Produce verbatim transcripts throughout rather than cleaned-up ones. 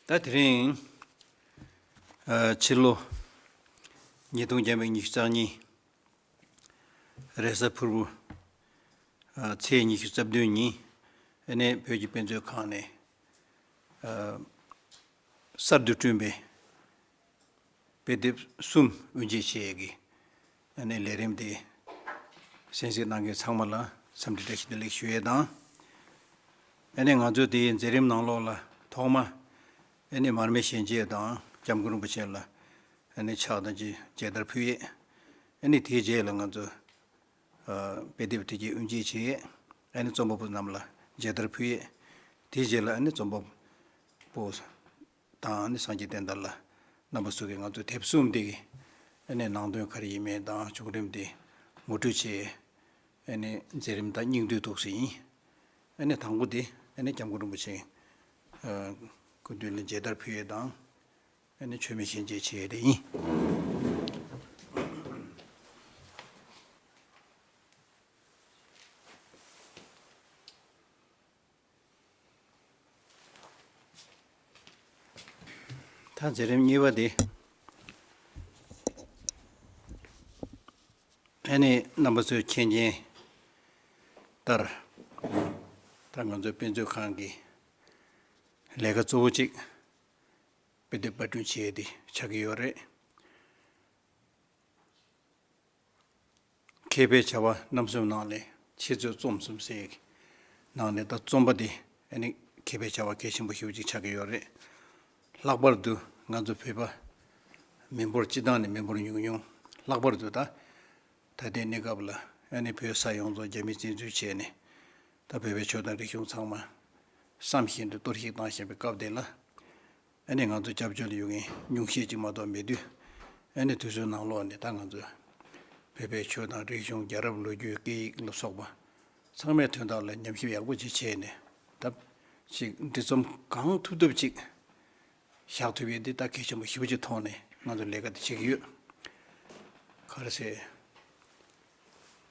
ད་དེ་རིང་ཨ་ཕྱི་ལོ་ཉིས་སྟོང་ཉི་ཤུ་རྩ་གཉིས་རེས་གཟའ་ཕུར་བུ་ཨ་ཚེས་ཉི་ཤུ་རྩ་བདུན་ཉིན་ཨ་ནི་བོད་ཀྱི་དཔེ་མཛོད་ཁང་ནས་ཨ་གསར་དུ་བསྐྲུན་པའི་དཔེ་དེབ་གསུམ་དབུ་འབྱེད་བྱེད་ཡས་ཀྱི་ཨ་ནི་ལས་རིམ་དེ་གསན་གཟིགས་གནང་མཁན་ཚང་མ་ལ་འཚམས་འདྲི་བཀྲ་ཤིས་བདེ་ལེགས་ཞུ་ཡས་དང་། ཨ་ནི་ང་ཚོ་དེའི་མཛད་རིམ་ནང་ལོགས་ལ་ཐོག་མ་ཨ་ནི་མར་མེ་ཞལ་འབྱེད་དང་སྐྱབས་མགོན་རིན་པོ་ཆེ་ལ་ཨ་ནི་ཕྱག་དང་མཇལ་མཇལ་དར་ཕུལ་ཡས། ཨ་ནི་དེའི་རྗེས་ལ་ང་ཚོ་ཨ་དཔེ་དེབ་དེ་གའི་དབུ་འབྱེད་བྱེད་ཡས། ཨ་ནི་རྩོམ་པ་པོ་རྣམས་ལ་མཇལ་དར་ཕུལ་ཡས། དེའི་རྗེས་ལ་ཨ་ནི་རྩོམ་པ་པོ་དང་ནི་སངས་རྒྱས་བསྟན་དར་ལ་རྣམ་པ་ཚོ་གིས་ང་ཚོ་དེབ་གསུམ་དེ་གི་ཨ་ནི་ནང་དོན་ག་རེ་ཡིན་མིན་དང་བྱུང་རིམ་དེ་ངོ་སྤྲོད་བྱས། ཨ་ནི་མཛད་རིམ་དང་སྙིང་བསྡུས་ཐོག་སུ་ཡིན། ཨ་ནི་དང་པོ་དེ་ཨ་ནི་སྐྱབས་མགོན་རིན་པོ་ཆེ་ཨ་སྐུ་མདུན་ལ་མཇལ་དར་ཕུལ་ཡས་དང་ཨ་ནི་མཆོད་མེ་ཞལ་འབྱེད་བྱེད་ཡས་དེ་ཡིན། ད་མཛད་རིམ་གཉིས་པ་དེ་ཨ་ནི་རྣམ་པ་ཚོས་མཁྱེན་མཁྱེན་ལྟར་ད་ང་ཚོའི་དཔེ་མཛོད་ཁང་གི་ལས་ཀ་གཙོ་བོ་གཅིག་དཔེ་དེབ་པར་སྐྲུན་བྱེད་ཡས་དེ་ཆགས་ཀྱི་ཡོད་རེད། མཁས་པའི་བྱ་བ་རྣམ་གསུམ་ནང་ལས་འཆད་རྩོད་རྩོམ་གསུམ་ཟེར་ཡས་ཀྱི་ནང་ནས་ད་རྩོམ་པ་འདི་ཨ་ནི་མཁས་པའི་བྱ་བ་གལ་ཆེན་པོ་ཞེ་པོ་ཅིག་ཆགས་ཀྱི་ཡོད་རེད། ལྷག་པར་དུ་ང་ཚོ་བོད་པ་མི་འབོར་སྤྱི་བཏང་ནས་མི་འབོར་ཉུང་ཉུང་། ལྷག་པར་དུ་ད་ད་ལྟའི་གནས་སྐབས་ལ་ཨ་ནི་བོད་ས་ཡོངས་རྫོགས་རྒྱ་མིས་བཙན་འཛུལ་བྱས་ནས་ད་བོད་པའི་ཆོས་དང་རིག་གཞུང་ཚང་མ་བསམ་བཞིན་དུ་གཏོར་བཤིག་བཏང་བཞིན་པའི་སྐབས་དེ་ལ། ཨ་ནི་ང་ཚོ་སྐྱབས་བཅོལ་ཡོད་མཁན་ཉུང་ཤས་ཅིག་མ་གཏོགས་མེད་དུས། ཨ་ནི་དུས་ཚོད་ནང་ལོགས་ནས་ད་ང་ཚོ་བོད་པའི་ཆོས་དང་རིག་གཞུང་རྒྱལ་རབས་ལོ་རྒྱུས་སྐད་ཡིག་ལ་སོགས་པ་ཚང་མའི་དོན་དག་ལ་ཉམས་ཞིབ་ཡག་པོ་ཅིག་བྱས་ནས་ད་ཅིག་འབྲི་རྩོམ་གང་ཐུབ་ཐུབ་ཅིག་བཞག་ཐུབ་ཡས་འདི་ད་གལ་ཆེན་པོ་ཞེ་པོ་ཅིག་མཐོང་ནས་ང་ཚོ་ལས་ཀ་འདི་བྱེད་ཀྱི་ཡོད། ག་རེ་ཟེར།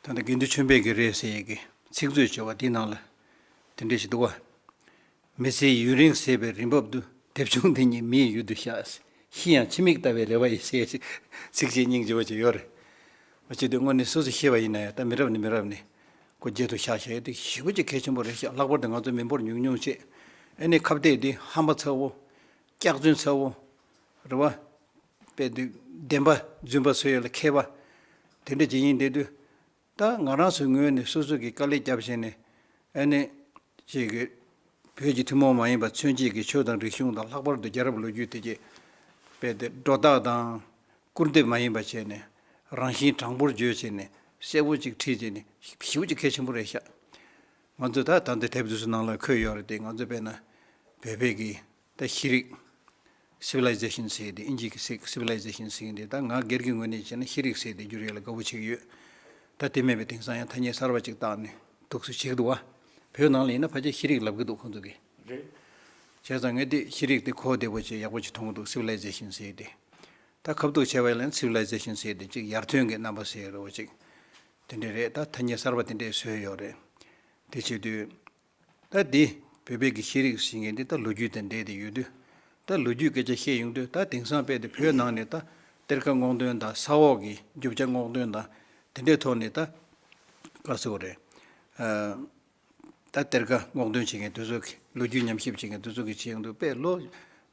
ད་ལྟ་དགེ་འདུན་ཆོས་འཕེལ་གྱི་རེད་ཟེར་ཡས་ཀྱི་ཚིག་མཛོད་བྱ་བ་འདི་ནང་ལ་དེ་འདྲ་ཞིག་འདུག་བ། མི་ཚེའི་ཡུན་རིང་ཟད་པའི་རིན་འབབ་ཏུ། དེབ་ཆུང་འདི་ཉིད་མིའི་ཡུལ་དུ་བཞག་ཤི་ཡང་ཕྱི་མིག་ལྟ་བའི་རེ་བ་ཡིས་ཟེར་ཞིག་ཚིགས་བཅད་སྙིང་རྗེ་བོ་ཅིག་ཡོད་རེད། མ་བྱེད་དུས་དངོས་གནས་སོ་སོ་ཤི་བ་ཡིན་ན་ཡང་ད་མི་རབས་ནས་མི་རབས་ནས་སྒོ་འབྱེད་དུ་བཞག་བཞག་ཡས་དེ་ཞེ་པོ་ཅིག་གལ་ཆེན་པོ་རེད་ཤག་ལྷག་པར་དུ་ང་ཚོ་མི་འབོར་ཉུང་ཉུང་བྱས། ཨ་ནི་ཁ་གཏད་དེ་ཧམ་པ་ཚ་བོ། སྐྱག་རྫུན་ཚ་བོ། རེད་བ། དཔེ་དེ་བདེན་པ་རྫུན་པ་བཟོ་ཡས་ལ་མཁས་པ། དེ་འདྲ་ཅིག་ཡིན་བསྡད་དུས། ད་ང་རང་ཚོའི་ངོས་ནས་སོ་སོ་གིས་དཀའ་ལས་བརྒྱབ་བྱས་ནས་ཨ་ནི་ཅིག་གི་བོད་ཀྱི་ཐུན་མོང་མ་ཡིན་པ་མཚོན་བྱེད་ཀྱི་ཆོས་དང་རིག་གཞུང་དང་ལྷག་པར་དུ་རྒྱལ་རབས་ལོ་རྒྱུས་དེ་གྱད་དཔེ་དེ་སྒྲོ་བཏགས་དང་སྐུར་འདེབས་མ་ཡིན་པ་བྱས་ནས་རང་བཞིན་དྲང་པོར་བརྗོད་བྱས་ནས་གསལ་པོ་ཅིག་བྲིས་བྱས་ནས་ཞེ་པོ་ཅིག་གལ་ཆེན་པོ་རེད་ཤག་ང་ཚོས་ད་ད་ལྟ་དེབ་དེ་ཚོ་ནང་ལ་འཁོད་ཡོད་རེད་དེ། ང་ཚོ་དཔེར་ན་བོད་པའི་གི་ད་ཤེས་རིག civilization ཟེར་དེ་ཨིན་ཇི་གི་ཚིག་civilization ཟེར་དེ། ད་ང་སྒེར་གྱི་ངོས་ནས་བྱས་ན་ཤེས་རིག་ཟེར་དེ་བསྒྱུར་ཡས་ལ་དགའ་པོ་བྱེད་ཀྱི་ཡོད། ད་དེ་མིན་པའི་དེང་སང་ཡང་ཐ་སྙད་གསར་པ་ཅིག་བཏགས་ནས་འདུག་སེ་བྱེད་ཀྱི་འདུག་བ། བོད་ནང་ལ་ཡིན་ན་ཕལ་ཆེར་ཤེས་རིག་ལབ་ཀྱི་འདུག་ཁོང་ཚོ་གིས། རེད། བྱས་ཙང་ངས་དེ་ཤེས་རིག་དེ་གོ་བདེ་པོ་བྱས་ཡག་པོ་ཅིག་མཐོང་གི་འདུག civilization ཟེར་དེ། ད་ཁ་ཐུག་བྱས་པ་ཡིན་ན་civilization ཟེར་དེ་ཅིག་ཡར་ཐོན་གྱི་རྣམ་པ་ཟེར་རོ་ཅིག་དེ་འདྲ་རེད། ད་ཐ་སྙད་གསར་པ་དེ་འདྲས་བཟོས་ཡོད་རེད། དེ་བྱེད་དུས། ད་འདི་བོད་པའི་གི་ཤེས་རིག་ཟེར་མཁན་འདི་ད་ལོ་རྒྱུས་དང་འབྲེལ་ཏེ་ཡོད་དུས། ད་ལོ་རྒྱུས་སྐད་ཆ་བཤད་ཡོང་དུས་ད་དེང་སང་དཔེ་དེ་བོད་ནང་ནས་ད་གཏེར་ཁ་སྔོག་འདོན་དང་ས་འོག་གི་རྒྱུ་ཆ་སྔོག་འདོན་དང་དེ་འདྲའི་ཐོག་ནས་ད་ག་རེ་ཟེར་དགོས་རེད། ཨ། ད་གཏེར་ཁ་སྔོག་འདོན་བྱེད་མཁན་དེ་ཚོ་གི་ལོ་རྒྱུས་ཉམས་ཞིབ་བྱེད་མཁན་དེ་ཚོ་གི་བྱེད་ཡོང་དུས་དཔེ་ལོ།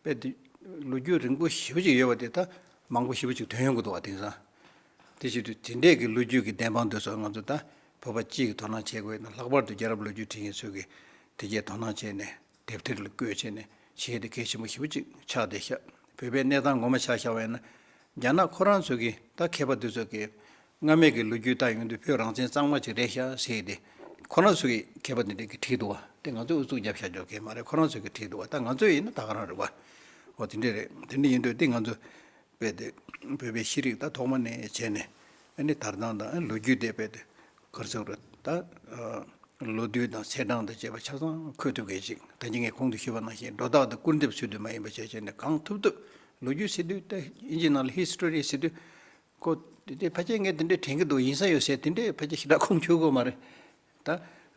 དཔེ་དེ་ལོ་རྒྱུས་རིང་པོ་ཞེ་པོ་ཅིག་ཡོད་པ་དེ་ད་མང་པོ་ཞེ་པོ་ཅིག་ཐོན་ཡོང་གི་འདུག་བ་དེང་སང་། དེ་བྱེད་དུས་དེ་འདྲས་ཀྱི་ལོ་རྒྱུས་ཀྱི་བདེན་དཔང་དེ་ཚོ་ང་ཚོ་ད་བོད་པ་སྤྱི་གི་དོ་སྣང་བྱེད་དགོས་ན། ལྷག་པར་དུ་རྒྱལ་རབས་ལོ་རྒྱུས་བྲིས་མཁན་ཚོས་ཀྱི་དེ་གྱད་དོ་སྣང་བྱས་ནས་དེབ་ཐེར་ལ་བཀོད་བྱས་ནས་བྱེད་དེ་གལ་ཆེན་པོ་ཞེ་པོ་ཅིག་ཆགས་བསྡད་ཤག་བོད་པའི་གནས་སྟངས་ངོ་མ་ཆ་བཞག་པ་ཡིན་ན། རྒྱ་ནག་ཁོ་རང་ཚོ་གིས་ད་མཁས་པ་དེ་ཚོ་གིས་སྔ་མའི་གི་ལོ་རྒྱུས་ལྟ་ཡོང་དུས་བོད་རང་བཙན་གཙང་མ་ཅིག་རེད་ཤག་ཟེར་ཏེ། ཁོ་རང་ཚོ་གིས་མཁས་པ་དེ་འདྲས་ཀྱིས་བྲིས་འདུག་བ། དེ་ང་ཚོས་ཨུ་ཚུགས་རྒྱབ་བཞག་རྒྱུ་གང་ཡང་མ་རེད། ཁོ་རང་ཚོ་གིས་བྲིས་འདུག་བ། ད་ང་ཚོས་ཡིན་ན་ད་ག་རང་རེད་བ། འོ་དེ་འདྲས་རེད། དེ་འདྲས་ཡིན་དུས་དེ་ང་ཚོ་དཔེ་དེ་བོད་པའི་ཤེས་རིག་ད་ཐོག་མ་ནས་བྱས་ནས་ཨ་ནི་དར་སྟངས་དང་ལོ་རྒྱུས་དེ་དཔེ་དེ་ག་རེ་ཟེར་དགོས་རེད། ད་ལོ་དུས་དང་ཚེས་གྲངས་དང་བཅས་པ་ཆ་ཚང་འཁོད་ཐུབ་མཁན་ཅིག་ད་གིན་ངས་གོང་དུ་ཞུས་པ་ནང་བཞིན་སྒྲོ་བཏགས་དང་སྐུར་འདེབས་ཚུལ་དུ་མ་ཡིན་པ་བྱས་བྱས་ནས་གང་ཐུབ་ཐུབ། ལོ་རྒྱུས་ཟེར་དུས་ད་ཨིན་ཇི་ནང་ལ་ཧི་སི་ཊོ་རི་ཟེར་དུས། ཁོ་དེ་དེ་ཕལ་ཆེར་ངས་དེ་འདྲས་དྲན་གྱི་འདུག་ཡིན་ས་ཡོད་ཟེར་དེ་འདྲས་ཕལ་ཆེར་ཞེ་དྲག་ཁུངས་འཁྱོལ་གྱི་ཡོད་མ་རེད། ད་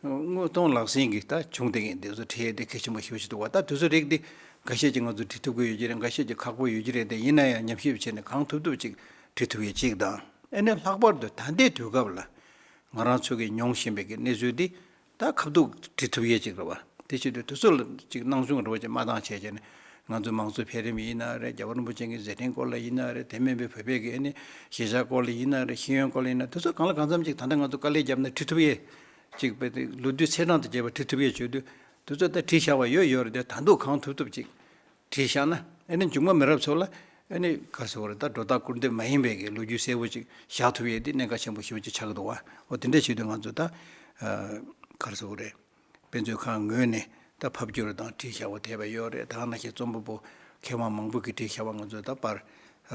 དངོས་མཐོང་ལག་ཟིན་གྱི་ད་བྱུང་བསྡད་མཁན་དེ་ཚོ་བྲིས་ཡས་དེ་གལ་ཆེན་པོ་ཞེ་པོ་ཞིག་འདུག་བ། ད་དེ་ཚོ་རིགས་དེ་ འགའ་ཤས་ཀྱིས་ང་ཚོ་བྲིས་ཐུབ་ཀྱི་ཡོད་ཀྱི་རེད། འགའ་ཤས་ཀྱིས་ཁག་པོ་ཡོད་ཀྱི་རེད། དེ་ཡིན་ན་ཡང་ཉམས་ཞིབ་བྱས་ནས་གང་ཐུབ་ཐུབ་ཅིག་བྲིས་ཐུབ་ཡས་ཅིག་དང་། ཨ་ནི་ལྷག་པར་དུ་ད་ལྟའི་དུས་སྐབས་ལ་ང་རང་ཚོ་གིས་མྱོང་བཞིན་པའི་གི་གནས་ཚུལ་འདི་ད་ཁ་ཐུག་བྲིས་ཐུབ་ཡས་ཅིག་རེད་བ། དེ་བྱེད་དུས་དེ་ཚོ་ལ་ཅིག་སྣང་ཆུང་རེ་བ་ཅིག་མ་བཏང་བྱས་བྱས་ནས། ང་ཚོའི་མང་གཙོའི་འཕེལ་རིམ་ཡིན་ན་རེད། རྒྱལ་བ་རིན་པོ་ཆེ་གི་མཛད་འཕྲིན་སྐོར་ལ་ཡིན་ན་རེད། དེ་མིན་པའི་བོད་པའི་གི་ཨ་ནི་གཞིས་ཆགས་སྐོར་ལ་ཡིན་ན་རེད། ཤེས་ཡོན་སྐོར་ལ་ཡིན་ན། དེ་ཚོ་གང་ལ་གང་འཚམ་ཅིག་ད་ལྟ་ང་ཚོ་དཀའ་ལས་བརྒྱབ་ན་བྲིས་ཐུབ་ཡས་ཅིག་བས་ཏེ། ལོ་དུས་ཚེས་གྲངས་དང་བཅས་པ་བྲིས་ཐུབ་ཡས་བྱེད་དུས་དེ་ཚོ་ད་བྲིས་བཞག་པ་ཡོད་ཡོད་རེད། དེ་ད་དུང་གང་ཐུབ་ཐུབ་ཅིག་བྲིས་བཞག་ན། ཨ་ནི་མཇུག་མ་མི་རབས་ཚོ་ལ་ཨ་ནི་ག་རེ་ཟེར་དགོས་རེད། ད་སྒྲོ་བཏགས་སྐུར་འདེབས་མ་ཡིན་པའི་གི་ལོ་རྒྱུས་གསལ་པོ་ཅིག་བཞག་ཐུབ་ཡས་དེ་གནད་འགག་ཆེན་པོ་ཞེ་པོ་ཅིག་ཆགས་ཀྱི་འདུག་བ། འོ་དེ་འདྲ་བྱེད་དུས་ང་ཚོ་ད་ཨ་ག་རེ་ཟེར་དགོས་རེད། དཔེ་མཛོད་ཁང་ངོས་ནས་ད་ཕབ་བསྒྱུར་དང་བྲིས་བཞག་པ་དེ་བས་ཡོད་རེད། ད་ག་ནང་བཞིན་རྩོམ་པ་པོ་མཁས་དབང་མང་པོ་གིས་བྲིས་བཞག་པ་ང་ཚོས་ད་པར་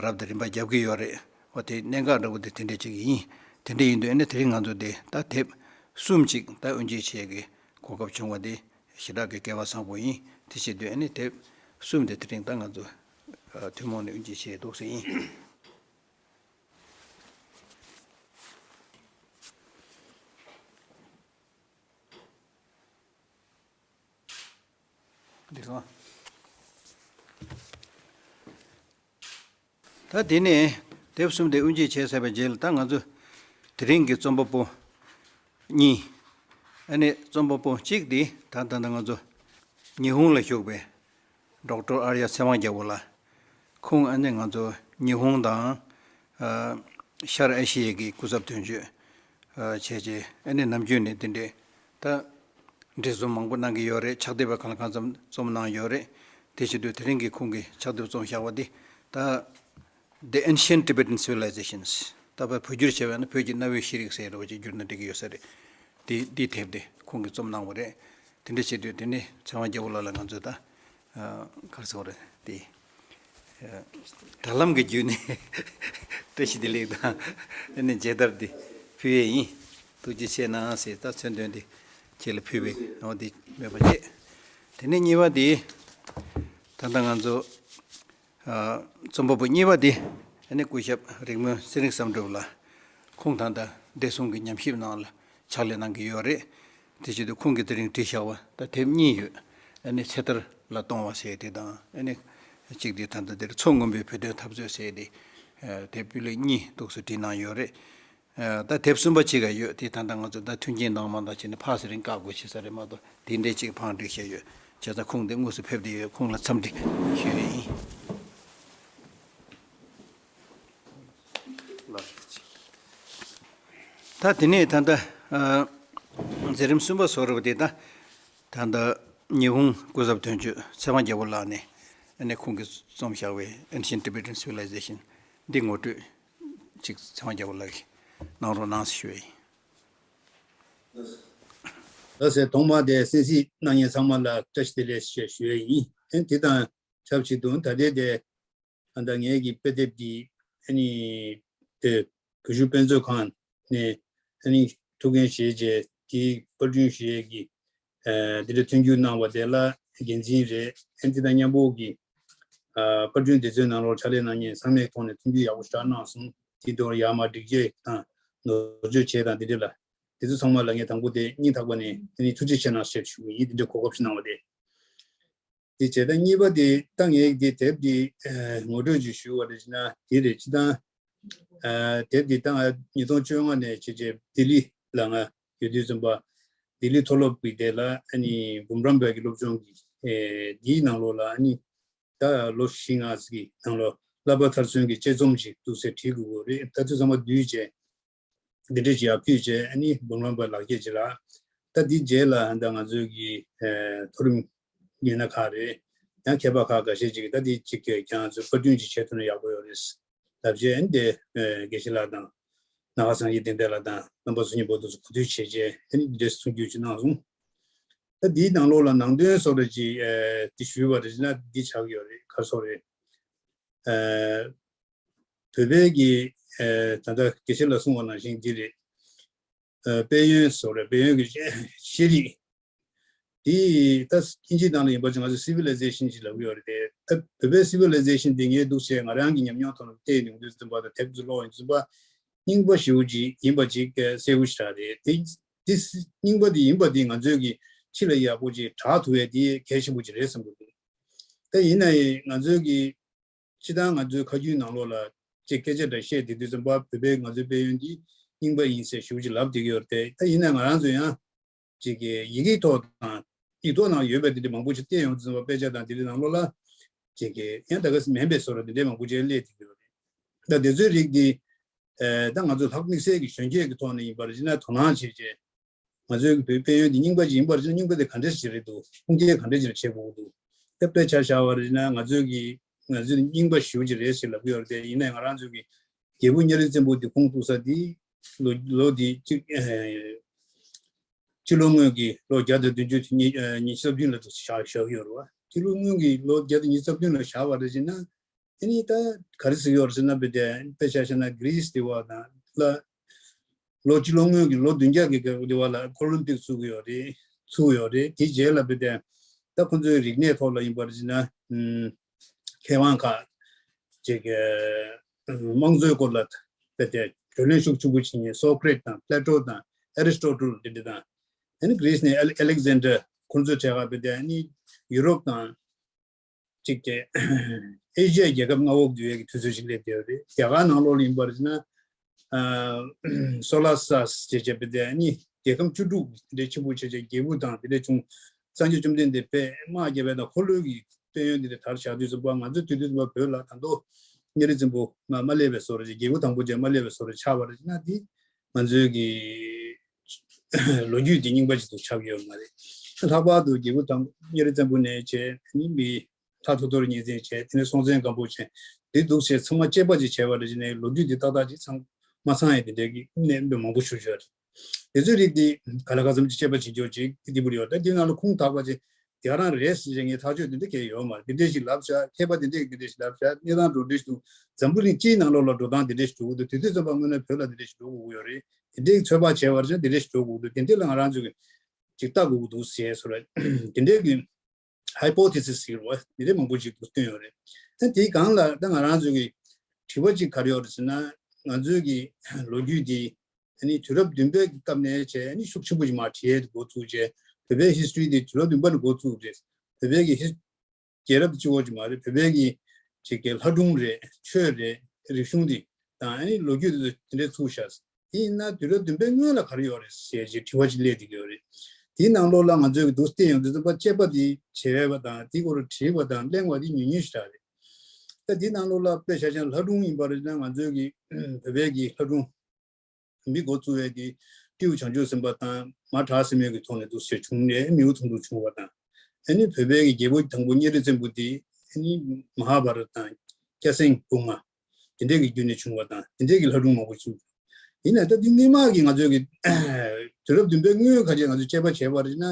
རབ་དང་རིམ་པ་རྒྱབ་ཀྱི་ཡོད་རེད། འོ་དེ་གནད་འགག་འདྲ་པོ་དེ་དེ་འདྲ་ཅིག་ཡིན། དེ་འདྲ་ཡིན་དུས་ཨ་ནི་དེ་རིང་ང་ཚོ་དེ་ད་དེབ་གསུམ་ཅིག་ད་དབུ་འབྱེད་བྱེད་ཀྱི་གོ་སྐབས་བྱུང་བ་དེ་ཞེ་དྲག་གི་སྐལ་བ་བཟང་པོ་ཡིན། དེ་བྱེད་དུས་ཨ་ནི་དེབ་གསུམ་དེ་དེ་རིང་ད་ང་ཚོ་ཨ་ཐུན་མོང་ནས་དབུ་འབྱེད་བྱེད་འདུག་ཟེར་ཡིན། འདིར་སོང་། ད་དེ་ནས་དེབ་གསུམ་དེ་དབུ་འབྱེད་བྱས་ཚར་བའི་རྗེས་ལ། ད་ང་ཚོ་དེ་རིང་གི་རྩོམ་པ་པོ་གཉིས། ཨ་ནི་རྩོམ་པ་པོ་གཅིག་དེ་ད་ད་ལྟ་ང་ཚོ་ཉི་ཧོང་ལ་བཞུགས་པའི་ཌོག་ཊར་ཨར་ཡ་ཚེ་དབང་རྒྱལ་པོ་ལགས། ཁོང་ཨ་ནི་ང་ཚོ་ཉི་ཧོང་དང་ཨ་ཤར་ཨེ་ཤི་ཡའི་གི་སྐུ་ཚབ་དོན་གཅོད་ཨ་བྱས་རྗེས། ཨ་ནི་ནམ་རྒྱུན་ནས་འདི་འདྲའི་ད་འབྲི་རྩོམ་མང་པོ་གནང་གི་ཡོད་རེད། ཕྱག་དེབ་གང་ལ་གང་འཚམ་རྩོམ་གནང་ཡོད་རེད། དེ་བྱེད་དུས་དེ་རིང་གི་ཁོང་གིས་ཕྱག་དེབ་རྩོམ་བཞག་པ་འདི་ད་The Ancient Tibetan Civilizations། ད་བར་བོད་བསྒྱུར་བྱས་པ་ན་བོད་ཀྱི་གནའ་བོའི་ཤེས་རིག་ཟེར་བ་ཅིག་བསྒྱུར་ན་འགྲིག་གི་ཡོད་ས་རེད། དེ་དེའི་དེབ་དེ་ཁོང་གིས་རྩོམ་གནང་བ་རེད། དེ་འདྲ་བྱེད་དུས་དེ་ནི་ཚེ་དབང་རྒྱལ་པོ་ལགས་ལ་ང་ཚོས་ད་ཨ་ག་རེ་ཟེར་དགོས་རེད། དེ་ཨ་དྲ་ལམ་གྱི་བརྒྱུད་ནས་བཀྲ་ཤིས་བདེ་ལེགས་དང་། ཨ་ནི་མཇལ་དར་འདི་ཕུལ་ཡས་ཡིན། ཐུགས་རྗེ་ཆེ་གནང་ཟེར། ད་མཚོན་དོན་འདི་ཁྱེད་ལ་ཕུལ་བའི་འོ་འདི་མེད་པ་བྱས། དེ་ནས་གཉིས་པ་འདི་ད་ལྟ་ང་ཚོ་ཨ་རྩོམ་པ་པོ་གཉིས་པ་འདི་ཨ་ནི་སྐུ་ཞབས་རིག་སྨོན་ཚེ་རིང་བསམ་གྲུབ་ལགས། ཁོང་ད་ལྟ་བདེ་སྲུང་གི་ཉམས་ཞིབ་ནང་ལ་ཕྱག་ལས་གནང་གི་ཡོད་རེད། དེ་བྱེད་དུས་ཁོང་གིས་དེ་རིང་བྲིས་བཞག་པ་ད་དེབ་གཉིས་ཡོད། ཨ་ནི་ཚེ་ཐར་ལ་གཏོང་བ་ཟེར་དེ་དང་། ཨ་ནི་གཅིག་དེ་ད་ལྟ་འདིར་མཚོ་སྔོན་པོའི་བོད་དོན་འཐབ་རྩོད་ཟེར་དེ། ཨ་དེབ་སྤུས་ལེགས་གཉིས་འདུག་སེ་བྲིས་གནང་ཡོད་རེད། ཨ་ད་དེབ་གསུམ་པ་ཅིག་ཡོད། དེ་ད་ལྟ་ང་ཚོ་ད་མཐུན་རྐྱེན་གནང་མ་གནང་བྱས་ནས་ཕར་ཚུར་རིང་བཀག་དགོས་བྱེད་ས་རེད་མ་གཏོགས། དེ་འདྲའི་ཅིག་བང་སྒྲིག་བྱས་ཡོད། བྱས་ཙང་ཁོང་འདི་དངོས་སུ་ཕེབས་བསྡད་ཡོད། ཁོང་ལ་འཚམས་འདྲི་ཞུ་ཡས་ཡིན། ད་དེ་ནས་ད་ལྟ་ཨ་མཛད་རིམ་གསུམ་པ་བཟོ་རབས་དེ་ད་ད་ལྟ་ཉི་ཧོང་སྐུ་ཚབ་དོན་གཅོད་ཚེ་དབང་རྒྱལ་པོ་ལགས་ནས་ཨ་ནི་ཁོང་གིས་རྩོམ་བཞག་པའི་Ancient Tibetan Civilization འདི་ངོ་སྤྲོད་ཅིག་ཚེ་དབང་རྒྱལ་པོ་ལགས་ཀྱིས་གནང་རོགས་གནང་ཞུ་ཡས་ཡིན། ལགས་སོ། ཐོག་མར་དེ་གསན་གཟིགས་གནང་མཁན་ཚང་མ་ལ་བཀྲ་ཤིས་བདེ་ལེགས་ཞེས་ཞུ་ཡས་ཡིན། ཨ་ནི་དེ་དང་ཆབས་ཅིག་ཏུ་ད་ལྟའི་དེ་ད་ལྟ་ངེད་ཀྱི་དཔེ་དེབ་འདི་ཨ་ནི་དེ་བོད་བཞུགས་དཔེ་མཛོད་ཁང་ནས་ཨ་ནི་ཐུགས་འགན་བཞེས་བྱས་དེའི་པར་སྐྲུན་ཞུ་ཡས་ཀྱི་ཨ་འདི་འདྲ་མཐུན་འགྱུར་གནང་བ་དེ་ལ་འགན་འཛིན་རེད། ཨ་ནི་དེ་དང་མཉམ་པོ་གི་ཨ་པར་སྐྲུན་དེ་ཚོའི་ནང་ལོགས་ཕྱག་ལས་གནང་མཁན་ཚང་མས་ཐོག་ནས་མཐུན་འགྱུར་ཡག་པོ་ཞེ་དྲག་གནང་སོང་། དེ་དོན་ཡར་མར་སྒྲིག་འགལ་དང་ནོར་བཅོས་བྱས་དང་དེ་འདྲ་ལ། དེ་ཚོ་ཚང་མ་ལ་ངས་དང་པོ་དེ་སྙིང་ཐག་པ་ནས་དེ་ནི་ཐུགས་རྗེ་ཆེ་གནང་ཞེས་ཞུ་གི་ཡིན། དེ་འདྲའི་གོ་སྐབས་ཤིག་གནང་བ་དེ། དེ་བྱས་ད་གཉིས་པ་དེ་ད་ངས་དེ་དེབ་དེ་ངོ་སྤྲོད་ཅིག་ཞུ་བ་རེད་ཅེ་ན་དེ་རེད། སྤྱིར་བཏང་ཨ་དེབ་འདི་ད་ང་ཉིས་སྟོང་བཅོ་ལྔ་ནས་བྱས་བྱས་ལྡི་ལི་ལ་ང་ཡོད་དུས་ཙམ་པ་ལྡི་ལི་མཐོ་སློབ་ཀྱི་དེ་ལ་ཨ་ནི་འབུམ་རམས་པའི་གི་སློབ་སྦྱོང་གི་ཨེ་འདིའི་ནང་ལོགས་ལ་ཨ་ནི་ད་ལོ་བཞི་ལྔ་ཙམ་གི་ནང་ལོགས་བསླབ་པ་མཐར་སོན་གྱི་དཔྱད་རྩོམ་ཅིག་འདུག་ཟེར་བྲིས་དགོས་ཀྱི་རེད། ད་དུས་ཚང་མ་བསྡུས་བྱས་འདི་འདྲས་ཅིག་ཡར་ཕུལ་བྱས་ཨ་ནི་འབུམ་རམས་པ་ལག་འཁྱེར་ཅིག་ལ། ད་འདི་རྗེས་ལ་ད་ང་ཚོའི་གི་ཨེ་མཐོ་རིམ་མི་སྣ་ཁག་རེད། ཡང་མཁས་པ་ཁག་འགའ་ཤས་ཅིག་གིས་ད་འདི་ཅིག་གི་ཁྱེད་རང་ཚོས་པར་སྐྲུན་ཅིག་བྱེད་ཐུབ་ན་ཡག་པོ་ཡོད་རེད་ལབ་བྱས། ཨ་ནི་དེ་ཨེ་དགེ་བཤེས་ལགས་དང་ནཱ་ག་སངས་རྒྱས་བསྟན་འཕེལ་ལགས་དང་རྣམ་པ་ཚོ་གཉིས་པོ་དེ་ཚོ་གོ་བསྡུར་བྱས་བྱས་ཨ་ནི་འདི་འདྲས་གསུང་རྒྱུ་ཅིག་གནང་སོང་། ད་འདིའི་ནང་ལོགས་ལ་ནང་དོན་སོགས་རེ་ཅིག་ཨེ་འདི་ཞུས་པ་རེད་ན་འདི་ཆགས་ཡོད་རེད། ག་རེ་ཟེར་དགོས་རེད། ཨེ་བོད་པའི་གི་ཨེ་ད་ལྟ་དགེ་བཤེས་ལགས་གསུངས་པ་ནང་བཞིན་འདི་རེད། ཨེ་དཔལ་ཡོན་སོགས་རེད། དཔལ་ཡོན་གྱི་ཤེས་རིག་འདི་ད་དབྱིན་ཇིའི་ནང་ལ་ཡིན་པ་ཅིག་ང་ཚོས་སི་ཝི་ལའི་ཟེ་ཤན་ཅིག་ལབ་ཀྱི་ཡོད་རེད་དེ། ད་བོད་པའི་སི་ཝི་ལའི་ཟེ་ཤན་འདི་ངས་འདུག་བྱས་ང་རང་གི་ཉམས་མྱོང་ཐོག་ནས་བལྟས་ཡོང་དུས་ཙམ་པ་དང་དེབ་ཚོ་ཀློག་ཡོང་དུས་ཙམ་པ་རྙིང་པ་ཞེ་པོ་ཅིག་ཡིན་པ་ཅིག་གསལ་པོ་ཞེ་དྲག་རེད་དེ། འདི་རྙིང་པ་འདི་ཡིན་པ་འདི་ང་ཚོས་ཀྱི་ཕྱི་ལ་ཡག་པོ་ཅིག་གྲགས་ཐུབ་ཡས་འདི་གལ་ཆེན་པོ་ཅིག་རེད་བསམ་གྱི་འདུག་ད་ཡིན་ན་ཡང་ང་ཚོའི་གི་སྤྱིར་བཏང་ང་ཚོའི་ཁ་རྒྱུན་ནང་ལོགས་ལ་ཅིག་སྐད་ཆ་འདྲ་བཤད་དེ་དུས་ཙམ་པ་བོད་པའི་ང་ཚོའི་དཔལ་ཡོན་འདི་རྙིང་པ་ཡིན་ཟེར་ཞུ་ཅིག་ལབ་བསྡད་ཀྱི་ཡོད་རེད་དེ། ད་ཡིན་ན་ང་རང་ཚོ་ཡང་ཅིག་གི་ཡི་གེའི་ཐོག་དང་ཡིག་ཐོག་ནང་ཡོད་པའི་དེ་འདྲ་མང་པོ་ཅིག་བལྟས་ཡོང་དུས་ཙམ་པ་དཔེ་ཆ་དང་དེ་འདྲའི་ནང་ལོགས་ལ་ཅིག་གི་ཡང་ད་ག་སེ་མིན་པའི་བཟོ་འདྲ་དེ་འདྲའི་མང་པོ་ཅིག་སླེབས་བསྡད་ཀྱི་ཡོད་རེད། ད་དེ་ཚོའི་རིགས་འདི་ད་ང་ཚོ་ལྷག་དམིགས་བསལ་གྱི་གཞོན་སྐྱེས་ཀྱི་ཐོག་ནས་ཡིན་པར་བྱས་ན་དོ་སྣང་བྱས་བྱས། ང་ཚོའི་བོད་དཔལ་ཡོན་འདི་རྙིང་པ་ཅིག་ཡིན་པར་བྱས་ན་རྙིང་པ་དེ་ག་འདྲ་ཞིག་རེད་འདུག་ཁུངས་སྐྱེལ་ག་འདྲ་ཞིག་བྱེད་དགོས་འདུག་ད་དཔེ་ཆ་བཞག་པར་བྱས་ན་ང་ཚོའི་གི་ང་ཚོའི་རྙིང་པ་ཞེ་པོ་ཅིག་རེད་ཞེས་ལབ་ཀྱི་ཡོད་རེད་དེ། ཡིན་ནའི་ང་རང་ཚོའི་གི་རྒྱལ་པོ་གཉའ་རིས་བཙན་པོ་འདི་ཁུངས་གཏུགས་ས་འདི་ལོ་ལོ་འདི་གཅིག་སྤྱི་ལོ་སྔོན་གྱི་ལོ་བརྒྱ་དང་བདུན་ཅུ་ཉི་ཉི་ཤུ་རྩ་བདུན་ལ་བཞག་བཞག་ཡོད་རེད་བ། སྤྱི་ལོ་སྔོན་གྱི་ལོ་བརྒྱ་དང་ཉི་ཤུ་རྩ་བདུན་ལ་བཞག་པ་རེད་ཅེ་ན། ཨ་ནི་ད་ག་རེ་ཟེར་ཡོད་རེད་ཟེར་ན། དཔེ་དེ་དཔེ་ཆ་བཞག་ན་གྷི་རིས་དེ་བ་དང་ལ་ལོ་སྤྱི་ལོ་སྔོན་གྱི་ལོ་བདུན་བརྒྱ་གི་སྐབས་དེ་བ་ལ་ཨོ་ལིམ་པིག་བཙུགས་ཡོད་རེད། ཚུགས་ཡོད་རེད། དེའི་རྗེས་ལ་དཔེ་དེ་ད་ཁོ་ཚོའི་རིག་གནས་ཐོག་ལ་ཡིན་པར་ཟེར་ན། ཨུམ། མཁས་དབང་ཁག་ཅིག་གི་དམངས་གཙོའི་སྐོར་ལ་དཔེ་དེ་བགྲོ་གླེང་ཤུགས་ཆེན་པོ་བྱེད་མཁན་སོ་ཀི་རེ་ཏི་དང་པི་ལེ་ཊོ་དང་ཨེ་རི་སི་ཊོ་ཊལ་འདི་འདྲ་དང་། ཨ་ནི་གྷི་རིས་ནས་ཨེ་ལེག་ཟན་ཌར། ཁོང་ཚོའི་གྲས་ཀ་དཔེ་དེ་ཨ་ནི་ཡུ་རོབ་དང་ཅིག་གི་ཨེ་ཤི་ཡའི་རྒྱལ་ཁབ་མངའ་འོག་འདུས་པའི་དུས་ཚོད་ཅིག་སླེབས་བསྡད་ཡོད་རེད། རྒྱ་གར་ནང་ལོགས་ལ་ཡིན་པར་ན། ཨ། སོ་ལ་སཱས་ཅེས་བྱས་པ་དེ་ནི་རྒྱལ་ཁམས་བཅུ་དྲུག་དེ་འདྲའི་ཆེན་པོ་བྱས་བྱས་རྒྱལ་པོ་དང་དེ་འདྲ་བྱུང་། སངས་རྒྱས་བཅོམ་ལྡན་འདས་དཔེ་དམག་བརྒྱབ་པ་དང་འཁོར་ལོའི་གི་དཔལ་ཡོན་དེ་འདྲ་དར་བཞག་དུས་ཙམ་པ་ང་ཚོ་དུས་དུས་ཙམ་པ་བོད་ལ་ད་དུང་གཉའ་རིས་བཙན་པོ་མ་མ་སླེབས་པའི་བཟོ་འདྲ་ཅིག་རྒྱལ་པོ་དང་པོ་ཅིག་མ་སླེབས་པའི་བཟོ་འདྲ་ཆགས་པ་རེད་ན། དེ་ང་ཚོའི་གི་ལོ་རྒྱུས་དེ་རྙིང་པ་ཅིག་ཏུ་ཆགས་ཡོད་མ་རེད། ལྷག་པར་དུ་རྒྱལ་པོ་དང་གཉའ་རིས་བཙན་པོ་ནས་བྱས་ནི་མི། ལྷ་ཐོ་ཐོར་གཉན་བཙན་བྱས། དེ་ནས་སྲོང་བཙན་སྒམ་པོ་བྱས། འདི་འདུག་བྱས་ཚང་མ་དཔྱད་པ་ཅིག་བྱས་པ་རེད་ཅེ་ནས་ལོ་རྒྱུས་འདི་ཏག་ཏག་ཅིག་ཚང་མ་ཚང་ཡས་དེ་འདྲའི་གི་གནད་དོན་མང་པོ་ཞུ་ཞུ་ཡ་རེད། དེ་ཚོའི་རིགས་འདི་ག་ལ་ག་ཙམ་ཅིག་དཔྱད་པ་བྱེད་རྒྱུ་ཅིག་འདི་འདི་པུ་རེད་ཡོད། ད་འདི་ནང་ལ་ཁུངས་དག་པ་ཅིག་དེ་རང་རེད་ཟེར་ཡ་ངས་ཐག་གཅོད་དེ་འདྲ་གས་ཡོད་མ་རེད། འདི་འདྲས་ཞིག་ལབ་བཞག་མཁས་པ་འདི་འདྲས་འདི་འདྲས་ཞིག་ལབ་བཞག་གནས་སྟངས་འགྲོ་འདྲས་ཞིག་འདུག་འཛམ་བུ་གླིང་སྤྱིའི་ནང་ལོགས་ལ་འགྲོ་སྟངས་འདི་འདྲས་ཞིག་འགྲོ་གི་འདུག་དུས་ཚོད་ཙམ་པ་སྔོན་ན་བོད་ལ་འདི་འདྲས་ཞིག་འགྲོ་དགོས་ཀྱི་ཡོད་རེད། དེ་འདྲའི་ཚོད་དཔག་བྱས་པར་བྱས་དེ་འདྲས་ཞིག་འགྲོ་དགོས་འདུག་དེ་འདྲས་ལ་ང་རང་ཚོས་ཅིག་ལྟ་དགོས་ཀྱི་འདུག་ཟེར་སོ་ར། དེ་འདྲས་ཀྱི་ཧའི་པོ་ཐེ་སིས་ཟེར་བ་དེ་འདྲས་མང་པོ་ཅིག་འདུག་བཏོན་ཡོད་རེད། ཨ་དེའི་སྒང་ལ་ད་ང་རང་ཚོ་གི་དྲི་བ་ཅིག་ག་རེ་ཡོད་རེད་ཟེར་ན། ང་ཚོའི་གི་ལོ་རྒྱུས་འདི་ཨ་ནི་དུས་རབས་བདུན་པའི་སྐབས་ནས་བྱས་ཨ་ནི་ཤུགས་ཆེན་པོ་ཞིག་མར་བྲིས་འགོ་བཙུགས་བྱས། བོད་པའི་ཧིས་ཊོ་རི་འདི་དུས་རབས་བདུན་པ་ནས་འགོ་བཙུགས་རེད། བོད་པའི་གི་ཧིས་རྒྱལ་རབས་གཅིག་པོ་ཅིག་མ་རེད། བོད་པའི་གི་ཅིག་གི་ལྷ་སྒྲུང་རེད། ཆོས་རེད། རིག་གཞུང་འདི་དང་ཨ་ནི་ལོ་རྒྱུས་འདི་ཚོ་དེ་འདྲས་ཚུགས་ཤག་དེ་ཡིན་ན་དུས་རབས་བདུན་པའི་སྔོན་ལ་ག་རེ་ཡོད་རེད་ཟེར་ཅིག་དྲི་བ་ཅིག་སླེབས་བསྡད་ཀྱི་ཡོད་རེད། དེའི་ནང་ལོགས་ལ་ང་ཚོས་འདུག་བལྟས་ཡོང་དུས་ཙམ་པ་དཔྱད་པ་དེ་བྱེད་པ་དང་དེའི་སྐོར་བྲིས་པ་དང་གླེང་བ་དེ་ཉུང་ཉུང་ཞིག་རེད། ད་དེའི་ནང་ལོགས་ལ་དཔེ་ཆ་བཞག་ན་ལྷ་སྒྲུང་ཡིན་པ་རེད་ན་ང་ཚོའི་གི་བོད་པའི་གི་ལྷ་སྒྲུང་མི་འགོ་བཙུགས་པའི་གི་སྤྲེའུ་བྱང་ཆུབ་སེམས་དཔའ་དང་མ་བྲག་སྲིན་མོའི་གི་ཐོག་ནས་འདུག་ཟེར་བྱུང་ནས་མིའུ་གདུང་དྲུག་བྱུང་བ་དང་། ཨ་ནི་བོད་པའི་གི་རྒྱལ་པོ་དང་པོ་གཉའ་རིས་བཙན་པོ་དེ་ཨ་ནི་མ་ཧཱ་བྷ་ར་ཏ་དང་སྐྱ་སེང་སྒོ་ང་དེ་འདྲས་ཀྱི་བརྒྱུད་ནས་བྱུང་བ་དང་དེ་འདྲས་ཀྱི་ལྷ་སྒྲུང་མང་པོ་བྱུང་། ཡིན་ནའི་ད་འདི་སྔོན་མ་གི་ང་ཚོའི་གི་དུས་རབས་བདུན་པའི་སྔོན་ཁ་ཤས་ང་ཚོས་དཔྱད་པ་བྱས་པ་རེད་ན།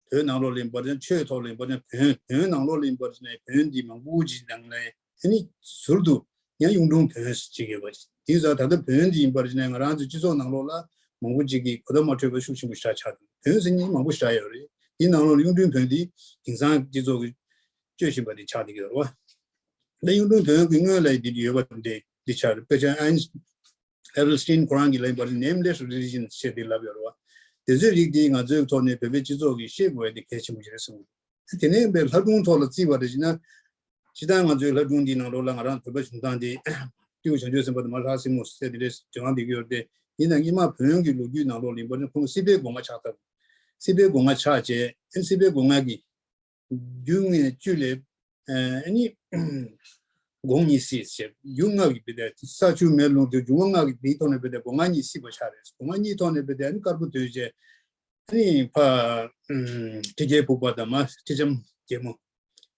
བོད་ནང་ལོགས་ལ་ཡིན་པར་ཆོས་ཐོག་ལ་ཡིན་པར་བོན་བོན་ནང་ལོགས་ལ་ཡིན་པར་བོན་འདི་མང་པོ་ཅིག་ནང་ལ་ཨ་ནི་ཟུར་དུ་ཡང་གཡུང་དྲུང་བོན་ཟེར་ཅིག་ཡོད་པ། དེ་ཙང་ད་ལྟ་བོན་འདི་ཡིན་པར་ང་རང་ཚོའི་སྤྱི་ཚོགས་ནང་ལོགས་ལ་མང་པོ་ཅིག་གིས་གོ་བརྡ་མ་འཕྲོད་པ་ཤུགས་ཆེན་པོ་ཞིག་ཆགས་འདུག་བོན་ཟེར་མཁན་མང་པོ་ཞིག་ཡོད་རེད། དེའི་ནང་ལོགས་ལ་གཡུང་དྲུང་བོན་འདི་དེང་སང་སྤྱི་ཚོགས་ཀྱི་སྤྱོད་བཞིན་པ་འདི་ཆགས་བསྡད་ཀྱི་ཡོད་རེད་བ། ད་གཡུང་དྲུང་བོན་གྱི་སྔོན་ལ་འདི་ཡོད་པ་འདི་འདི་ཆགས་རེད། དཔེ་ཆ་ཨན་ཨེ་རལ་སི་ཊིན་ཁོ་རང་གིས་ལབ་པར་nameless religion ཞེས་དེ་ལབ་ཡོད་རེད་བ། དེ་ཚོའི་རིགས་དེ་ང་ཚོའི་ཐོག་ནས་བོད་པའི་སྤྱི་ཚོགས་ཀྱིས་ཤེས་དགོས་ཡ་དེ་གལ་ཆེན་པོ་ཞིག་རེད་གསུངས། དེ་ནས་ལྷ་སྒྲུང་ཐོག་ལ་བརྩིས་པ་རེད་ཅེ་ན། སྤྱིར་བཏང་ང་ཚོའི་ལྷ་སྒྲུང་འདིའི་ནང་ལོགས་ལ་ང་རང་བོད་པ་བྱུང་སྟངས་དེ་སྤྲེའུ་བྱང་ཆུབ་སེམས་དཔའ་དང་མ་ཧཱ་སྲིན་མོ་ཟེར་དེ་འདྲས་བྱུང་བསྡད་ཀྱི་ཡོད་རེད་དེ། ཡིན་ན་སྔོན་མ་བོན་གྱི་ལོ་རྒྱུས་ནང་ལོགས་ལ་ཡིན་པ་ནི་ཁོང་སྲིད་པའི་སྒོ་ང་ཆགས་སྟབས། སྲིད་པའི་སྒོ་ང་ཆགས་བྱས་ཨ་ནི་སྲིད་པའི་སྒོ་ང་གི་རྒྱུ་ལྔའི་བཅུད་ལས་ཨ་ནི་སྒོ་ང་གཉིས་སྲིད་ཟེར། རྒྱུ་ལྔ་གི་བེ་དེ་ས་ཆུ་མེ་རླུང་དུ་འབྱུང་བ་ལྔ་གི་བེའི་ཐོག་ནས་བེ་དེ་སྒོ་ང་གཉིས་སྲིད་པ་ཆགས་རེད། སྒོ་ང་གཉིས་ཐོག་ནས་བེ་དེ་ཨ་ནི་དཀར་པོ་དོད་བྱས་ཨ་ནི་ཕ་ཁྲི་རྒྱལ་ཕུག་པ་དང་མ་ཁྲི་ལྕམ་རྒྱལ་མོ།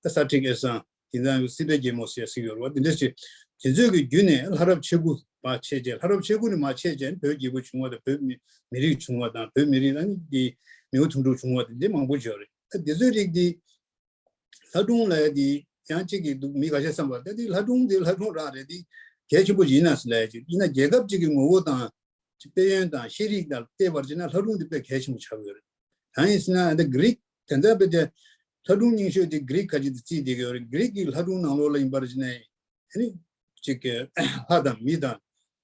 ད་ས་ཁྲི་སྐལ་བཟང་དེ་ཚང་སྲིད་པའི་རྒྱལ་མོ་ཟེར་ཟེར་ཡོད་རེད་བ། དེ་འདྲ་ཞིག་དེ་ཚོའི་གི་རྒྱུད་ནས་ལྷ་རབས་ཆེ་དགུ་མ་ཆད་བྱས། ལྷ་རབས་ཆེ་དགུ་ནས་མ་ཆད་བྱས་བོད་རྒྱལ་པོ་བྱུང་བ་དང་བོད་མི་མི་རིགས་བྱུང་བ་དང་བོད་མི་རིགས་ཨ་ནི་དེ་མིའུ་གདུང་དྲུག་བྱུང་བ་དེ་འདྲ་མང་པོ་ཡོད་རེད། ད་དེ་ཚོའི་རིགས་དེ་ལྷ་སྒྲུང་ལབ་ཡ་དེ་ཡང་གཅིག་གི་འདུག་མི་ཁ་ཤས་བསམ་པ་ད་དེ་ལྷ་སྒྲུང་དེ་ལྷ་སྒྲུང་རང་རེད། དེ་གལ་ཆེན་པོ་ཡིན་ན་ཟེར་ལབ་ཡ་ཅིག་ཡིན་ན་རྒྱལ་ཁབ་ཅིག་གི་ངོ་བོ་དང་དཔལ་ཡོན་དང་ཤེས་རིག་དང་བལྟས་པར་བྱས་ན་ལྷ་སྒྲུང་དེ་དཔེ་གལ་ཆེན་པོ་ཆགས་ཡོད་རེད། གང་ཡིན་ཟེར་ན་ད་གྷི་རིག་དེ་ཚོ་དཔེ་དེ་ལྷ་སྒྲུང་རྙིང་ཤོས་དེ་གྷི་རིག་ཁ་ཅིག་ཏུ་བརྩིས་བསྡད་ཀྱི་ཡོད་རེད། གྷི་རིག་གི་ལྷ་སྒྲུང་ནང་ལོགས་ལ་ཡིན་པར་བྱས་ན་ཨ་ནི་གཅིག་གི་ལྷ་དང་མི་དང་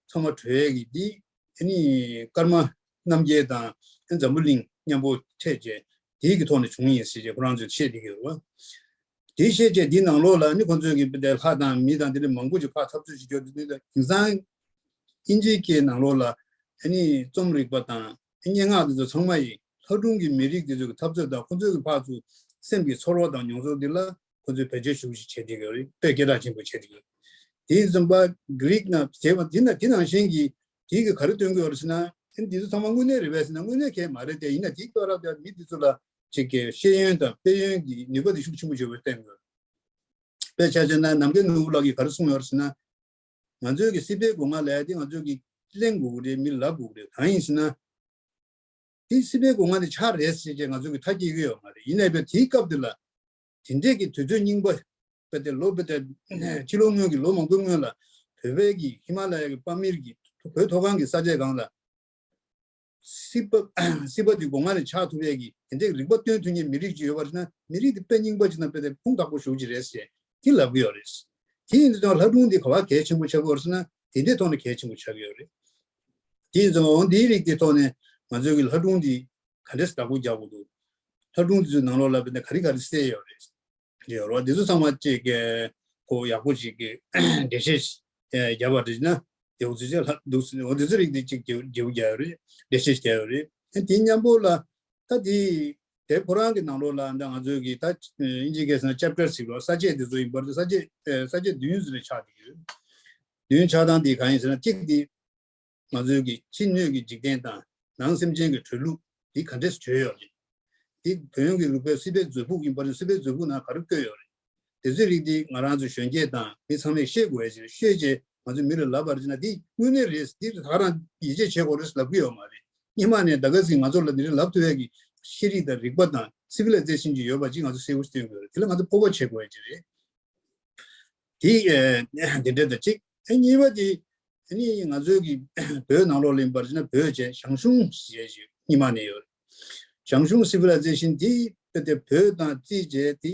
ཚང་མ་གྲོས་ཀྱི་དེ་ཨ་ནི་ཀརྨ་རྣམ་རྒྱལ་དང་འཛམ་བུ་གླིང་མཉམ་པོ་འཕྲད་བྱས་དེའི་གི་ཐོག་ནས་བྱུང་ཡིན་ཟེར་བྱས་ཁོ་རང་ཚོས་བཤད་བསྡད་ཀྱི་ཡོད་རེད་བ། དེ་བཤད་བྱས་འདི་ནང་ལོགས་ལ་ནི་ཁོང་ཚོས་ཀྱི་པི་ཏའི་ལྷ་དང་མི་དང་དེ་འདྲ་མང་པོ་ཅིག་ཕར་འཐབ་རྩོད་བྱེད་རྒྱུ་དེ་ནི་དེང་སང་དབྱིན་ཇིའི་སྐད་ནང་ལོགས་ལ་ཨ་ནི་རྩོམ་རིག་པ་དང་སྙན་ངག་དེ་ཚོ་ཚང་མ་ཡི་ལྷ་སྒྲུང་གི་མི་རིགས་དེ་ཚོ་གི་འཐབ་རྩོད་དང་ཁོང་ཚོའི་གི་ཕར་ཚུར་སེམས་ཀྱི་ཚོར་བ་དང་མྱོང་ཚོར་འདི་ལ་ཁོ་ཚོས་བེད་སྤྱོད་ཞེ་པོ་ཅིག་བྱེད་བསྡད་ཀྱི་ཡོད་རེད། དཔེ་སྐད་གྲགས་ཆེན་པོ་བྱེད་བསྡད་ཀྱི་ཡོད། དེ་བཟུམ་པ་གྷི་རིག་ནང་བྱས་པ་འདི་ན་དེ་ནང་བཞིན་གྱི་དེ་གི་ག་རེ་སྟོན་གྱི་ཡོད་རེད་ཟེར་ན། ཨ་ནི་འདི་ཚོ་ཚང་མ་དངོས་གནས་རེད་པས་ཟེར་ན་དངོས་གནས་གང་ཡང་མ་རེད་དེ། ཡིན་ན་དེའི་སྐབས་རབ་དེ་མི་འདི་ཚོ་ལ་ཅིག་གི་ཤེས་ཡོན་དང་དཔལ་ཡོན་གྱི་ནུས་པ་དེ་ཤུགས་ཆེན་པོ་ཡོད་པ་བསྟན་གྱི་ཡོད་རེད། དཔེ་ཆ་བཞག་ན་ནམ་མཁའི་ནོར་བུ་ལགས་ཀྱིས་ག་རེ་གསུངས་ཡོད་རེད་ཟེར་ན། ང་ཚོའི་གི་སྲིད་པའི་སྒོ་ང་ལ་ཡ་དེ་ང་ཚོའི་གི་གླེང་དགོས་ཀྱི་རེད། མི་ལབ་དགོས་ཀྱི་རེད། གང་ཡིན་ཟེར་ན། དེ་སྲིད་པའི་སྒོ་ང་ནས་ཆགས་རེད་ཟེར་བྱས་ང་ཚོ་གི་ཐག་བཅད་ཀྱི་ཡོད་མ་རེད། ཡིན་ནའི་བས་དེའི་སྐབས་དེ་ལ་དེ་འདྲས་ཀྱི་དུས་ཚོད་རྙིང་པ་དཔེ་དེ་ལོ་དཔེ་དེ་ཕྱི་ལོ་སྔོན་གྱི་ལོ་མང་པོའི་སྔོན་ལ་བོད་པའི་གི་ཧི་མ་ལ་ཡ་གི་པ་མིར་གྱི་བོད་མཐོ་སྒང་གི་ས་ཆའི་སྒང་ལ་སྲིད་པ་སྲིད་པ་དེ་སྒོ་ང་ནས་ཆགས་ཐུབ་ཡས་ཀྱི་དེ་འདྲས་རིག་པ་སྟོན་ཐུབ་མཁན་མི་རིགས་ཅིག་ཡོད་པ་རེད་ན། མི་རིགས་དེ་དཔེ་རྙིང་པ་ཅིག་དང་དཔེ་དེ་ཁུངས་དག་པོ་ཞེ་པོ་ཅིག་རེད་ཟེར་དེ་ལབ་ཀྱི་ཡོད་རེད། དེ་ཡིན་དུས་ཙང་ལྷ་སྒྲུང་འདི་ག་པར་གལ་ཆེན་པོ་ཆགས་ཀྱི་ཡོད་རེད་ཟེར་ན། དེ་འདྲའི་ཐོག་ནས་གལ་ཆེན་པོ་ཆགས་ཀྱི་ཡོད་རེད། དེ་ཡིན་ཙང་འོ་འདིའི་རིགས་དེ་ཐོག་ནས་ང་ཚོའི་གི་ལྷ་སྒྲུང་འདི་ག་འདྲས་བདག་པོ་རྒྱག་དགོས་འདུག་ལྷ་སྒྲུང་འདི་ཚོའི་ནང་ལོགས་ལ་དཔེར་ན་ག་རེ་ག་རེ་གསལ་ཡོད་རེད། ཡོད་རེད་བ། འདི་ཚོ་ཚང་མ་ཅིག་གི་ཁོ་ཡག་པོ་ཅིག་གི་འགྲེལ་བཤད་རྒྱབ་པ་རེད་ན། དེ་འོ་ཚོ་ཅིག་ལྷ་འདུག་ཟེར། འོ་འདི་ཚོ་རིགས་འདི་ཅིག་རྒྱབ་རྒྱབ་རྒྱག་ཡོད་རེད། འགྲེལ་བཤད་རྒྱག་ཡོད་རེད། དེ་མཉམ་པོ་ལ་ད་དེ་དེ་ཁོ་རང་གི་ནང་ལོགས་ལ་ད་ང་ཚོའི་གི་ད་དབྱིན་ཇིའི་སྐད་ཟེར་ན་ཅེབ་ཊར་ཟེར་བ་ས་བཅད་དེ་ཚོ་ཡིན་པར་དུ་ས་བཅད་ས་བཅད་བདུན་ཟེར་ནས་ཆགས་བསྡད་ཡོད། བདུན་ཆགས་སྟངས་དེ་གང་ཡིན་ཟེར་ན། གཅིག་དེ་ང་ཚོའི་གི་ཕྱི་སྣོད་ཀྱི་འཇིག་རྟེན་དང་ནང་སེམས་ཅན་གྱི་གྲོལ་ལུགས་འདི་ག་འདྲས་གྲོལ་ཡོད་རེད། འདི་བོན་གྱི་རིག་པའི་སྲིད་པའི་མཛོད་ཕུགས་ཡིན་པར་སྲིད་པའི་མཛོད་ཕུགས་ནང་ག་རེ་བཀོད་ཡོད་རེད། དེ་ཚོའི་རིགས་འདི་ང་རང་ཚོ་གཞོན་སྐྱེས་དང་མི་ཚང་མས་ཤེས་དགོས་ཡ་ཅིག་རེད། ཤེས་བྱས་ང་ཚོས་མི་ལ་ལབ་པ་རེད་ན་འདི་དངོས་གནས་རེད། འདི་ད་ག་རང་ཡིད་ཆེས་བྱེད་དགོས་རེད་ལབ་ཀྱི་ཡོད་མ་རེད། སྔོན་མ་ནས་ད་ག་ཟིག་ང་ཚོ་ལ་འདི་རིགས་ལབ་ཐུབ་ཡ་གི་ཤེས་རིག་དང་རིག་པ་དང་སི་ཝི་ལའི་ཛེ་ཤན་ཅིག་ཡོད་པ་ཅིག་ང་ཚོ་གསལ་པོ་སྟོན་དགོས་རེད། དེ་ལ་ང་ཚོ་སྤོབས་པ་བྱེད་དགོས་ཡ་ཅིག་རེད། དེ་ཨེ་དེ་འདྲ་དང་གཅིག་ཨེ་གཉིས་པ་དེ་ཨ་ནི་ང་ཚོའི་གི་བོད་ནང་ལོགས་ལ་ཡིན་པར་བྱས་ན་བོད་ཅེས་ཞང་ཞུང་ཞེས་ཞུ་སྔོན་མ་ནས་ཡོད་རེད། ཞང་ཞུང་སི་ཝི་ལའི་ཛེ་ཤན་དེ་དཔེ་དེ་བོད་དང་རྩིས་བྱས་དེ་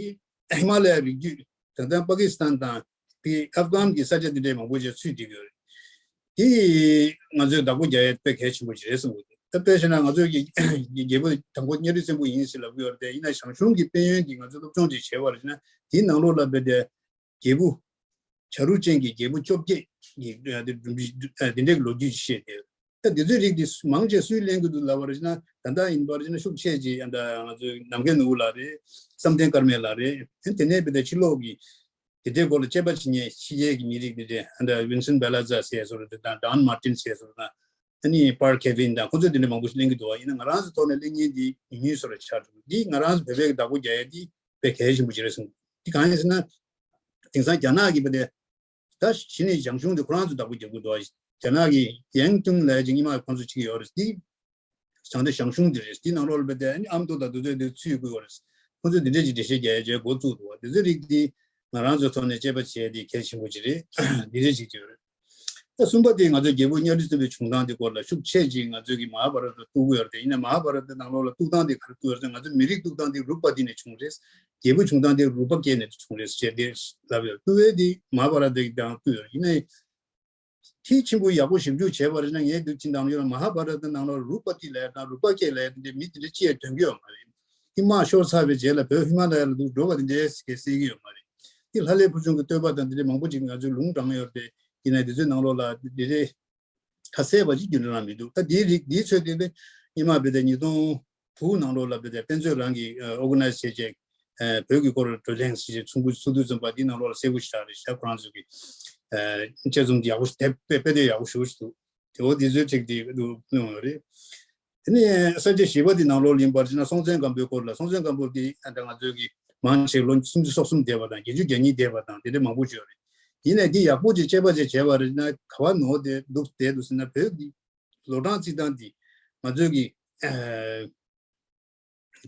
ཧི་མ་ལ་ཡའི་རི་རྒྱུད་ད་ལྟ་པ་ཀི་སི་ཐན་དང་དེ་ཨབ་གྷན་གྱི་ས་ཆ་དེ་འདྲའི་མང་པོ་ཅིག་ཚུད་བསྡད་ཀྱི་ཡོད་རེད། དེ་ང་ཚོས་བདག་པོ་རྒྱག་ཡས་དཔེ་གལ་ཆེན་པོ་ཅིག་རེད་བསམ་གྱི་འདུག་ད་དཔེ་བྱས་ན་ང་ཚོའི་གི་རྒྱལ་པོ་དང་པོ་གཉའ་ཁྲི་བཙན་པོ་ཡིན་ཟེར་ལབ་ཀྱི་ཡོད་རེད་དེ། ཡིན་ན་ཞང་ཞུང་གི་དཔལ་ཡོན་གྱི་ང་ཚོས་སློབ་སྦྱོང་ཅིག་བྱས་པ་རེད་ན། དེའི་ནང་ལོགས་ལ་དཔེ་དེ་རྒྱལ་པོ་བྱ་རུ་ཅན་གྱི་རྒྱལ་པོ་བཅོ་བརྒྱད་ཀྱི་དེ་འདྲའི་ལོ་རྒྱུས་ཤིག་བཤད་དེ། ད་དེ་ཚོའི་རིགས་དེ་མང་ཆེ་སུས་ལེན་གྱི་འདུག་ལབ་པ་རེད་ན། ད་ལྟ་ཡིན་པ་རེད་ན་ཤུགས་ཆེ་ཅིག་ཨ་ད་ང་ཚོའི་ནམ་མཁའི་ནོར་བུ་ལགས་རེད། བསམ་གཏན་དཀར་མེ་ལགས་རེད། དེ་ནས་དཔེ་དེ་ཕྱི་ལོགས་ཀྱི་དེ་འདྲའི་སྐོར་ལ་དཔྱད་པ་བྱེད་མཁན་ཕྱི་རྒྱལ་གྱི་མི་རིགས་དེ་འདྲས་ཨ་ད་ཝིན་སན་བེ་ལ་ཛ་ཟེར་བཟོ་འདྲ་དང་ཌོན་མར་ཊིན་ཟེར་བཟོ་འདྲ་དང་། ཨ་ནི་པར་ཁེ་ཝིན་དང་ཁོ་ཚོས་དེ་འདྲ་མང་པོ་ཞིག་ལེན་གྱི་འདུག་བ། ཡིན་ན་ང་རང་ཚོ་ཐོག་ནས་ལེན་མཁན་འདི་ཉུང་ཉུང་ཙམ་རེ་ཆགས་འདུག་འདི་ང་རང་ཚོ་བོད་པའི་བདག་པོ་རྒྱག་ཡ་འདི་དཔེ་གལ་ཆེན་པོ་ཅིག་རེད་གསུངས། འདི་གང་ཡིན་ཟེར་ན། དེང་སང་རྒྱ་ནག་གི་བ་དེ་ད་གཞི་ནས་ཞང་ཞུང་དེ་ཁོ་རང་ཚོ་བདག་པོ་རྒྱག་གི་འདུག་བ། རྒྱ་ནག་གི་ཡང་ཏུང་ལབ་ཅིག་སྔོན་མ་ཁོང་ཚོ་ཅིག་ཡོད་རེད། འདི་བྱང་སྡེ་ཞང་ཞུང་འདི་རེད། འདི་ནང་ལོགས་ལ་བ་དེ་ཨ་ནི་ཨ་མདོ་དང་དེ་ཚོ་འདི་ཚུད་དགོས་ཡོད་རེད། ཁོང་ཚོས་འདི་འདྲས་ཀྱི་འགྲེལ་བཤད་རྒྱག་ཡ་བྱས་འགོ་བཙུགས་འདུག་བ། དེ་ཚོའི་རིགས་འདི་ང་རང་ཚོའི་ཐོག་ནས་དཔྱད་པ་བྱས་ཏེ་གལ་ཆེན་པོ་ཅིག་རེད། འདི་འདྲས་ཅིག་བརྗོད་རེད། ད་གསུམ་པ་དེ་ང་ཚོའི་རྒྱལ་པོ་གཉའ་ཁྲི་བཙན་པོའི་བྱུང་སྟངས་དེ་སྐོར་ལ་ཤུགས་ཆེ་ཅིག་ང་ཚོའི་གི་མ་ཧཱ་བྷ་ར་ཏ་གཏུག་གི་ཡོད་རེད། ཡིན་ན་མ་ཧཱ་བྷ་ར་ཏ་ནང་ལོགས་ལ་གཏུག་སྟངས་དེ་ག་རེ་གཏུག་ཡོད་རེད་ཟེར་ན། ང་ཚོའི་མི་རིགས་གཏུག་སྟངས་དེ་རུ་པ་ཏི་ནས་བྱུང་རེད། རྒྱལ་པོ་བྱུང་སྟངས་དེ་རུ་པ་ཀེ་ནས་བྱུང་རེད་ཟེར་ཏེ་ལབ་ཡོད། གཏུག་པ་དེ་མ་ཧཱ་བྷ་ར་ཏ་གི་སྟེང་གཏུག་ཡོད་རེད། ཡིན་ནའི་མཐིལ་ཆེན་པོ་ཡག་པོ་ཞིབ་འཇུག་བྱས་པ་རེད་ན། ངས་འདུག་ཅི་འདང་ཡོད་ན་མ་ཧཱ་བྷ་ར་ཏ་ནང་ལོགས་རུ་པ་ཏི་ལབ་ཡ་དང་རུ་པ་ཀེ་ལབ་ཡ་དེ་འདྲའི་མི་དེ་འདྲ་ཅི་ཡང་ཐོན་གྱི་ཡོད་མ་རེད། དེ་དམག་ཤོར་ཚར་བའི་རྗེས་ལ་བོད་ཧི་མ་ལ་ཡ་ལ་འདུག་འགྲོ་བ་དེ་འདྲའི་གས་གསལ་གྱི་ཡོད་མ་རེད། དེ་ལྷ་ལས་ཕུར་ཆུང་གི་བསྟོད་པ་དང་དེ་འདྲའི་མང་པོ་ཅིག་ང་ཚོས་ལུང་དྲངས་ཡོད་རེད། ཡིན་ནའི་དེ་ཚོའི་ནང་ལོགས་ལ་དེ་འདྲའི་ཁ་གསལ་བ་ཅིག་རྒྱུན་རིང་རང་མི་འདུག་ད་དེའི་རིགས་དེའི་ཚོད་དེ་ནི་སྔོན་མ་བོད་དེ་ཉིས་སྟོང་དྲུག་ནང་ལོགས་ལ་བོད་དེ་དཔེ་མཛོད་རང་གིས་ཨོ་གྷ་ནའི་ཛི་བྱས་བྱས་བོད་ཀྱི་སྐོར་བགྲོ་གླེང་ཞིག་ཚོགས་འདུ་ཚོགས་འདུ་ཙམ་པ་དེའི་ནང་ལོགས་ལ་གསལ་པོ་ཞིག་ཆགས་རེད་ཤག་ཁོ་རང་ཚོ་གི་དཔྱད་རྩོམ་དེ་ཡག་པོ་ཞིག་དེབ་དཔེ་དཔེ་དེབ་ཡག་པོ་ཞེ་པོ་ཞིག་འདུག་དེ་འོ་དེ་ཚོའི་ཚིག་དེ་གནང་ཡོད་རེད། དེ་ནས་ས་བཅད་བཞི་པ་དེ་ནང་ལོགས་ལ་ཡིན་པར་བྱས་ན་སྲོང་བཙན་སྒམ་པོའི་སྐོར་ལ། སྲོང་བཙན་སྒམ་པོ་དེ་ད་ང་ཚོའི་གི་མང་ཆེ་ལོ་སུམ་ཅུ་སོ་གསུམ་འདས་པ་དང་བརྒྱད་ཅུ་གྱ་གཉིས་འདས་པ་དང་དེ་འདྲ་མང་པོ་ཅིག་ཡོད་རེད། ཡིན་ནའི་འདི་ཡག་པོ་ཅིག་དཔྱད་པ་ཅིག་བྱས་པ་རེད་ན་ག་བ་ནོར་དེ་འདུག་བསྡད་འདུག་ཟེར་ན། བོད་ཀྱི་ལོ་གྲངས་བརྩི་སྟངས་འདི་ང་ཚོའི་གི་ཨ་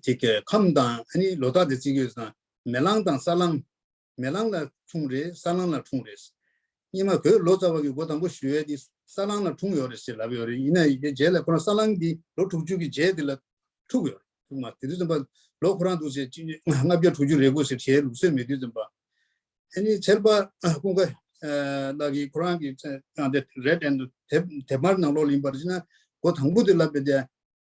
ཅིག་གི་ཁམས་དང་ཨ་ནི་ལོ་རྟགས་དེ་བརྩི་གི་ཡོད་ཙང་མེ་གླང་དང་ས་གླང་། མེ་གླང་ལ་འཁྲུངས་རེད། ས་གླང་ལ་འཁྲུངས་རེད། སྔོན་མ་བོད་ལོ་ཙཱ་བ་གིས་འགོ་དང་པོ་ཞུ་ཡས་དེ་ས་གླང་ལ་འཁྲུངས་ཡོད་རེད་ཟེར་ལབ་ཡོད་རེད། ཡིན་ན་ཡིན་གྱི་རྗེས་ལ་ཁོ་རང་ས་གླང་འདི་ལོ་དྲུག་ཅུ་གི་རྗེས་དེ་ལ་འཁྲུངས་ཡོད་རེད། འཁྲུངས་མ་དེ་དུས་ཙམ་པ་ལོ་ཁོ་རང་འདུག་ཟེར་ལྔ་བརྒྱ་དྲུག་ཅུ་རེ་དགུ་ཟེར་བྱས་ལུགས་སྲོལ་མེད་དུས་ཙམ་པ། ཨ་ནི་མཚལ་པ་ཀུན་དགའ་ལགས་ཀྱིས་ཁོ་རང་གི་ཨ་དེ་རེད་ཨེན་དེབ་དེབ་དམར་ནང་ལོགས་ལ་ཡིན་པར་བྱས་ན་འགོ་དང་པོ་དེ་ལབ་པའི་དེ།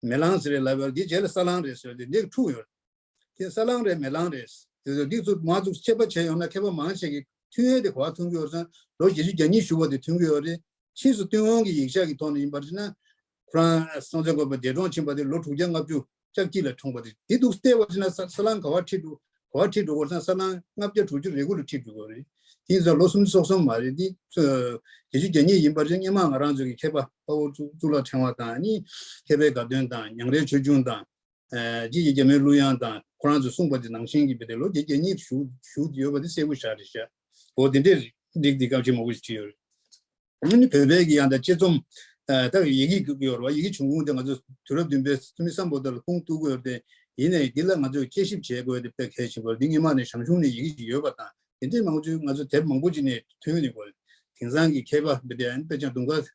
མེ་གླང་ཟེར་རེད་ལབ་ཡོད། དེ་རྗེས་ལ་ས་གླང་རེད་ཟེར་ཏེ་འདི་འཁྲུག་ཡོད། དེ་ས་གླང་རེད་མེ་གླང་རེད། དེ་ཚོ་འདི་ཚོ་མ་ཚུགས་ཆད་པ་བྱས་ཡོང་ན་མཁས་པ་མང་ཆེ་གི་ཐུན་ཡས་དེ་ག་པར་ཐོན་གྱི་ཡོད་ཟེར་ན་ལོ་བརྒྱད་ཅུ་གྱ་གཉིས་བཞུགས་པ་དེ་ཐོན་གྱི་ཡོད་རེད། ཕྱིས་སུ་ཏུན་ཧོང་གི་ཡིག་ཆ་གི་ཐོག་ནས་ཡིན་པར་བྱས་ན། ཁོ་རང་སྲོང་བཙན་སྒམ་པོ་འདས་གྲོངས་ཕྱིན་པ་དེ་ལོ་དྲུག་བརྒྱ་ལྔ་བཅུ་ལྕགས་སྐྱིད་ལ་འཁྲུངས་པ་དེ་དེ་འདུག་བལྟས་པ་བྱས་ན་ས་ས་ལམ་ག་པར་ཁྲིད་འགྲོ་ག་པར་ཁྲིད་འགྲོ་དགོས་ཟེར་ན་ས་ལམ་ལྔ་བརྒྱ་དྲུག་ཅུ་རེ་དགུ་ལ་ཁྲིད་འགྲོ་དགོས་རེད། དེ་ཡིན་ཙང་ལོ་སུམ་ཅུ་སོ་གསུམ་མ་རེད་དེ། ཚོ་བརྒྱད་ཅུ་གྱ་གཉིས་ཡིན་པར་བྱས་སྔོན་མ་ང་རང་ཚོ་གི་མཁས་པ་དཔའ་བོ་གཙུག་གཙུག་ལག་ཕྲེང་བ་དང་ནི་མཁས་པའི་དགའ་སྟོན་དང་ཉང་རལ་ཆོས་འབྱུང་དང་། ཨ་རྗེ་ཡི་རྒྱ་མོའི་གླུ་དབྱངས་དང་ཁོ་རང་ཚོས་གསུངས་པ་དེ་ནང་བཞིན་གྱི་བེ་ཏའི་ལོ་བརྒྱད་ཅུ་གྱ་གཉིས་བཞུགས་བཞུགས་ཡོད་པ་དེ་གསལ་པོ་ཤར་རེད་ཤག་འོ་དེ་འདྲའི་རིགས་འདི་སྐབས་ཆེན་མང་པོ་ཞིག་བྲིས་ཡོད་རེད། ཨ་ནི་བོད་པའི་གི་ཡང་ད་དཔྱད་རྩོམ་ཨ་ད་ཡི་གེ་ཡོད་རེད་བ། ཡི་གེ་བྱུང་ཁུངས་དེ་ང་ཚོ་དུས་རབས་བདུན་པའི་སུ་མི་སམ་བྷོ་ཊ་ལ་ཁུངས་གཏུག་དགོས་ཡོད་རེད་དེ། ཡིན་ནའི་འདི་ལ་ང་ཚོས་དཔྱད་ཞིབ་བྱེད་དགོས་དེ་དཔེ་གལ་ཆེན་པོ་རེད། འདི་སྔོན་མ་ནས་ཞང་ཞུང་ནས་ཡི་གེ་ཞིག་ཡོད་པ་དང་དེ་འདྲའི་མང་པོ་ཅིག་ང་ཚོ་དེབ་མང་པོ་ཅིག་ནས་ཐོན་ཡོང་གི་ཡོད་རེད། དེང་སང་གི་མཁས་པ་འདི་འདྲ་ཨ་ནི་དཔེ་ཆ་དུང་དཀར་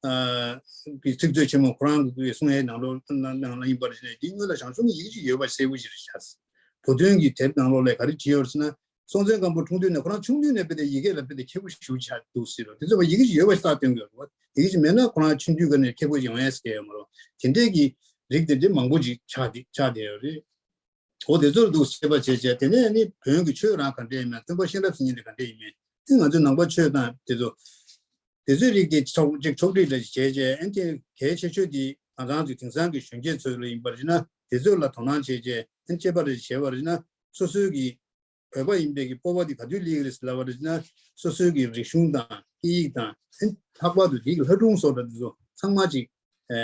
ཨ་གི་ཚིག་མཛོད་ཆེན་མོ་ཁོ་རང་གི་གསུང་ཡས་ནང་ལོགས་ནང་ནང་ལ་ཡིན་པར་བྱས་ནས་འདི་སྔོན་ལ་ཞང་ཞུང་གི་ཡི་གེ་ཅིག་ཡོད་པ་གསལ་པོ་ཞིག་རེད་ཤག་བུ་སྟོན་གྱི་དེབ་ནང་ལོགས་ལ་ག་རེ་བྲིས་ཡོད་ཟེར་ན། སྲོང་བཙན་སྒམ་པོ་འཁྲུངས་དུས་ནས་ཁོ་རང་ཆུང་དུས་ནས་དཔེ་དེ་ཡི་གེ་ལ་དཔེ་དེ་མཁས་པོ་ཞེ་པོ་ཆགས་འདུག་ཟེར་རོ། དེ་ཚོ་བ་ཡི་གེ་ཅིག་ཡོད་པ་ཞིག་རྟགས་སྟོན་དགོས་རེད་བ། ཡི་གེ་ཅིག་མེད་ན་ཁོ་རང་ཆུང་དུས་ཀ་ནས་མཁས་པོ་ཡོང་ཡས་ཟེར་ཡོད་མ་རེད། དེ་འདྲས་ཀྱི་རིགས་དེ་འདྲས་མང་པོ་ཅིག་ཆགས་བསྡད་ཆགས་བསྡད་ཡོད་རེད། འོ་དེ་ཚོར་འདུག་དཔྱད་པ་བྱས་བྱས་དེ་ནས་ནི་བོན་གྱི་ཆོས་རང་ག་འདྲས་ཡིན་མིན། སྟོན་པ་གཤེན་རབ་ཟེར་མཁན་དེ་ག་འདྲས་ཡིན་མིན། དེ་ང་ཚོའི་ནང་པ་ཆོས་དང་དེ་ཚོ། དེ་ཚོའི་རིགས་དེ་ཕྱོགས་གཅིག་ཕྱོགས་སྒྲིག་འདྲ་ཞིག་བྱས་རྗེས་ཨ་ནི་དེ་གལ་ཆེ་ཤོས་དེ་ང་རང་ཚོའི་དེང་སང་གི་གཞོན་སྐྱེས་ཚོ་ལ་ཡིན་པར་བྱས་ན་དེ་ཚོ་ལ་དོ་སྣང་བྱས་རྗེས་ཨ་ནི་དཔྱད་པ་རེ་བྱས་པར་བྱས་ན་སོ་སོའི་གི་བོད་པ་ཡིན་པའི་གི་སྤོབས་པ་དེ་ག་དུས་སླེབས་ཀྱི་རེད་ཟེར་ལབ་པར་བྱས་ན་སོ་སོའི་གི་རིག་གཞུང་དང་སྐད་ཡིག་དང་ཨ་ནི་ལྷག་པར་དུ་དེ་གི་ལྷ་སྒྲུང་སོགས་འདྲ་དེ་ཚོ་ཚང་མ་ཅིག་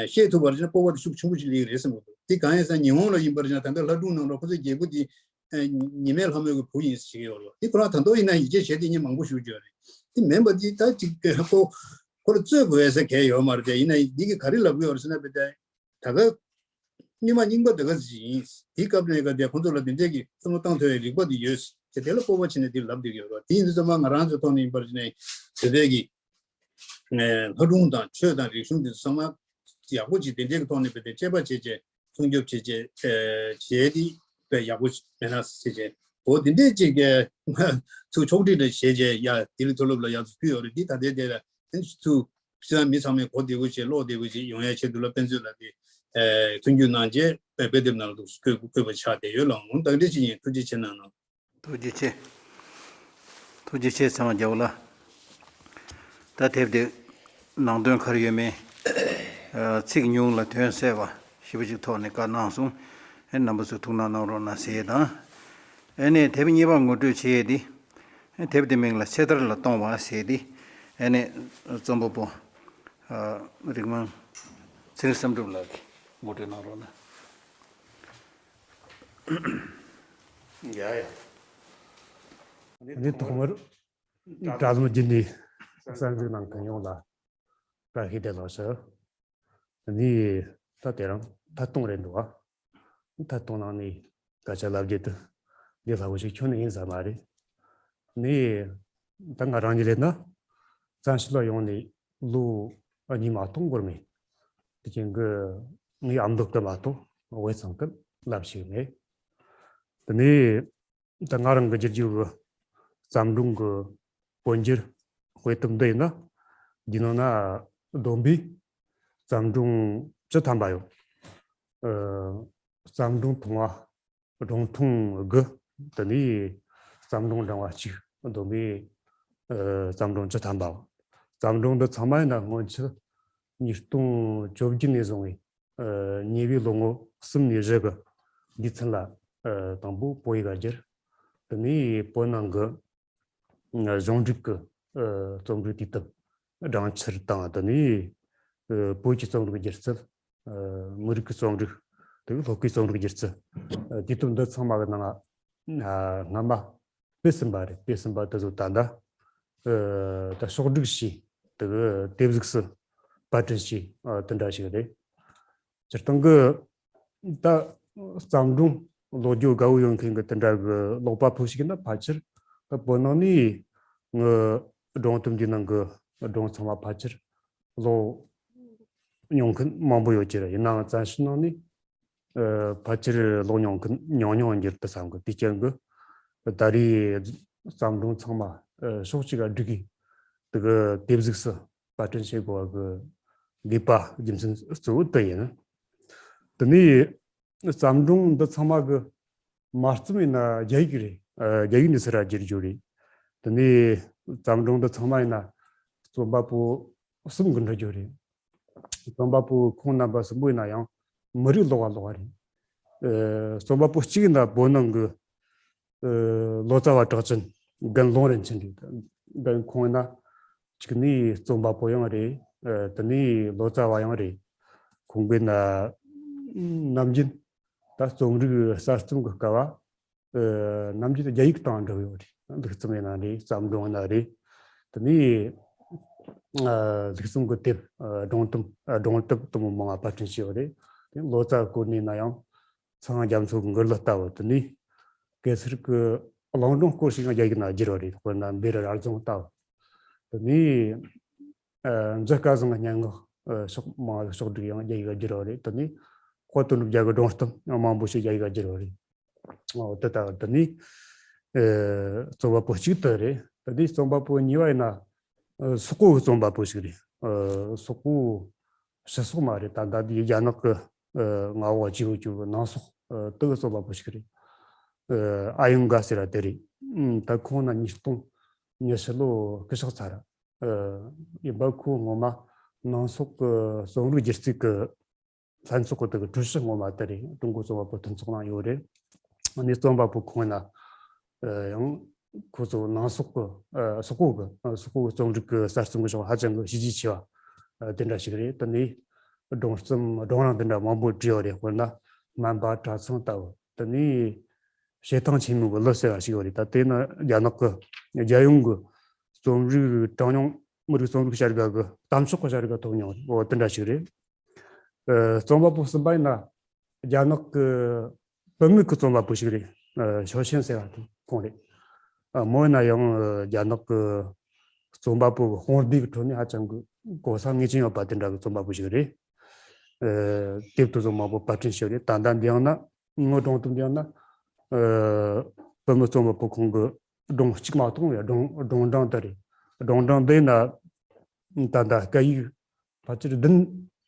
ཤེས་ཐུབ་པར་བྱས་ན་སྤོབས་པ་དེ་ཤུགས་ཆེན་པོ་ཅིག་སླེབས་ཀྱི་རེད་བསམ་གྱི་འདུག་དེ་གང་ཡིན་ཟེར་ན་ཉི་ཧོང་ལ་ཡིན་པར་བྱས་ན་ད་ལྟ་ལྷ་སྒྲུང་ནང་ལོགས་ཁོ་ཚོའི་རྒྱལ་པོ་དེ། ཨ་ཉི་མའི་ལྷ་མོའི་གི་བུ་ཡིན་ཟེར་གྱི་ཡོད་རེད། དེ་ཁོ་རང་ད་དུང་ཡིན་ན་ཡིད་ཆེས་བྱས་དེ་མི་མང་པོ་ཞིག་ཡོད་རེད། དེ་མིན་པ་དེ་ད་ཅིག་ཁོ་ཁོ་ལ་རྩོད་དགོས་ཟེར་གལ་ཡོད་མ་རེད་དེ། ཡིན་ན་འདི་གི་ག་རེ་ལབ་ཀྱི་ཡོད་རེད་ཟེར་ན་དཔེ་ད་ད་ག་རྙིང་མ་རྙིང་པ་ད་ག་ཟིག་ཡིན། དེ་སྐབས་ནས་ག་དེ་ཁོ་ཚོ་ལ་དེ་འདྲས་ཀྱི་བསམ་བློ་བཏང་ཐུབ་པའི་རིག་པ་དེ་ཡོད་ཟེར་དེ་ལ་སྤོབས་པ་བྱས་ནས་དེ་ལབ་བསྡད་ཀྱི་ཡོད་རེད། དེ་ཡིན་དུས་ཙམ་པ་ང་རང་ཚོའི་ཐོག་ནས་ཡིན་པར་བྱས་ནས་བོད་པའི་གི་ལྷ་སྒྲུང་དང་ཆོས་དང་རིག་གཞུང་དེ་ཚོ་ཚང་མ་ཡག་པོ་ཅིག་དེ་འདྲའི་གི་ཐོག་ནས་དཔེ་དེ་དཔྱད་པ་བྱས་རྗེས་སྲུང་སྐྱོབ་བྱས་རྗེས་བྱས་ཏེ་དཔེ་ཡག་པོ་མེད་ན་ཟེར་བྱས་འོ་དེ་འདྲའི་ཅིག་གི་ཚུར་ཕྱོགས་སྒྲིག་འདྲ་བྱས་རྗེས་ཡ་དེ་ལས་མཐོ་སློབ་ལ་ཡག་ཚུལ་ཕུལ་ཡོད་རེད། འདི་ད་ལྟའི་དེ་ལ་ཚུར་སྤྱིར་མི་ཚང་མས་གོ་བདེ་པོ་བྱས་ཀློག་བདེ་པོ་བྱས་ཡོང་ཡ་ཆེད་དུ་ལ་དཔེ་མཛོད་ལ་དེ་མཐུན་འགྱུར་གནང་རྗེས་དཔེ་དེབ་ནང་དུ་བཀོད་བཀོད་པ་ཆགས་བསྡད་ཡོད་ལ་འོང་ད་འདྲ་ཅིག་ཡིན། ཐུགས་རྗེ་ཆེ་གནང་ནོ། ཐུགས་རྗེ་ཆེ། ཐུགས་རྗེ་ཆེ་ཚེ་དབང་རྒྱལ་པོ་ལགས། ད་དེབ་དེ་ནང་དོན་ག་རེ་ཡོད་མེད། ཨ་ཚིག་ཉུང་ལ་དོན་གསལ་བ་ཞེ་པོ་ཅིག་ཐོག་ནས་བཀའ་གནང་སོང་། ཨེ་རྣམ་པ་ཚོས་ཐུགས་སྣང་གནང་རོགས་གནང་ཟེར་ཡས་དང་། ཨེ་ནས་དེབ་གཉིས་པ་ངོ་སྤྲོད་བྱེད་ཡས་དེ། ཨེ་དེབ་དེ་མིང་ལ་ཚེ་ཐར་ལ་གཏོང་བ་ཟེར་དེ། ཨེ་ནས་རྩོམ་པ་པོ་ཨ་རིག་མང་ཚེ་རིང་བསམ་གྲུབ་ལགས་ཀྱིས་ངོ་སྤྲོད་གནང་རོགས་གནང་། ཡ་ཡ། འདི་ཐོག་མར་དྲ་ལམ་བརྒྱུད་ནས་གསན་གཟིགས་གནང་མཁན་ཡོངས་ལ་བཀྲ་ཤིས་བདེ་ལེགས་ཞུ། ནི་ད་དེ་རིང་ཐད་གཏོང་རེད་འདུག་ཨ། ཐད་གཏོང་ནང་ནས་སྐད་ཆ་ལབ་རྒྱུ་དེ་འདི་སླ་པོ་ཞིག་ཁྱོན་ནས་ཡིན་ས་མ་རེད། ནི་ད་ང་རང་གཉིས་ལས་ན་བཙན་བྱོལ་ལ་ཡོང་ནས་ལོ་གཉིས་མ་གཏོགས་འགོར་མེད། དེ་རྐྱེན་གྱིས་ངའི་ཨ་མདོ་སྐད་མ་གཏོགས་དབུས་གཙང་སྐད་ལབ་ཤེས་མེད། དེ་ནས་ད་ང་རང་གི་བསྒྱུར་རྒྱུ་གི་བརྩམས་སྒྲུང་གི་བོད་འགྱུར་དཔེ་དེབ་འདི་ཡིན་ན། འདི་ནང་ན་བསྡོམས་པས་བརྩམས་སྒྲུང་བཅུ་ཐམ་པ་ཡོད། ཨ་བརྩམས་སྒྲུང་ཐུང་བ་སྒྲུང་ཐུང་དགུ། དེ་ནས་བརྩམས་སྒྲུང་འབྲིང་བ་གཅིག་བསྡོམས་པས་ཨ་བརྩམས་སྒྲུང་བཅུ་ཐམ་པ། བརྩམས་སྒྲུང་འདི་ཚང་མ་ཡིན་ན་སྔོན་ཆད་ཉིས་སྟོང་བཅོ་བརྒྱད་ནས་བཟུང་བའི་ཨ་ཉེ་བའི་ལོ་ངོ་གསུམ་ནས་བཞི་གི་དུས་ཚོད་ལ་ཨ་དང་པོ་བོད་ཡིག་ག་བསྒྱུར། དེ་ནས་བོད་ནང་གི་ཨ་གཞུང་འབྲུག་གི་ཨ་རྩོམ་རིག་དུས་དེབ་སྦྲང་ཆར་དང་། དེ་ནས་ཨ་བོད་ཀྱི་རྩོམ་རིག་སྒྱུ་རྩལ་ཨ་མི་རིགས་ཀྱི་རྩོམ་རིག་དེ་གི་སློབ་ཀྱི་རྩོམ་རིག་སྒྱུ་རྩལ་ཨ་དུས་དེབ་འདི་ཚང་མ་གི་ནང་ང་ཨ་སྔ་མ་དཔེ་གསུམ་པ་རེད། དཔེ་གསུམ་པ་དེ་ཚོ་ད་ལྟ་ཨ་ད་ཕྱོགས་སྒྲིག་བྱས། དེ་གི་དེབ་གཟུགས་སུ་པར་སྐྲུན་བྱས། ཨ་དེ་འདྲ་ཞིག་རེད། སྤྱིར་བཏང་གི་ད་བརྩམས་སྒྲུང་ཀློག་རྒྱུ་དགའ་བོ་ཡོད་མཁན་གི་དེ་འདྲ་གི་ཀློག་པ་པོ་ཞིག་ཡིན་ན་ཕལ་ཆེར་ད་བོད་ནང་ནས་ངི་སྒྲུང་དེབ་འདི་ནང་གི་སྒྲུང་ཚང་མ་ཕལ་ཆེར་ཀློག་མྱོང་མཁན་མང་པོ་ཡོད་ཀྱི་རེད། ཡིན་ནའང་བཙན་བྱོལ་ནང་ནས་ཨ་ཕལ་ཆེར་ཀློག་མྱོང་མཁན་ཉུང་ཉུང་འགྱུར་དུ་བསམ་གི། དེ་རྐྱེན་གྱིས་ད་རེས་བརྩམས་སྒྲུང་ཚང་མ་ཨ་ཕྱོགས་གཅིག་ག་བསྒྲིགས་གི་དེ་གི་དེབ་གཟུགས་སུ་པར་སྐྲུན་བྱེད་དགོས་པ་གི་དགོས་པ་རྒྱུ་མཚན་གཙོ་བོ་དེ་ཡིན། དེ་ནས་བརྩམས་སྒྲུང་འདི་ཚང་མ་གི་ མ་རྩོམ་ཡིན་ན་རྒྱ་ཡིག་རེད། ཨ། རྒྱ་ཡིག་ནས་ཚུར་བསྒྱུར་རྒྱུ་རེད། དེ་ནས་བརྩམས་སྒྲུང་འདི་ཚང་མ་ཡིན་ན་རྩོམ་པ་པོ་གསུམ་གྱིས་འབྲི་རྒྱུ་རེད། རྩོམ་པ་པོ་ཁོང་རྣམ་པ་གསུམ་པོ་ཡིན་ན་ཡང་མི་རིགས་ལོགས་པ་ལོགས་པ་རེད། ཨ། རྩོམ་པ་པོ་གཅིག་ཡིན་ན་བོད་ནང་གི་ཨ། ལོ་ཙཱ་བ་གྲགས་ཅན་རྒན་ལུང་རིན་ཆེན་རེད། རྒན་ཁོང་ཡིན་ན་གཅིག་ནས་རྩོམ་པ་པོ་ཡང་རེད། ཨ། དེ་ནས་ལོ་ཙཱ་བ་ཡང་རེད། ཁོང་གིས་ན་ནམ་རྒྱུན་ད་རྩོམ་རིག་གསར་རྩོམ་གྱི་སྐབས་བ། ཨ། ནམ་རྒྱུན་རྒྱ་ཡིག་སྟེང་འབྲི་ཡོད་རེད། ལེགས་རྩོམ་ཡིན་ན་རེད། བརྩམས་སྒྲུང་ཡིན་ན་རེད། དེ་ནས་ཨ། ལེགས་རྩོམ་གྱི་དེབ། ཨ། སྒྲུང་དེབ། ཨ། སྒྲུང་དེབ་དེ་མོ་མང་བ་པར་སྐྲུན་བྱས་ཡོད་རེད། དེ་ལོ་ཙཱ་སྐོར་ནས་ན་ཡང་། ཚངས་དབྱངས་རྒྱ་མཚོ་གི་མགུར་གླུ་ལྟ་བུ། དེ་ནས་གེ་སར་གྱི་གླིང་སྒྲུང་སྐོར་ཞིག་ཡང་རྒྱ་ཡིག་ནང་བསྒྱུར་བ་རེད། དཔེར་ན་བེ་རི་རབ་རྫོང་ལྟ་བུ། དེ་ནས་ཨ། མཛོད་སྐལ་བཟང་གི་སྙན་ངག་ཨ། ཕྱོགས་མང་བ་ཕྱོགས་བསྒྲིགས་ཡང་རྒྱ་ཡིག་བསྒྱུར་བ་རེད། དེ་ནས་དཔལ་དོན་གྲུབ་རྒྱལ་གྱི་སྒྲུང་གཏམ་ཡང་མང་པོ་ཞིག་རྒྱ་ཡིག་བསྒྱུར་བ་རེད། ཨོ། དེ་ལྟ་བུ། དེ་ནས་ཨ། རྩོམ་པ་པོ་གཅིག་དེ་རེད། དེ་ནས་རྩོམ་པ་པོ་གཉིས་པ་ཡིན་ན་ཨ། སོག་པོ་གི་རྩོམ་པ་པོ་ཞིག་རེད། ཨ། སོག་པོ་ཕྱི་སོག་མ་རེད། ད་ལྟ་དེའི་རྒྱ་ནག་གི་ཨ། མངའ་འོག་བྱས་ཡོད་རྒྱུ་གི་ནང་སོག་ཨ། དེ་གི་རྩོམ་པ་པོ་ཞིག་རེད། ཨ། ཨ་ཡུང་ག་ཟེར་བ་དེ་རེད། ཨ། ད་ཁོང་ན་ཉིས་སྟོང་ཉི་ཤུ་ལོ་སྐུ་གཤེགས་ཚར། ཨ། ཡིན་པ་ཁོ་ངོ་མ་ནང་སོག་གི་རྩོམ་རིག་སྒྱུ་རྩལ་གྱི་ལྷན་ཚོགས་ཀྱི་དེ་གི་ཀྲུའུ་ཞི་ངོ་མ་དེ་རེད། ཀྲུང་གོ་རྩོམ་པ་པོ་མཐུན་ཚོགས་ནང་ཡོད་རེད། ཨ་ནི་རྩོམ་པ་པོ་ཁོང་ན་ཨ། ཡང་ཁོ་ཚོ་ནང་སོག་གི་ཨ། སོག་པོ་གི་ཨ། སོག་པོ་གི་རྩོམ་རིག་གི་གསར་རྩོམ་གི་ཕྱོགས་ཧ་ཅང་གི་བྱས་རྗེས་ཆེ་བ་ཨ། དེ་འདྲ་ཞིག་རེད། དེ་ནས་སྒྲུང་རྩོམ་སྒྲུང་རིང་དེ་འདྲ་མང་པོ་བྲིས་ཡོད་རེད། དཔེར་ན་སྨན་པ་གྲྭ་ཚང་ལྟ་བུ། དེ་ནས་བྱེ་ཐང་ཆེན་མོ་གི་གླུ་ཟེར་བ་ཞིག་ཡོད་རེད། ད་དེ་ནི་རྒྱ་ནག་གི་རྒྱལ་ཡོངས་ཀྱི་རྩོམ་རིག་གྲངས་ཉུང་མི་རིགས་རྩོམ་རིག་བྱ་དགའ་གི་གཏམ་ཤོག་གི་བྱ་དགའ་ཐོབ་མྱོང་རེད། འོ་དེ་འདྲ་ཞིག་རེད། ཨ། རྩོམ་པ་པོ་གསུམ་པ་ཡིན་ན་རྒྱ་ནག་གི་བུད་མེད་ཀྱི་རྩོམ་པ་པོ་ཞིག་རེད། ཨ། ཞའོ་ཆན་ཟེར་བ་དེ་ཁོང་རེད། ཨ། མོ་ཡིན་ན་ཡང་ཨ། རྒྱ་ནག་གི་རྩོམ་པ་པོ་གི་དཔུང་སྡེ་གི་ཁྲོད་ནས་ཧ་ཅང་གི་གོ་ས་ངེས་ཅན་ཡོད་པ་དེ་འདྲ་གི་རྩོམ་པ་པོ་ཞིག་རེད། ཨ། དེབ་དེ་ཚོ་མང་པོ་པར་སྐྲུན་བྱས་རེད། ད་ལྟ་འདི་ཡང་ན་ངོ་སྒྲུང་དེབ་འདི་ཡང་ན་ཨ། བུད་མེད་རྩོམ་པ་པོ་ཁོང་གི་སྒྲུང་གཅིག་མ་གཏོགས་ཡང་སྒྲུང་སྒྲུང་སྒྲུང་དེ་རེད། སྒྲུང་སྒྲུང་འདི་ཡིན་ན་ད་ལྟ་སྐད་ཡིག་ཕལ་ཆེར་བདུན་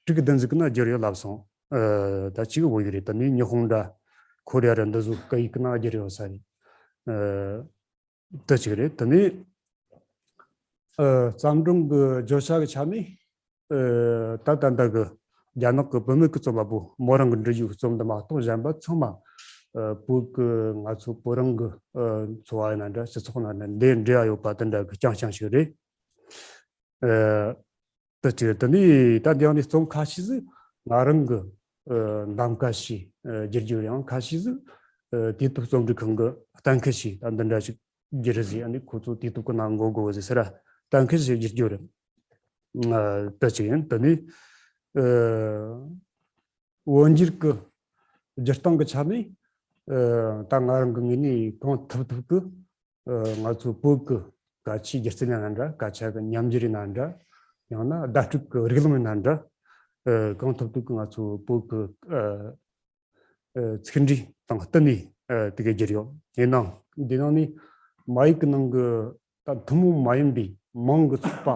དྲུག་བདུན་ཟིག་ན་བསྒྱུར་ཡོད་ལབ་སོང་། ཨ། ད་གཅིག་བོད་ཡིག་རེད། ད་ནི་ཉི་ཧོང་འདྲ་ཁོ་རེ་ཡ་ར་འདི་ཚོ་སྐད་ཡིག་ནང་བསྒྱུར་ཡོད་ས་རེད། ཨ། ད་གཅིག་རེད། ད་ནི་ཨ། བརྩམས་སྒྲུང་གི་བརྗོད་བྱ་གི་ཆ་ནས་ཨ། ད་ད་ལྟ་གི་རྒྱ་ནག་གི་བུད་མེད་ཀྱི་རྩོམ་པ་པོ་མོ་རང་གི་འབྲི་རྒྱུ་གི་རྩོམ་འདི་མ་གཏོགས་གཞན་པ་ཚང་མ་ཨ། བོད་ཀྱི་ང་ཚོ་བོད་རང་གི་ཨ། འཚོ་བ་ཡིན་ན་འདྲ། སྤྱི་ཚོགས་ཡིན་ན་འདྲ། འདི་འབྲེལ་བ་ཡོད་པ་དེ་འདྲ་གི་རྐྱང་རྐྱང་ཞིག་རེད། ཨ། དེ་གཅིག་དེ་ནས་ད་འདི་ཡང་ནས་རྩོམ་ཁ་ཤས་ཟིག་ང་རང་གི་ཨ། གདམ་ག་བྱས་ཨ། བསྒྱུར་རྒྱུ། ཡང་ཁ་ཤས་ཟིག་ཨ། དུས་བབ་རྩོམ་སྒྲིག་ཁང་གི་གཏན་འཁེལ་བྱས། ད་འདི་འདྲ་ཞིག་བསྒྱུར་ཟིག་ཨ་ནི་ཁོ་ཚོ་དུས་བབ་ཀྱི་ནང་འགོད་དགོས་ཟིག་ཟེར་ར་གཏན་འཁེལ་བྱས་བསྒྱུར་རྒྱུ་རེད། ཨ། དེ་གཅིག་ཡིན། དེ་ནས་ཨ། བོད་འགྱུར་གྱི་བསྒྱུར་སྟངས་ཀྱི་ཆ་ནས་ཨ། ད་ང་རང་གི་ངོས་ནས་གང་ཐུབ་ཐུབ་ཀྱི་ཨ། ང་ཚོའི་བོད་ཀྱི་སྐད་ཆའི་སྒྱུ་རྩལ་ཡིན་ན་འདྲ། སྐད་ཆ་གི་ཉམས་འགྱུར་ཡིན་ན་འདྲ། ཡང་ན་བརྡ་སྤྲོད་ཀྱི་རིགས་ལམ་ཡིན་ན་འདྲ། ཨ། གང་ཐུབ་ཐུབ་ཀྱི་ང་ཚོའི་བོད་ཀྱི་ཨ། ཨ། ཚིག་འབྲུ་དང་བསྟུན་ནས་ཨ། དེ་ག་བསྒྱུར་ཡོད། ཡིན་ནའང་འདི་ནང་ནས་མ་ཡིག་གི་ནང་གི་ད་ཐུན་མོང་མ་ཡིན་པའི་མིང་གི་ཚོགས་པ་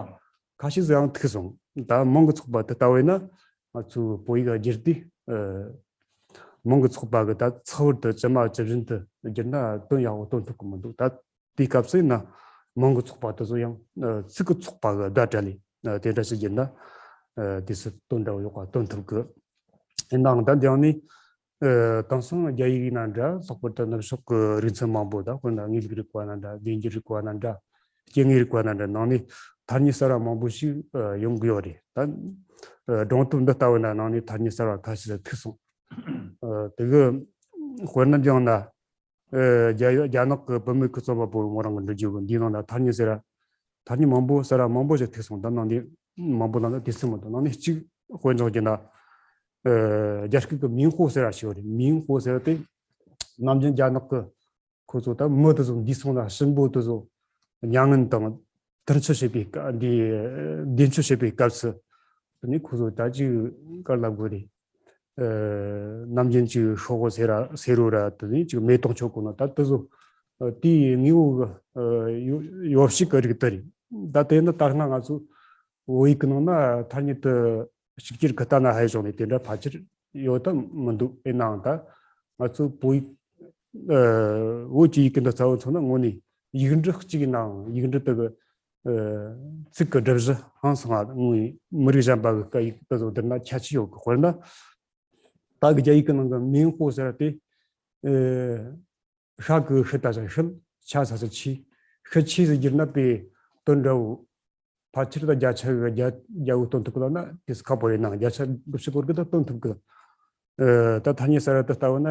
ཁ་ཤས་ཟིག་ཡང་ཐུག་སོང་། ད་མིང་གི་ཚོགས་པ་དེ་ལྟ་བས་ན་ང་ཚོའི་བོད་ཡིག་བསྒྱུར་དུས་ཨ། མིང་གི་ཚོགས་པ་གི་ད་ཚེག་བར་དུ་ཇི་མ་ཇི་བཞིན་དུ་བསྒྱུར་ན་དོན་ཡག་པོ་སྟོན་ཐུབ་ཀྱི་མི་འདུག་ད་དེའི་སྐབས་སུ་ཡིན་ན་མིང་གི་ཚོགས་པ་དེ་ཚོ་ཡང་ཨ། ཚིག་གི་ཚོགས་པ་གི་བརྡ་སྤྲད་ལས་ཨ། དེ་འདྲ་ཞིག་བསྒྱུར་ན་ཨ། དུས་སུ་དོན་འདྲ་བོ་ཡག་པ་སྟོན་ཐུབ་ཀྱི། ཡིན་ནའང་ད་འདི་ཡང་ནི་ཨ། དེང་སང་རྒྱ་ཡིག་ཡིན་ན་འདྲ། ལྷག་པར་དུ་ནུབ་ཕྱོགས་ཀྱི་རིག་ཚན་མང་པོ། ད་དཔེར་ན་དངོས་ལུགས་རིག་པ་ན་འདྲ། རྫས་འགྱུར་རིག་པ་ན་འདྲ། སྐྱེ་དངོས་རིག་པ་ན་འདྲ། ནང་ནས་ཐ་སྙད་གསར་བ་མང་པོ་ཞིག་ཨ། ཡོང་གི་ཡོད་རེད། ད་ཨ། སྒྲུང་དེབ་འདི་ལྟ་བུ་ན་ནང་ནས་ཐ་སྙད་གསར་བ་ཁ་ཤས་ཐུག་སོང་། ཨ། དེ་གི་དཔེར་ན་འདི་ཡང་ན། ཨ། རྒྱ་རྒྱ་ནག་གི་བུད་མེད་ཀྱི་རྩོམ་པ་པོ་མོ་རང་གི་འབྲི་རྒྱུ་གི་འདིའི་ནང་ན་ཐ་སྙད་ཟེར་ར། ཐ་སྙད་མང་པོ་ཟེར་ར་མང་པོ་ཞིག་ཐུག་སོང་། ད་ནང་ནས་མང་པོ་ནང་ན་དུས་ཚོད་མི་འདུག་ནང་ནས་གཅིག་དཔེ་འཇོག་རྒྱུ་ན། ཨ། རྒྱ་སྐད་ཀྱི་མིང་ཧོ་ཟེར་ར་ཞིག་ཡོད་རེད། མིང་ཧོ་ཟེར་ར་དེ་ནམ་རྒྱུན་རྒྱ་ནག་གི་ཁོ་ཚོ་ད་མི་དེ་ཚོ་འདས་སོང་ན་གཤིན་པོ་དེ་ཚོ་མྱ་ངན་དང་དུར་མཆོད་བྱེད་པའི་སྐབས། འདི་འདས་མཆོད་བྱེད་པའི་སྐབས་སུ་དེ་ནས་ཁོ་ཚོ་ད་ཅིག་ག་རེ་ལབ་དགོས་རེད། ཨ། ནམ་རྒྱུན་ཅིག་ཤོག་བུ་སེ་ར་སེ་རུ་ར་དེ་ནས་ཅིག་མེ་ཏོག་མཆོད་གོ་ནོ་ད་དེ་ཚོ་ཨ། དེའི་དངོས་པོ་གི་ཨ། ཡོ་ཡོ་བྱད་ཀྱི་རིགས་དེ་རེད། ད་དེ་ནི་ད་སྔ་ང་ཚོ་བོད་ཡིག་གི་ནང་ན་ཐ་སྙད་དེ་གཅིག་གྱུར་གྱི་ལྟ་ན་ཧ་ཡོད་ནས་དེ་འདྲ་ཕལ་ཆེར་ཡོད་དམ་མི་འདུག་ཡིན་ནའང་ད་ང་ཚོ་བོད་ཡིག་ ཨ། བོད་ཀྱི་ཡི་གེ་འདི་རྩ་བ་མཚོན་ན་དངོས་གནས་ཡིག་འབྲུ་གཅིག་ཡིན་ནའང་ཡིག་འབྲུ་དེ་གི་ཨ། ཚིག་གི་སྒྲུབ་གཞི་ཧང་སང་ང་དངོས་མི་རིགས་གཞན་པ་གི་སྐད་ཡིག་དེ་ཚོ་བསྡུར་ན་ཁྱད་ཆོས་ཡོད་གི། དཔེར་ན་ད་གི་རྒྱ་ཡིག་གི་ནང་གི་མིང་ཧོ་ཟེར་བ་དེ་ཨ། ཤ་གི་ཤི་ད་ཞ་ཤིལ། ཆ་ས་ས་ཆི། ཤི་ཆི་ཟེར་བསྒྱུར་ན་དེ་དོན་འདྲ་བོ། ཕལ་ཆེར་ད་བརྒྱ་ཆ་གི་བརྒྱ་བརྒྱ་བོ་སྟོན་ཐུབ་གི་ལབ་ན་དེ་སུ་ཁག་པོ་རེད། ནང་བརྒྱ་ཆ་དགུ་བཅུ་སྐོར་གི་ད་སྟོན་ཐུབ་གི། ཨ། ད་ཐ་སྙད་གསར་བ་དེ་ལྟ་བུ་ན་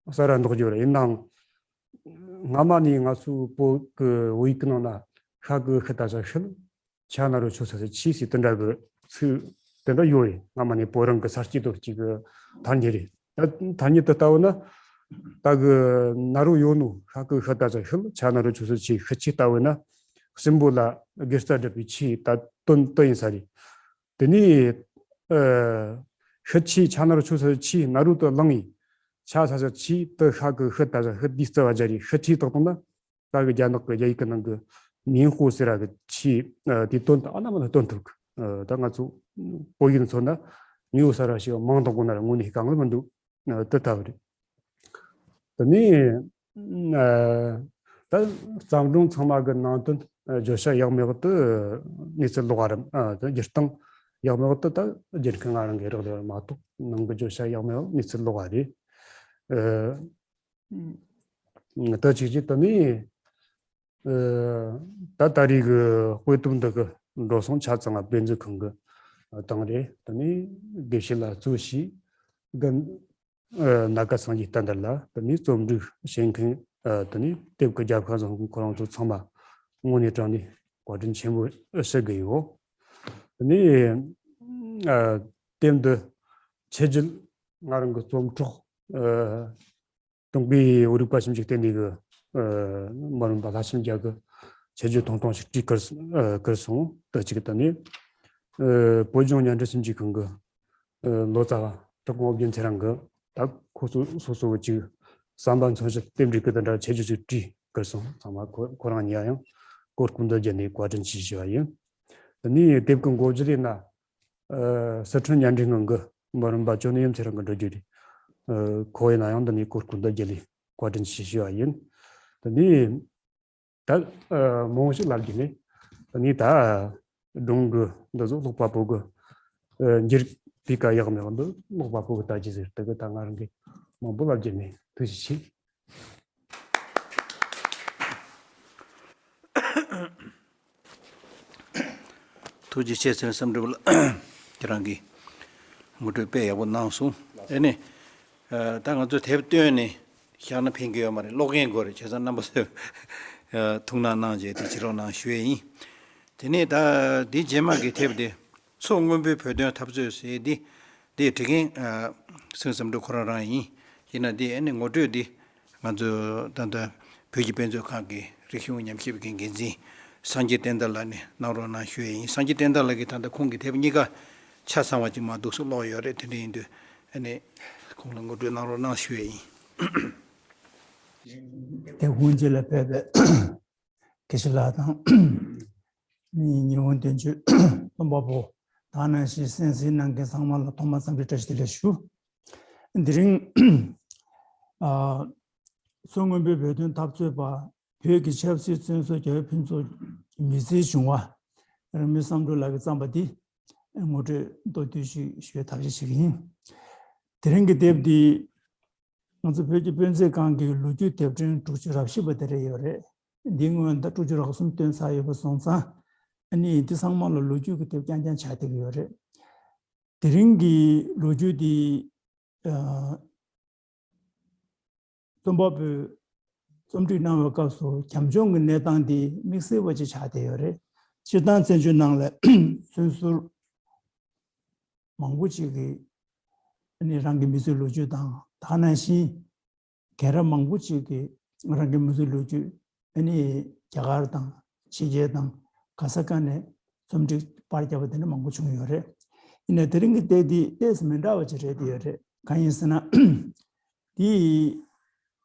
གསར་བ་འདོགས་རྒྱུ་རེད། ཡིན་ནའང་སྔ་མ་ནས་ང་ཚོའི་བོད་ཀྱི་བོད་ཡིག་གི་ནང་ན་ཤ་གི་ཤི་ད་ཞ་ཤིལ། ཆ་ན་རོ་ཆོ་ས་ས་ཆི་ཟེར་དེ་འདྲ་གི་ཚིག་དེ་འདྲ་ཡོད་རེད། སྔ་མ་ནས་བོད་རང་གི་ས་སྐྱེས་དོར་གཅིག་གི་ཐ་སྙད་རེད། ད་ཐ་སྙད་དེ་ལྟ་བུ་ན་ད་གི་ན་རོ་ཡོད་ནོ། ཤ་གི་ཤི་ད་ཞ་ཤིལ། ཆ་ན་རོ་ཆོ་ས་ཆི། ཤི་ཆི་ལྟ་བུ་ན་གསུམ་པོ་ལ་དགེ་རྩ་སྒྲུབ་པའི་ཆི་ད་དོན་དེ་ཡིན་ས་རེད། དེ་ནས་ཨ། ཤི་ཆི། ཆ་ན་རོ་ཆོ་ས་ཆི། ན་རོ་དེ་ལངས་ཡིན། ཆ་ས་ས་ཆི་དེ་ཤ་གི་ཤི་ད་ཞ་ཤིལ། དེའི་རྩ་བ་སྦྱར་ཡིན། ཤི་ཆི་བཏགས་བཏང་ན། ད་གི་རྒྱ་ནག་གི་རྒྱ་ཡིག་གི་ནང་གི་མིང་ཧོ་ཟེར་ར་གི་ཆི། ཨ། དེའི་དོན་དེ་ཨ་ན་མ་ན་སྟོན་ཐུབ་གི། ཨ། ད་ང་ཚོ་བོད་ཡིག་ནས་མཚོན་ན་མིང་ཧོ་ཟེར་ར་ཞིག་མང་དང་པོ་ན་ར་དངོས་གནས་དཀའ་ངལ་མི་འདུག། ཨ། དེ་ལྟ་བུ་རེད། དེ་ནས་ཨ། ད་བརྩམས་སྒྲུང་ཚང་མ་གི་ནང་དོན། ཨ། བརྗོད་བྱ་ཡག་མེད་དེ་གནས་ཚུལ་ལོགས་རེད། ཨ། ད་སྒྱུར་སྟངས་ཡག་མེད་དེ་ད་རྒྱུན་མཁན་ང་རང་གིས་རག་ལས་པ་མ་གཏོགས་ནང་གི་བརྗོད་བྱ་ཡག་མེད་གནས་ཚུལ་ལོགས་རེད། ཨ། ད་ཅིག་ཅིག་དེ་ནས་ཨ། ད་ད་རེས་ཀྱི་དཔེ་དེབ་འདི་གི་འགྲོ་སོང་ཆ་ཚང་ང་དཔེ་མཛོད་ཁང་གིས་བཏང་རེད། དེ་ནས་དགེ་བཤེས་ལགས་གཙོས་བྱས་རྒན་ཨ། ནཱ་ག་སངས་རྒྱས་བསྟན་དར་ལགས། དེ་ནས་རྩོམ་སྒྲིག་བྱེད་མཁན། ཨ། དེ་ནས་དེབ་ཀྱི་རྒྱབ་ཤ་བཟང་མཁན་ཁོ་རང་ཚོ་ཚང་མ་དངོས་གནས་དྲང་གནས་བཀའ་དྲིན་ཆེན་པོ་ཞུ་གི་ཡོད། དེ་ནས་ཨ། དེབ་འདི་ཆེད་བརྒྱུད་ང་རང་གི་རྩོམ་གྲོགས། ཨ། ཀྲུང་གོའི་བོད་རིག་པ་ཞིབ་འཇུག་ལྟེ་གནས་ཀྱི་ཨ། མི་རིམ་པ་ལྷ་ཆེན་རྒྱལ་གྱིས་ཆེད་བརྒྱུད་ཐུང་ཐུང་ཞིག་བྲིས་བསྐུར། ཨ། བསྐུར་སོང་། དེ་གཅིག། དེ་ནས་ཨ། བོད་ལྗོངས་བརྙན་འཕྲིན་ཞིབ་འཇུག་ཁང་གི་ཨ། ལོ་ཙཱ་བ་གྲི་གུམ་དབྱིབས་རྒྱལ་མཚན་རང་གིས་ད་ཁོ་ཚོ་སོ་སོ་གི་ཅིག་བསམ་པ་མཚོན་བྱེད་དེབ་འབྲི་གི་དེ་འདྲ་ཆེད་བརྒྱུད་ཅིག་བྲིས་བསྐུར་སོང་། ཚང་མ་ཁོ་ཁོ་རང་གཉིས་ཡང་གོ་སྐུ་མདུན་རྒྱལ་ནས་བཀའ་དྲིན་ཆེ་ཞུ་བ་ཡིན། དེ་ནས་དེབ་ཀྱི་མགོ་བརྗོད་ཡིན་ན། ཨ། སི་ཁྲོན་བརྙན་འཕྲིན་ཁང་གི་མི་རིམ་པ་ཅོ་ནེ་ཡུམ་ཚེ་རིང་གིས་འབྲི་རྒྱུ་རེད། ཨ། ཁོ་ཡིན་ན་ཡང་འདི་ནས་གོ་སྐུ་མདུན་རྒྱལ་ལས་བཀའ་དྲིན་ཆེ་ཞུ་བ་ཡིན། དེ་ནས་ད་ཨ། མང་པོ་ཞིག་ལབ་རྒྱུ་མེད། དེ་ནས་ད་སྒྲུང་གི་འདི་ཚོ་ཀློག་པ་པོ་གི་ཨ། འགྱུར་བའི་ཀ་ཡག་མེད་འདི་ཀློག་པ་པོ་གི་ལྟ་རྒྱུ་ཟེར། དེ་གི་ད་ང་རང་གིས་མང་པོ་ལབ་རྒྱུ་མེད། ཐུགས་རྗེ་ཆེ། ཐུགས་རྗེ་ཆེ་ཟེར་ནས་བསམ་གྲུབ་ལགས་ཁྱེད་རང་གིས་ངོ་སྤྲོད་དཔེ་ཡག་པོ་གནང་སོང་། ཨེ་ནི། ཨ། ད་ང་ཚོ་དེབ་བཏོན་ནས་བཞག་ན་ཕན་གྱི་ཡོད་མ་རེད། ཀློག་མཁན་དགོས་རེད། བྱས་ཙང་རྣམ་པ་ཚོས་ཨ། ཐུགས་སྣང་གནང་བྱས་དེ་བྱེད་རོགས་གནང་ཞུ་ཡས་ཡིན། དེ་ནས་ད་འདི་རྗེས་མ་གི་དེབ་དེ་མཚོ་སྔོན་པོའི་བོད་དོན་འཐབ་རྩོད་ཟེར་འདི། དེ་བྲིས་མཁན་ཨ། སེང་བསམ་གྲུབ་ཁོ་རང་རང་ཡིན། ཡིན་ན་དེ་ཨ་ནི་ངོ་སྤྲོད་འདི་ང་ཚོ་ད་ལྟ་བོད་ཀྱི་དཔེ་མཛོད་ཁང་གི་རིག་གཞུང་ཉམས་ཞིབ་ཀྱི་འགན་འཛིན་སངས་རྒྱས་བསྟན་དར་ལགས་ནས་གནང་རོགས་གནང་ཞུ་ཡས་ཡིན། སངས་རྒྱས་བསྟན་དར་ལགས་ཀྱིས་ད་ལྟ་ཁོང་གི་དེབ་གཉིས་ཀ་ཆ་ཚང་བ་ཅིག་མར་འདུག་སེ་ཀློག་ཡོད་རེད། དེ་འདྲ་ཡིན་དུས་ཨ་ནི་ཁོང་ལ་ངོ་སྤྲོད་གནང་རོགས་གནང་ཞུ་ཡས་ཡིན། དེ་སྔོན་རྗེས་ལ་ཕེབས་པའི་དགེ་བཤེས་ལགས་དང་། ཉི་ཉི་འོང་བསྟན་ཆོས་རྩོམ་པ་པོ་དང་ནང་བཞིན་གསན་གཟིགས་གནང་མཁན་ཚང་མ་ལ་ཐོག་མར་འཚམས་འདྲི་བཀྲ་ཤིས་བདེ་ལེགས་ཞུ། དེ་རིང་ཨ། མཚོ་སྔོན་པོའི་བོད་དོན་འཐབ་རྩོད་པ་བོད་ཀྱི་ཆབ་སྲིད་བཙོན་ཟུར་རྒྱ་བོད་ཕུན་ཚོགས་མི་ཚེའི་བྱུང་བ་རིང་མོའི་བསམ་གྲུབ་ལགས་ཀྱིས་བརྩམས་པ་འདི་ངོ་སྤྲོད་མདོར་བསྡུས་ཤིག་ཞུ་བའི་ཐབས་ཤེས་ཤིག་ཡིན། དེ་རིང་གི་དེབ་འདི་ང་ཚོ་བོད་ཀྱི་དཔེ་མཛོད་ཁང་གི་ལོ་རྒྱུས་དེབ་ཕྲེང་དྲུག་ཅུ་རེ་བཞི་པ་དེ་རེད་ཡོད་རེད། འདིའི་སྔོན་ད་དྲུག་ཅུ་རེ་གསུམ་བཏོན་ཚར་ཡོད་པ་སོང་ཙང་། ཨ་ནི་འདི་ཚང་མ་ལ་ལོ་རྒྱུས་ཀྱི་དེབ་རྐྱང་རྐྱང་ཆགས་བསྡད་ཀྱི་ཡོད་རེད། དེ་རིང་གི་ལོ་རྒྱུས་འདི་ཨ། རྩོམ་པ་པོས་རྩོམ་སྒྲིག་གནང་བའི་སྐབས་སུ་བྱམས་སྐྱོང་གི་གནས་སྟངས་འདི་དམིགས་བསལ་བ་ཅིག་ཆགས་བསྡད་ཡོད་རེད། སྤྱིར་བཏང་བཙན་བྱོལ་ནང་ལ་བཙོན་ཟུར་མང་པོ་ཅིག་གིས་ཨ་ནི་རང་གི་མི་ཚེའི་ལོ་རྒྱུས་དང་། ད་ག་ནང་བཞིན་རྒན་རབས་མང་པོ་ཅིག་གིས་རང་གི་མི་ཚེའི་ལོ་རྒྱུས་ཨ་ནི་རྒྱ་གར་དང་ཕྱི་རྒྱལ་དང་ག་ས་ག་ནས་རྩོམ་སྒྲིག་པར་བརྒྱབ་པ་དེ་འདྲ་མང་པོ་བྱུང་ཡོད་རེད། ཡིན་ནའི་དེ་རིང་གི་དེབ་འདི་ཏོག་ཙམ་མི་འདྲ་བ་ཅིག་རེད་བསྡད་ཡོད་རེད། གང་ཡིན་ཟེར་ན། འདི་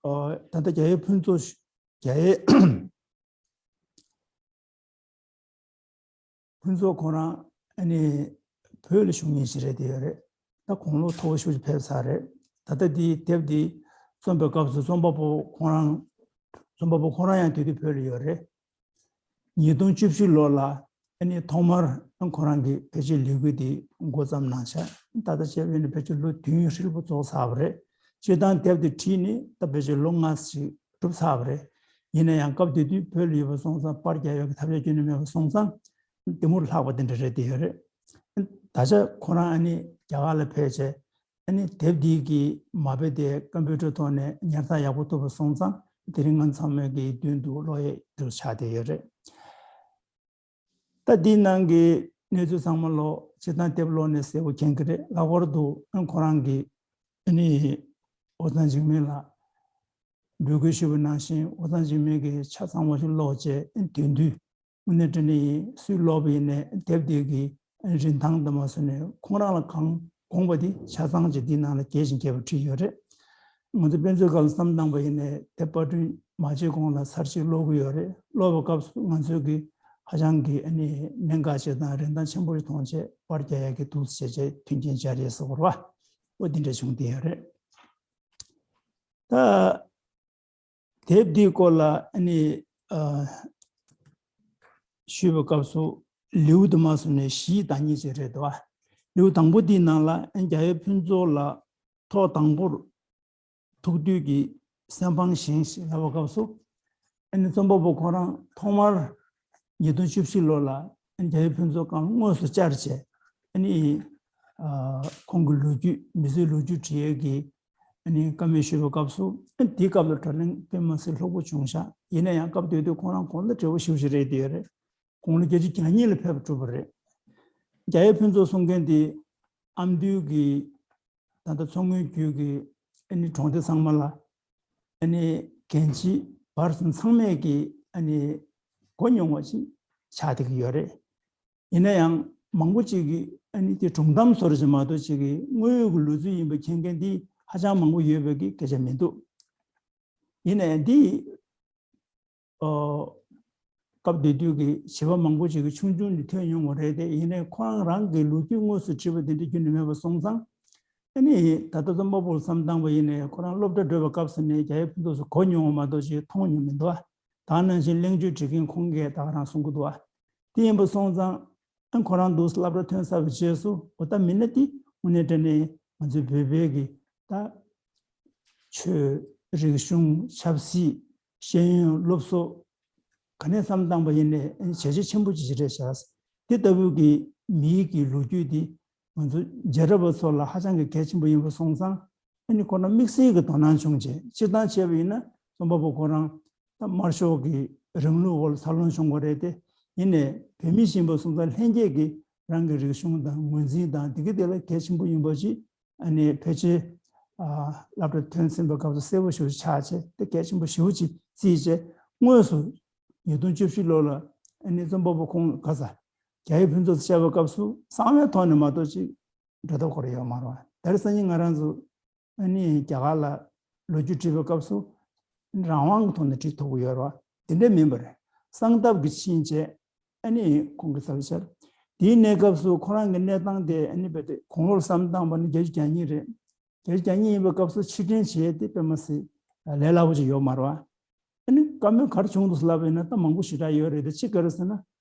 ཨ། ད་ལྟ་རྒྱ་ཡེ་ཕུན་ཚོགས་རྒྱ་ཡེ་ཕུན་ཚོགས་ཁོ་རང་ཨ་ནི་བོད་ལ་བཞུགས་མཁན་ཞིག་རེད་བསྡད་ཡོད་རེད། ད་དགུང་ལོ་མཐོ་པོ་ཞེ་པོ་ཅིག་ཕེབས་ཚར་རེད། ད་ལྟ་འདིའི་དེབ་འདི་ རྩོམ་པའི་སྐབས་སུ་རྩོམ་པ་པོ་ཁོང་རང་རྩོམ་པ་པོ་ཁོང་རང་ཡང་དེ་དུས་བོད་ལ་ཡོད་རེད། ཉིས་སྟོང་བཅུ་བཞི་ལོ་ལ་ཨ་ནི་ཐོག་མར་ཁོ་རང་གི་ཕལ་ཆེར་ལས་འགུལ་དེ་འགོ་བརྩམས་གནང་ཤག་ད་ལྟ་བྱས་པ་ཡིན་ན་ཕལ་ཆེར་ལོ་དུས་ཡུན་ཧྲིལ་པོ་རྫོགས་ཚར་བ་རེད། སྤྱིར་བཏང་དེབ་དེ་བྲིས་ནས་ད་ཕལ་ཆེར་ལོ་ལྔ་ཞིག་གྲུབ་ཚར་བ་རེད། ཡིན་ན་ཡང་སྐབས་དེ་དུས་བོད་ལ་ཡོད་པ་སོང་ཙང་པར་རྒྱག་ཡག་གི་ཐབས་ཤེས་ཁྱོན་ནས་མེད་པ་སོང་ཙང་དེ་མུར་ལྷག་པ་དེ་འདྲ་རེད་དེ་ཡོད་རེད། ད་ཆ་ཁོ་རང་ཨ་ནི་རྒྱ་གར་ལ་ཕེབས་བྱས་ཨ་ནི་དེབ་འདི་གི་མ་དཔེ་དེ་ཀམ་པུ་ཊར་ཐོག་ནས་ཉར་ཚགས་ཡག་པོ་ཐུབ་པ་སོང་ཙང་དེ་རིང་ང་ཚང་མའི་གི་མདུན་དུ་ཀློག་ཡས་འདུག་ཆགས་བསྡད་ཡོད་རེད། ད་འདིའི་ནང་གི་གནས་ཚུལ་ཚང་མ་ཀློག་སྤྱིར་བཏང་དེབ་ཀློག་ནས་གསལ་པོ་མཁྱེན་གྱི་རེད། ལྷག་པར་དུ་ཨ་ཁོ་རང་གི་ཨ་ནི་ཨོ་ཚང་འཇིགས་མེད་ལ་འབོད་སྐུལ་ཞུས་པ་ནང་བཞིན་ཨོ་ཚང་འཇིགས་མེད་ཀྱི་ཆ་ཚང་བ་ཞིག་ཀློག་བྱས་ཨ་དོན་དུས་དངོས་གནས་དྲང་གནས་ཡིན། སུས་ཀློག་པ་ཡིན་ནའི་དེབ་འདི་གི་རིན་ཐང་དུ་མ་སོང་ནས་ཁོང་རང་ལ་གང་དགོངས་པ་དེ་ཆ་ཚང་ཅིག་འདིའི་ནང་ལ་རྒྱས་ཤིང་རྒྱས་པ་བྲིས་ཡོད་རེད། ང་ཚོ་དཔེ་མཛོད་ཁང་ལ་བསམ་བཏང་པ་ཡིན་ནའི་དེབ་པར་སྐྲུན་མ་བྱས་གོང་ལ་ཚར་གཅིག་ཀློག་གི་ཡོད་རེད། ཀློག་པའི་སྐབས་སུ་ང་ཚོས་ཀྱི་ཧ་ཅང་གི་ཨ་ནི་གནད་འགག་ཅིག་དང་རིན་ཐང་ཆེན་པོ་ཞིག་མཐོང་བྱས་པར་རྒྱག་ཡག་གི་འདུག་ཟེར་བྱས་མཐུན་རྐྱེན་སྦྱར་ཡས་སོགས་རེད་བ། འོ་འདི་འདྲ་བྱུང་བསྡད་ཡོད་རེད། ད། དེབ་འདིའི་སྐོར་ལ་ཨ་ནི་ཨ་ཞུས་པའི་སྐབས་སུ་ལེའུ་དུ་མ་སོང་ནས་བཞིའི་བདག་ཉིད་ཅིག་རེད་འདུག་ཨ། ལེའུ་དང་པོ་འདིའི་ནང་ལ་ཨ་ནི་རྒྱ་ཡེ་ཕུན་ཚོགས་ལ་ཐོག་དང་པོར་ཐུག་དུས་ཀྱི་སེམས་ཕངས་བཞེངས་ཞེས་ལབ་པའི་སྐབས་སུ་ཨ་ནི་རྩོམ་པ་པོ་ཁོ་རང་ཐོག་མར་ཉིས་སྟོང་བཅུ་བཞི་ལོ་ལ་ཨ་ནི་རྒྱ་ཡེ་ཕུན་ཚོགས་སྒང་དངོས་སུ་བཅར་བྱས་ཨ་ནི་ཨ་ཁོང་གི་ལོ་རྒྱུས་མི་ཚེའི་ལོ་རྒྱུས་འབྲི་ཡས་ཀྱི་ཨ་ནི་བཀའ་མོལ་ཞུས་པའི་སྐབས་སུ་ཨ་ནི་དེའི་སྐབས་ལ་བགྲོ་གླེང་དཔེ་མ་སྲིད་ལྷུག་པོ་བྱུང་ཤག་ཡིན་ན་ཡང་སྐབས་དེ་དུས་ཁོང་རང་དགོང་དག་བྲེལ་བ་ཞེ་པོ་ཞིག་རེད་དེ་ཡོད་རེད། དགུང་ལོ་བརྒྱད་ཅུ་གྱ་གཉིས་ལ་ཕེབས་པ་གྲུབ་པ་རེད། རྒྱ་ཡེ་ཕུན་ཚོགས་གསུང་མཁན་དེ་ཨ་མདོའི་གི་ད་ལྟ་མཚོ་སྔོན་རྒྱུད་ཀྱི་ཨ་ནི་གྲོང་སྡེ་ཚང་མ་ལ་ཨ་ནི་རྒན་བྱིས་བར་གསུམ་ཚང་མས་ཀྱི་ཨ་ནི་གོ་མྱོང་བ་ཞིག་ཆགས་བསྡད་ཀྱི་ཡོད་རེད། ཡིན་ན་ཡང་མང་པོ་ཅིག་གིས་ཨ་ནི་དེ་སྒྲུང་གཏམ་བཟོ་འདྲ་ཅིག་མ་གཏོགས་ཅིག་གི་དངོས་ཡོད་ཀྱི་ལོ་རྒྱུས་ཡིན་པ་མཁྱེན་མཁན་དེ་ཧ་ཅང་མང་པོ་ཡོད་པའི་གི་སྐད་ཆ་མི་འདུག་ཡིན་ནའི་འདི་ཨོ། སྐབས་དེ་དུས་ཀྱི་བྱིས་པ་མང་པོ་ཅིག་གིས་ཆུང་ཆུང་ནས་ཐོས་མྱོང་བ་རེད་དེ། ཡིན་ནའི་ཁོ་རང་རང་གི་ལོ་རྒྱུས་དངོས་སུ་བྲིས་པ་དེ་འདྲ་ཁྱོན་ནས་མེད་པ་སོང་ཙང་། ཨ་ནི་ད་ལྟ་རྩོམ་པ་པོར་བསམ་བཏང་བ་ཡིན་ནའི་ཁོ་རང་སློབ་གྲྭ་བགྲོད་པའི་སྐབས་སུ་ནས་རྒྱ་ཡེ་ཕུན་ཚོགས་སུ་གོ་མྱོང་བ་མ་གཏོགས་ཅིག་མཐོང་མྱོང་མི་འདུག་ཨ། ད་ནང་བཞིན་གླེང་བརྗོད་བྲིས་མཁན་ཁོང་གིས་ད་ག་རང་གསུང་གི་འདུག་ཨ། དེ་ཡིན་པ་སོང་ཙང་ཨ་ཁོ་རང་འདུག་སློབ་གྲྭ་ཐོན་ཚར་བའི་རྗེས་སུ་འོ་ད་མི་སྣ་དེ་དངོས་གནས་དྲང་གནས་ང་ཚོའི་བོད་པའི་གི་ད་ཆོས་རིག་གཞུང་ཆབ་སྲིད་ཤེས་ཡོན་སློབ་གསོ་ག་ནས་བསམ་བཏང་པ་ཡིན་ནའི་བྱས་རྗེས་ཆེན་པོ་ཅིག་རེད་ཤག་དེ་ལྟ་བུའི་གི་མིའི་གི་ལོ་རྒྱུས་དེ་ང་ཚོ་རྗེས་རབས་པ་ཚོ་ལ་ཧ་ཅང་གི་གལ་ཆེན་པོ་ཡིན་པ་སོང་ཙང་ཨ་ནི་ཁོ་རང་དམིགས་བསལ་གྱི་དོ་སྣང་བྱུང་བྱས་སྤྱིར་བཏང་བྱས་པ་ཡིན་ན་རྩོམ་པ་པོ་ཁོ་རང་ད་དམར་ཤོག་གི་རིང་ལུགས་འོག་ལ་འཚར་ལོངས་བྱུང་བ་རེད་དེ། ཡིན་ནའི་བོད་མི་ཞིག་ཡིན་པ་སོང་ཙང་ལྷན་སྐྱེས་ཀྱི་རང་གི་རིག་གཞུང་དང་ངོས་འཛིན་དང་དེ་གི་དེ་ལ་གལ་ཆེན་པོ་ཡིན་པ་ཅིག་ཨ་ནི་ཕལ་ཆེར་ཨ་སློབ་གྲྭ་ཐོན་ཟིན་པའི་སྐབས་སུ་གསལ་པོ་ཞེ་པོ་ཆགས་བྱས་དེ་གལ་ཆེན་པོ་ཞེ་པོ་ཅིག་བརྩིས་བྱས་དངོས་སུ་ཉིས་སྟོང་བཅུ་བཞི་ལོ་ལ་ཨ་ནི་རྩོམ་པ་པོ་ཁོང་ག་ས་རྒྱ་ཡེ་ཕུན་ཚོགས་སུ་བཅར་བའི་སྐབས་སུ་གསང་བའི་ཐོག་ནས་མ་གཏོགས་ཅིག་འགྲོ་ཐབས་ཁོ་རང་ཡོད་མ་རེད་བ། ད་རེས་སང་ཉིན་ང་རང་ཚོ་ཨ་ནི་རྒྱ་གར་ལ་ལོ་རྒྱུས་བྲིས་པའི་སྐབས་སུ་རང་དབང་གི་ཐོག་ནས་བྲིས་ཐུབ་ཀྱི་ཡོད་རེད་བ། དེ་འདྲ་མིན་པ་རེད། གསང་སྟབས་ཀྱིས་ཕྱིན་བྱས་ཨ་ནི་ཁོང་གི་ས་ལ་བཅར། དེའི་གནས་སྐབས་སུ་ཁོ་རང་གི་གནས་སྟངས་དེ་ཨ་ནི་རྦད་དེ་དགུང་ལོར་བསམ་བཏང་པ་ནི་བརྒྱད་ཅུ་གྱ་གཉིས་རེད། བརྒྱད་ཅུ་གྱ་གཉིས་ཡིན་པའི་སྐབས་སུ་ཕྱིར་དྲན་བྱེད་ཡས་དེ་དཔེ་མ་སྲིད་ལས་སླ་པོ་ཅིག་ཡོད་མ་རེད་བ། ཨ་ནི་བཀའ་མོལ་ག་རེ་བྱུང་འདུག་ལབ་པ་ཡིན་ན་ད་མང་པོ་ཞེ་དྲག་ཡོད་རེད་དེ། གཅིག་ག་རེ་ཟེར་ན་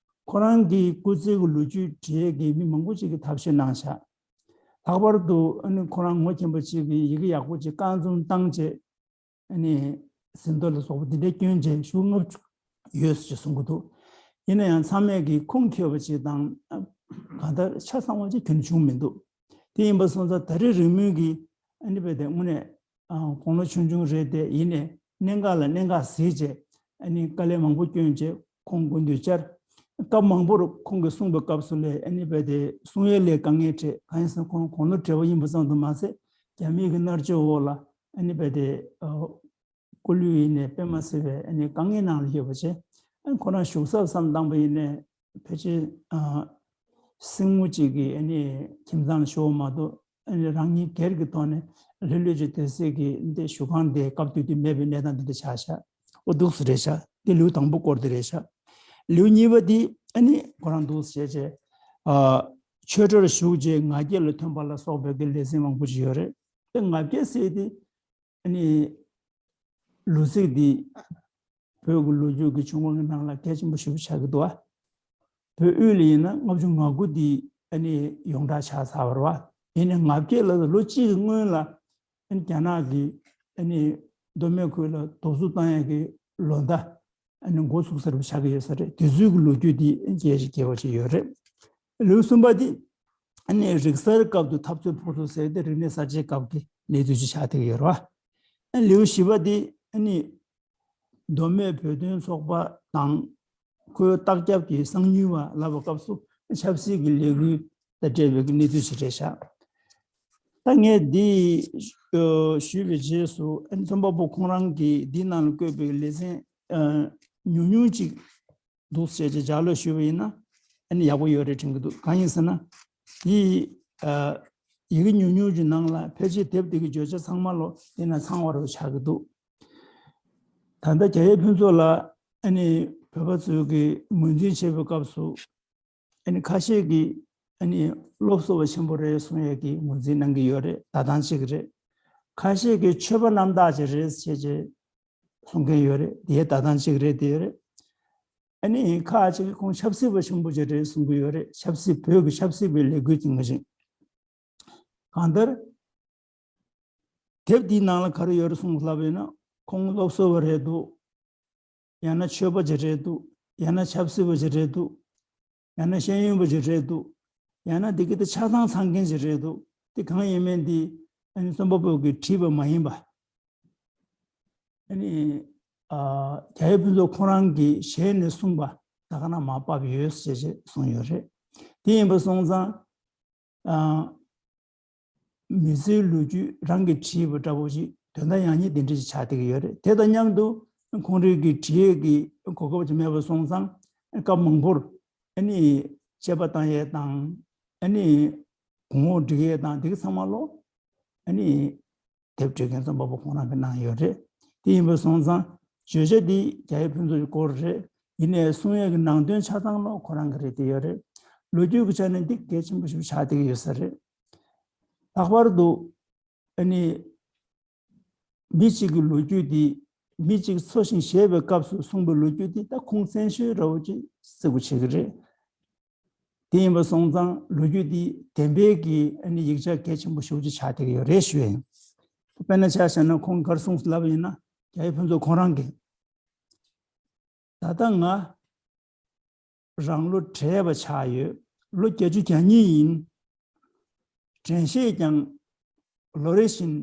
ཁོ་རང་གི་སྐུ་ཚེ་གི་ལོ་རྒྱུས་འབྲི་ཡས་ཀྱི་མི་མང་པོ་ཅིག་གིས་ཐབས་ཤེས་གནང་ཤག་ལྷག་པར་དུ་ཨ་ནི་ཁོ་རང་ངོ་མཁྱེན་པ་ཅིག་གིས་ཡི་གེ་ཡག་པོ་ཅིག་རྐང་འཛུགས་བཏང་བྱས་ཨ་ནི་ཟིན་ཐོ་ལ་སོགས་པ་འདི་འདྲ་བསྐྱོན་བྱས་ཤོག་ལྔ་བཅུ་ཡོད་ཅེས་གསུང་གི་འདུག་ཡིན་ན་ཡང་ཚང་མས་ཀྱིས་ཁུངས་འཁྱོལ་བ་ཅིག་དང་གང་ལྟར་ཆ་ཚང་བ་ཅིག་ཁྱོན་བྱུང་མི་འདུག་དེ་ཡིན་པ་སོང་ཙང་ད་རེས་རིང་མོའི་གི་ཨ་ནི་རྦད་དེ་དངོས་གནས་ཨ་དགུང་ལོ་ཆུང་ཆུང་རེད་དེ། ཡིན་ནའི་གནད་འགག་ལ་གནད་འགག་གཟིགས་བྱས་ཨ་ནི་དཀའ་ལས་མང་པོ་བསྐྱོན་བྱས་ཁོང་སྐུ་མདུན་བཅར། སྐབས་མང་པོར་ཁོང་གིས་གསུངས་པའི་སྐབས་སུ་ལས་ཨ་ནི་རྦད་དེ་གསུང་ཡས་ལས་དཀའ་ངལ་འཕྲད། གང་ཡིན་ཟེར་ན་ཁོང་དགུང་ལོ་བགྲེས་པོ་ཡིན་པ་ཙམ་དུ་མ་ཟད་རྒྱ་མིའི་གི་མནར་གཅོད་འོག་ལ་ཨ་ནི་རྦད་དེ་ཨ་སྐུ་ལུས་ཡིན་ནའི་དཔེ་མ་སྲིད་པའི་ཨ་ནི་དཀའ་ངལ་ནང་ལ་ཡོད་པ་བྱས། ཨ་ནི་ཁོ་རང་བཞུགས་ས་བསམ་བཏང་པ་ཡིན་ནའི་ཕལ་ཆེར་ཨ་སྲིང་མོ་གཅིག་གི་ཨ་ནི་ཁྱིམ་ཚང་ལ་བཞུགས་པ་མ་གཏོགས་ཨ་ནི་རང་ཉིད་སྒེར་གྱི་ཐོག་ནས་ལྷོད་ལྷོད་ཅིག་སྡོད་སའི་གི་འདི་བཞུགས་ཁང་དེ་སྐབས་དེ་དུས་མེད་པའི་གནས་སྟངས་འདི་འདྲ་ཆགས་ཤག་འོ་འདུག་སེ་རེད་ཤག་འདི་ལེའུ་དང་པོ་སྐོར་དེ་རེད་ཤག་ལེའུ་གཉིས་པ་འདི་ཨ་ནི་ཁོ་རང་འདུག་སེ་བྱས་བྱས་ཨ་ཆོས་གྲྭར་ཞུགས་རྗེས་ང་རྒྱལ་ལ་ཐོན་པ་ལ་སོགས་པའི་གི་ལེ་ཚན་མང་པོ་ཅིག་ཡོད་རེད། དེ་ང་རྒྱལ་ཟེར་དེ་ཨ་ནི་ ལོ་ཚིགས་འདི་བོད་ཀྱི་ལོ་རྒྱུས་ཀྱི་བྱུང་བ་གི་ནང་ལ་གལ་ཆེན་པོ་ཞེ་པོ་ཆགས་ཀྱི་འདུག་བ། བོད་དབུས་ལ་ཡིན་ན་ལྔ་བཅུ་ང་དགུ་འདི་ཨ་ནི་ཡོངས་གྲགས་ཆགས་ཚར་བ་རེད་བ། ཡིན་ནའི་ང་བརྒྱད་ལ་ལོ་གཅིག་གི་སྔོན་ལ་ཨ་ནི་རྒྱ་ནག་གིས་ཨ་ནི་མདོ་སྨད་ཁུལ་ལ་གདུག་རྩུབ་བཏང་ཡས་ཀྱི་ལོ་ཟླ་ཨ་ནི་འགོ་ཚུགས་ས་རེད་པ། ཆགས་ཀྱི་ཡོད་ས་རེད། དེ་ཚོའི་གི་ལོ་རྒྱུས་འདི་རྒྱས་ཤིག་རྒྱས་པ་ཞིག་ཡོད་རེད། ལེའུ་གསུམ་པ་འདི་ཨ་ནི་རིག་གསར་སྐབས་དུ་འཐབ་རྩོད་ཕོག་ཐུག་ཟེར་ཏེ་རིག་གནས་གསར་བརྗེའི་སྐབས་ཀྱི་གནས་ཚུལ་ཅིག་ཆགས་བསྡད་ཀྱི་ཡོད་རེད་བ། ཨ་ལེའུ་བཞི་པ་འདི་ཨ་ནི་མདོ་སྨད་བོད་དོན་ཚོགས་པ་དང་ཁོའི་ལྟག་རྒྱབ་ཀྱི་གསང་ཉུལ་བ་ལབ་པའི་སྐབས་སུ་ཆབ་སྲིད་ཀྱི་ལས་འགུལ་དང་འབྲེལ་བའི་གནས་ཚུལ་ཞིག་རེད་ཤག་ད་ངས་འདི་ཨ་ཞུས་པའི་རྗེས་སུ་ཨ་ནི་རྩོམ་པ་པོ་ཁོང་རང་གིས་འདིའི་ནང་ལ་བཀོད་པའི་ལེ་ཚན་ཨ་ཉུང་ཉུང་ཅིག་འདུག་ཟེར་བྱས་ལྗགས་ཀློག་ཞུས་པ་ཡིན་ན་ཨ་ནི་ཡག་པོ་ཡོད་རེད་དྲན་གྱི་འདུག་གང་ཡིན་ཟེར་ན་འདི་ཨ་ཡི་གེ་ཉུང་ཉུང་གི་ནང་ལ་ཕལ་ཆེར་དེབ་འདི་གི་བརྗོད་བྱ་ཚང་མ་ལོ་འདི་ན་ཚང་བ་རུ་ཆགས་ཀྱི་འདུག་ད་ལྟ་རྒྱ་ཡེ་ཕུན་ཚོགས་ལ་ཨ་ནི་བོད་པ་ཚོས་ཀྱི་ངོས་འཛིན་བྱེད་པའི་སྐབས་སུ་ཨ་ནི་ཁ་ཤས་ཀྱིས་ཨ་ནི་སློབ་གསོ་བ་ཆེན་པོ་རེད་གསུང་ཡས་ཀྱི་ངོས་འཛིན་གནང་གི་ཡོད་རེད། ད་ཐང་གཅིག་རེད། ཁ་ཤས་ཀྱིས་ཆོས་པ་རྣམ་དག་ཅིག་རེད་ཟེར་བྱས་གསུང་མཁན་ཡོད་རེད། དེའི་ད་ཐང་གཅིག་རེད་དེ་རེད། ཨ་ནི་ཁ་ཅིག་གིས་ཁོང་ཆབ་སྲིད་པ་ཆེན་པོ་ཅིག་རེད་གསུང་གི་ཡོད་རེད། ཆབ་སྲིད་བོད་ཀྱི་ཆབ་སྲིད་པའི་ལས་འགུལ་ཅིག་ངོས་བཞིན། གང་ལྟར། དེབ་འདིའི་ནང་ལ་ག་རེ་ཡོད་རེད་གསུངས་ལབ་ཡོད་ན། ཁོང་སློབ་གསོ་བ་རེད་འདུག་ཡང་ན་ཆོས་པ་ཅིག་རེད་འདུག་ཡང་ན་ཆབ་སྲིད་པ་ཅིག་རེད་འདུག་ཡང་ན་ཤེས་ཡོན་པ་ཅིག་རེད་འདུག་ཡང་ན་འདི་གི་དེ་ཆ་ཚང་ཚང་མཁན་ཅིག་རེད་འདུག་དེ་གང་ཡིན་མིན་འདི་ཨ་ནི་རྩོམ་པ་པོ་གིས་བྲིས་པ་མ་ཡིན་པ། ཨ་ནི་ཨ་རྒྱ་ཡེ་ཕུན་ཚོགས་ཁོང་རང་གི་ཞལ་ནས་གསུངས་པ་ད་ག་ན་མར་ཕབ་ཡོད་ཟེར་བྱས་གསུངས་ཡོད་རེད། དེ་ཡིན་པ་སོང་ཙང་། ཨ། མི་ཚེའི་ལོ་རྒྱུས་རང་གིས་བྲིས་པ་འདྲ་པོ་ཞིག་དོན་དག་ཡང་སྙིང་དེ་འདྲ་ཞིག་ཆགས་བསྡད་ཀྱི་ཡོད་རེད། དེ་དང་མཉམ་དུ་ཁོང་རང་གི་བྲིས་ཡས་ཀྱི་གོ་སྐབས་ཅིག་མེད་པ་སོང་ཙང་སྐབས་མང་པོར་ཨ་ནི་དཔྱད་པ་བཏང་ཡས་དང་ཨ་ནི་གོང་འོག་སྒྲིག་ཡས་དང་དེ་ག་ཚང་མ་ལོ་ཨ་ནི་དེབ་འབྲི་མཁན་རྩོམ་པ་པོ་ཁོང་རང་གིས་གནང་ཡོད་རེད། དེ་ཡིན་པ་སོང་ཙང་བརྗོད་བྱ་འདི་རྒྱ་ཡེ་ཕུན་ཚོགས་ཀྱི་སྐོར་རེད། ཡིན་ནའི་གསུང་ཡས་ཀྱི་ནང་དོན་ཆ་ཚང་ལོ་ཁོ་རང་གི་རེད་དེ་ཡོད་རེད། ལོ་རྒྱུས་ཀྱི་ཆ་ནས་འདི་གལ་ཆེན་པོ་ཞིག་ཆགས་བསྡད་ཀྱི་ཡོད་ས་རེད། ལྷག་པར་དུ་ཨ་ནི་མི་གཅིག་གི་ལོ་རྒྱུས་འདི་མི་གཅིག་འཚོ་ཞིང་གཞེས་པའི་སྐབས་སུ་གསུངས་པའི་ལོ་རྒྱུས་འདི་ད་ཁུངས་བཙན་ཤོས་འདྲ་བོ་ཅིག་བརྩི་དགོས་བྱེད་ཀྱི་རེད། དེ་ཡིན་པ་སོང་ཙང་ལོ་རྒྱུས་འདི་བདེན་པའི་གི་ཨ་ནི་ཡིག་ཆ་གལ་ཆེན་པོ་ཞེ་པོ་ཅིག་ཆགས་བསྡད་ཀྱི་ཡོད་རེད་ཞུ་ཡ་ཡིན། དཔེར་ན་ཆ་བཞག་ན་ཁོང་ག་རེ་གསུངས་ལབ་པ་ཡིན་ན་རྒྱ་ཡེ་ཕུན་ཚོགས་ཁོང་རང་གིས། ད་ལྟ་ང་རང་ལོ་བགྲེས་པ་ཆགས་ཡོད། ལོ་བརྒྱད་ཅུ་གྱ་གཉིས་ཡིན། དྲན་ཤེས་ཀྱང་ལོ་རེ་བཞིན་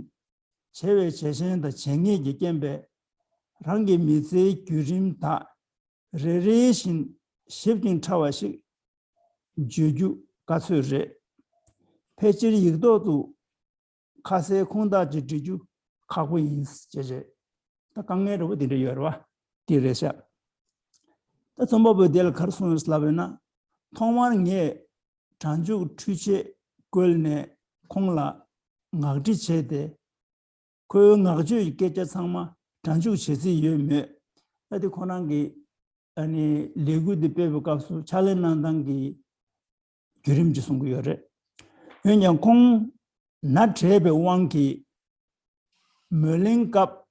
བྱས་པའི་བྱས་རྗེས་དང་བྱས་ངེས་ཀྱིས་རྐྱེན་པས་རང་གི་མི་ཚེའི་བརྒྱུད་རིམ་དག་རེ་རེ་བཞིན་ཞིབ་ཅིང་ཕྲ་བ་ཞིག་བརྗོད་རྒྱུ་དཀའ་ཚོད་རེད། ཕལ་ཆེར་ཡིག་ཐོག་ཏུ་ཁ་གསལ་ཁུངས་དག་ཅིག་འབྲི་རྒྱུ་ཁག་པོ་ཡིན་ཞེས་བྱས། ད་དཀའ་ངལ་འདྲ་པོ་དེ་འདྲ་ཡོད་རེད་བ། དེ་རེད་ཤག་ད་རྩོམ་པ་པོས་དེ་ལ་ག་རེ་གསུངས་ཡོད་ལབ་ཡོད་ན། ཐོག་མར་ངས་སྒྲ་འཇུག་འཕྲུལ་ཆས་བཀོལ་ནས་ཁོང་ལ་ངག་འབྲི་བྱས་ཏེ། ཁོའི་ངག་བརྗོད་ཀྱི་སྐད་ཆ་ཚང་མ་སྒྲ་འཇུག་བྱེད་རྩིས་ཡོད་མོད། ད་དེ་ཁོ་རང་གིས་ཨ་ནི་ལས་འགུལ་འདི་སྤེལ་བའི་སྐབས་སུ་ཕྱག་ལས་གནང་སྟངས་ཀྱི་བརྒྱུད་རིམ་ཅིག་གསུང་གི་ཡོད་རེད། འོན་ཀྱང་ཁོང་ན་བྲལ་བའི་དབང་གིས་མོས་གླེང་སྐབས་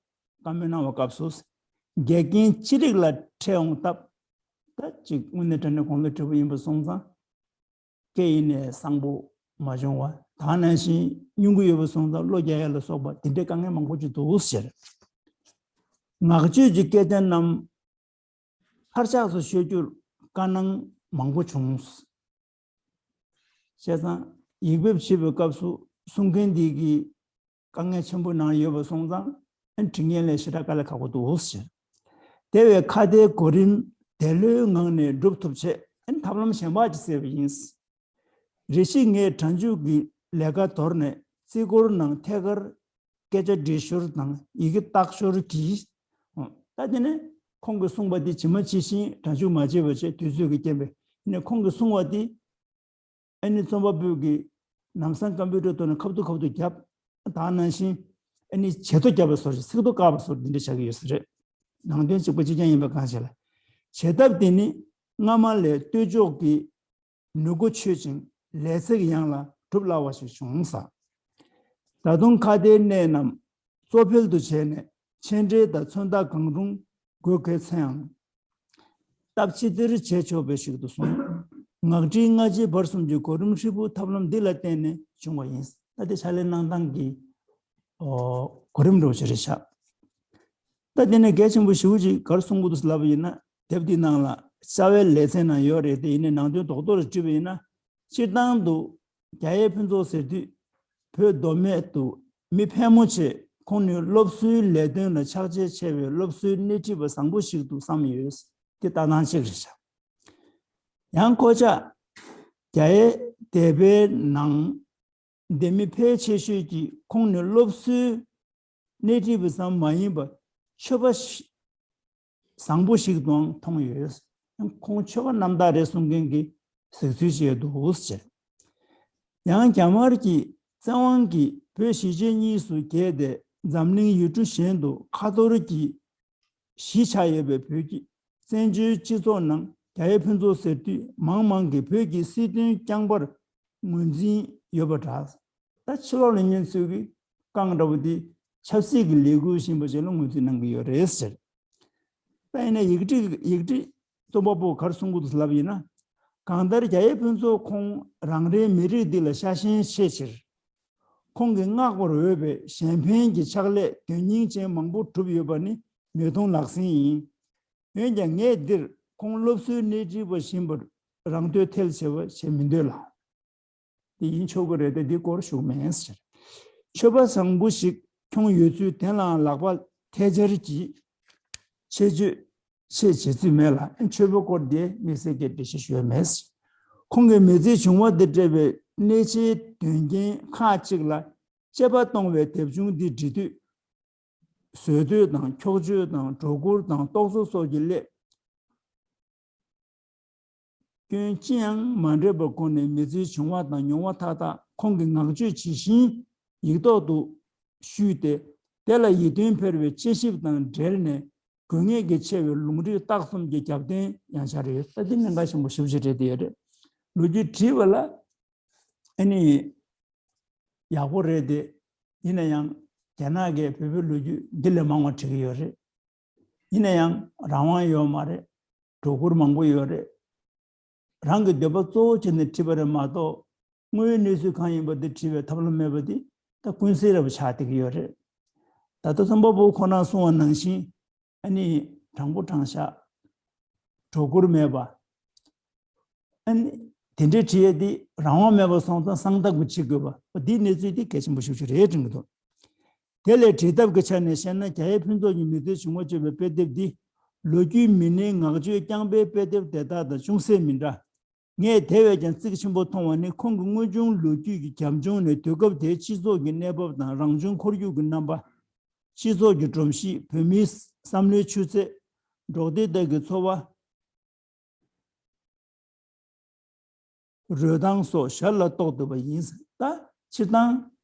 བཀའ་མོལ་གནང་བའི་སྐབས་སུ་འགལ་རྐྱེན་ཅི་རིགས་ལ་འཕྲད་འོང་སྟབས། ད་ཅིག་དངོས་གནས་དྲང་གནས་དགུང་ལོ་བགྲེས་པོ་ཡིན་པ་སོང་ཙང་། སྐད་ཡིན་ནའི་བཟང་པོ་མ་བྱུང་བ་དང་ནང་བཞིན་སྙུང་གི་ཡོད་པ་སོང་ཙང་བློ་རྒྱག་ཡ་ལ་སོགས་པ་དེ་འདྲའི་དཀའ་ངལ་མང་པོ་ཅིག་འདུག་ཟེར། ངག་བརྗོད་ཀྱི་སྐད་ཆ་རྣམས་ཕར་ཕྱོགས་སུ་ཤོད་རྒྱུར་དཀའ་སྣང་མང་པོ་བྱུང་། བྱས་ཙང་ཡིག་འབེབས་བྱེད་པའི་སྐབས་སུ་གསུང་མཁན་འདི་གིས་དཀའ་ངལ་ཆེན་པོ་ནང་ཡོད་པ་སོང་ཙང་ཨ་ནི་འབྲི་མཁན་ལ་ཞེ་དྲག་དཀའ་ལས་ཁག་པོ་འདུག་ཟེར། དེ་བས་ཁ་བརྡའི་གོ་རིམ་དེ་ལོའི་ངང་ནས་འགྲུབ་ཐུབ་ཆེད་ཨ་ནི་ཐབས་ལམ་གཞན་པ་ཅིག་བཙལ་བ་ཡིན། རེ་ཞིག་ངས་སྒྲ་འཇུག་གི་ལས་ཀ་དོར་ནས་རྩིས་འཁོར་ནང་ཐད་ཀར་སྐད་ཆ་འབྲི་ཞོར་དང་ཡི་གེ་བཏགས་ཞོར་གྱིས། ད་དེ་ནས་ཁོང་གིས་གསུངས་པ་དེ་ཇི་མ་ཇི་བཞིན་སྒྲ་འཇུག་མ་བྱས་པ་བྱས་དུས་ཚོད་ཀྱི་རྐྱེན་པས་ནས་ཁོང་གིས་གསུངས་པ་དེ་ཨ་ནི་རྩོམ་པ་པོས་ཀྱིས་ལམ་སང་ཀམ་པུ་ཊར་ཐོག་ནས་ཁ་ཐུག་ཁ་ཐུག་བརྒྱབ། ད་ནང་བཞིན་ཨ་ནི་བྱེད་ཐོ་བརྒྱབ་པ་སོགས་ཤིག་ཚིག་ཐོ་བཀག་པ་སོགས་འདི་འདྲ་བྱ་གི་ཡོད་ས་རེད། ནང་དོན་གཅིག་པ་གཅིག་རྐྱང་ཡིན་པ་གང་ཞིག་ལ། བྱེད་ཐབས་དེ་ནི་སྔ་མ་ལས་ལྟོས་འཇོག་གི་ནུས་སྒོ་ཆོད་ཅིང་ལས་ཚེགས་ཡང་ལ་སྒྲུབ་སླ་བ་ཞིག་བྱུང་ས། ད་དུང་ཁ་བརྡའི་གནད་རྣམས་གཙོ་ཕལ་དུ་བྱས་ནས་ མཆན་འགྲེལ་དང་མཚོན་རྟགས་གང་རུང་དགོས་གལ་ཚེའང་། སྟབས་ཅི་བདེར་བྱེད་ཆོག་པའི་ཞིག་ཏུ་གསུངས། ངག་སྒྲིལ་སྔ་ཕྱི་བར་གསུམ་གྱི་གོ་རིམ་ཧྲིལ་པོ་ཐབས་ལམ་འདི་ལ་བརྟེན་ནས་བྱུང་བ་ཡིན། ད་དེ་ཕྱག་ལས་གནང་སྟངས་ཀྱི་ཨོ་གོ་རིམ་འདྲ་བོ་ཞིག་རེད་ཤག་ད་དེ་ནས་གལ་ཆེན་པོ་ཞེ་པོ་ཅིག་ག་རེ་གསུང་གི་འདུག་ལབ་པ་ཡིན་ན། དེབ་འདིའི་ནང་ལ་རྩ་བའི་ལེ་ཚན་ནང་ཡོད་རེད་དེ། ཡིན་ནའི་ནང་དོན་རྡོག་རྡོག་རེ་བྲིས་པ་ཡིན་ན། སྤྱིར་བཏང་དུ་རྒྱ་ཡེ་ཕུན་ཚོགས་ཟེར་དུས་བོད་མདོ་སྨད་དུ་མི་ཕལ་མོ་ཆེ་ཁོང་ནི་སློབ་གསོའི་ལས་དོན་ལ་ཕྱག་རྗེས་ཆེ་བའི་སློབ་གསོའི་སྣེ་ཁྲིད་པ་བཟང་པོ་ཞིག་ཏུ་བསམ་ཡོད། དེ་ལྟ་སྟངས་གཅིག་རེད་ཤག་ཡང་ཁོ་ཅག་རྒྱ་ཡེ་སྡེ་པའི་ནང་སྡེ་མི་ཕལ་ཆེ་ཤོས་ཀྱིས་ཁོང་ནི་སློབ་གསོའི་སྣེ་ཁྲིད་པ་ཙམ་མ་ཡིན་པར་ཆོས་པ་ཞིག་བཟང་པོ་ཞིག་ཏུའང་མཐོང་ཡོད། ཁོང་ཆོས་པ་རྣམ་དག་རེད་གསུང་མཁན་གྱི་གཟིགས་ཚུལ་བྱས་འདུག་ཟེར། ཡང་རྒྱ་དམར་གྱིས་བཙན་དབང་གིས་བོད་གཞིས་བྱེས་གཉིས་སུ་གྱེས་ཏེ། འཛམ་གླིང་ཡུལ་གྲུ་གཞན་དུ་ཁ་ཐོར་གྱིས་གཞིས་ཆགས་ཡོད་པའི་བོད་ཀྱི་བཙན་བྱོལ་སྤྱི་ཚོགས་ནང་རྒྱ་ཡེ་ཕུན་ཚོགས་ཟེར་དུས་མང་མང་གིས་བོད་ཀྱི་སྲིད་དོན་རྐྱང་པར་ངོས་འཛིན་ཡོད་པ་འདྲ། ད་ཕྱི་ལོགས་ལ་ཉན་ཚུལ་གྱི་རྐང་འདྲ་བོ་འདི་ཆབ་སྲིད་ཀྱི་ལས་འགུལ་ཞིག་ཡིན་པ་ཅིག་ལ་ངོས་འཛིན་གནང་གི་ཡོད་རེད་ཟེར། ད་ཡིན་ན་ཡིག་འབྲི་ཡིག་འབྲི་རྩོམ་པ་པོ་ག་རེ་གསུང་གི་འདུག་ལབ་ཡིན་ན། གང་ལྟར་རྒྱ་ཡེ་ཕུན་ཚོགས་ཁོང་རང་རེའི་མི་རིགས་འདི་ལ་ཤ་ཞེན་ཆེ་ཕྱིར། ཁོང་གིས་བསྔགས་པར་འོས་པའི་གཞན་ཕན་གྱི་ཕྱག་ལས་དོན་སྙིང་ཅན་མང་པོ་བསྒྲུབས་ཡོད་པ་ནི་མིག་མཐོང་ལག་ཟིན་ཡིན། འོན་ཀྱང་ངས་འདིར་ཁོང་སློབ་གསོའི་སྣེ་ཁྲིད་པ་ཡིན་པར་རང་བསྟོད་ཐལ་ཆེ་བ་བྱེད་མི་འདོད་ལ། དེ་ཡིན་ཆོག་གི་རེད་དེ། འདི་སྐོར་ཞུ་མེད་ཟེར། ཆོས་པ་བཟང་པོ་ཞིག་ཁྱོང་ཡོད་ཚུལ་དེ་ལའང་ལག་པ་ཐལ་སྦྱར་གྱིས་ཆེད་བརྗོད་ཆེད་བྱེད་ཚུལ་མེད་ལ། ཆོས་པའི་སྐོར་དེ་དམིགས་བསལ་གྱི་འགྲེལ་བཤད་ཞུ་ཡ་མེད་ཟེར། ཁོང་གིས་མི་ཚེ་བྱུང་བ་དང་འབྲེལ་བའི་གནད་ཆེའི་དོན་རྐྱེན་ཁག་ཅིག་ལ་དཔྱད་པ་གཏོང་བའི་དེབ་ཆུང་འདི་འབྲི་དུས། བཟོད་འདོད་དང་འཁྱོག་བརྗོད་དང་སྒྲོ་སྐུར་དང་རྟོག་བཟོ་སོགས་ཀྱི་སླད། སྐྱོན་ཅི་ཡང་མ་འདྲེས་པའི་སྒོ་ནས་མི་ཚེའི་བྱུང་བ་དང་མྱོང་བ་མཐའ་དག་ཁོང་གིས་ངག་བརྗོད་ཇི་བཞིན་ཡིག་ཐོག་ཏུ་བཤུས་ཏེ། དེ་ལ་ཡིད་རྟོན་འཕེར་བའི་དཔྱད་ཞིབ་དང་འབྲེལ་ནས་དགོས་ངེས་ཀྱི་ཆེ་བའི་ལུང་རིགས་རྟགས་གསུམ་གྱི་རྒྱབ་རྟེན་ཡང་ཆགས་རེད། ད་འདི་གནད་འགག་ཆེན་པོ་ཞེ་པོ་ཅིག་རེད་དེ་ཡོད་རེད། ལོ་རྒྱུས་བྲིས་པ་ལ་ཨ་ནི་ཡག་པོ་རེད་དེ། ཡིན་ན་ཡང་རྒྱ་ནག་གིས་བོད་པའི་ལོ་རྒྱུས་འདི་ལས་མང་བ་བྲིས་ཀྱི་ཡོད་རེད། ཡིན་ན་ཡང་རང་དབང་ཡོད་མ་རེད། སྒྲོ་སྐུར་མང་པོ་ཡོད་རེད། རང་གི་འདོད་པ་གཙོ་བོ་བྱས་ནས་བྲིས་པ་རེད་མ་གཏོགས། དངོས་ཡོད་གནས་ཚུལ་གང་ཡིན་པ་དེ་བྲིས་པའི་ཐབས་ལམ་མེད་པ་དེ་ད་ཀུན་གསལ་རེད་པ་ཆགས་བསྡད་ཀྱི་ཡོད་རེད། ད་ལྟ་རྩོམ་པ་པོ་ཁོ་ན་གསུངས་པ་ནང་བཞིན། ཨ་ནི་དྲང་པོ་དྲང་བཞག་སྒྲོ་སྐུར་མེད་པ། ཨ་ནི་དེ་འདྲའི་བྲིས་ཡས་དེ་རང་དབང་མེད་པ་སོང་ཙང་གསང་ཐབས་ཀྱི་བྱེད་དགོས་པ། འདིའི་གནས་ཚུལ་དེ་གལ་ཆེན་པོ་ཞེ་པོ་ཅིག་རེད་དྲན་གྱི་འདུག་དེ་ལས་བྲིས་ཐབས་ཀྱི་ཆ་ནས་བཤད་ན། རྒྱ་ཡེ་ཕུན་ཚོགས་ཀྱི་མི་ཚེའི་བྱུང་བ་བརྗོད་པའི་དཔེ་དེབ་འདི་ལོ་རྒྱུས་མི་སྣའི་ངག་བརྗོད་རྐྱང་པའི་དཔེ་དེབ་དེ་དག་དང་ཅུང་ཟད་མི་འདྲ། ངས་དེ་བས་ཀྱང་གཙིགས་ཆེན་པོ་མཐོང་བ་ནི། ཁོང་གི་དངོས་བྱུང་ལོ་རྒྱུས་ཀྱི་རྒྱབ་ལྗོངས་ནས་དུས་སྐབས་དེའི་སྤྱི་ཚོགས་ཀྱི་གནས་བབ་དང་། རང་བྱུང་ཁོར་ཡུག་གི་རྣམ་པ། སྤྱི་ཚོགས་ཀྱི་སྒྲོམ་གཞི། བོད་མིའི་བསམ་བློའི་ཆུ་ཚད། འབྲོག་སྡེ་དག་གི་འཚོ་བ། རོལ་སྟངས་སོགས་ཞར་ལ་རྟོགས་ཐུབ་པ་ཡིན། ད་སྤྱིར་བཏང་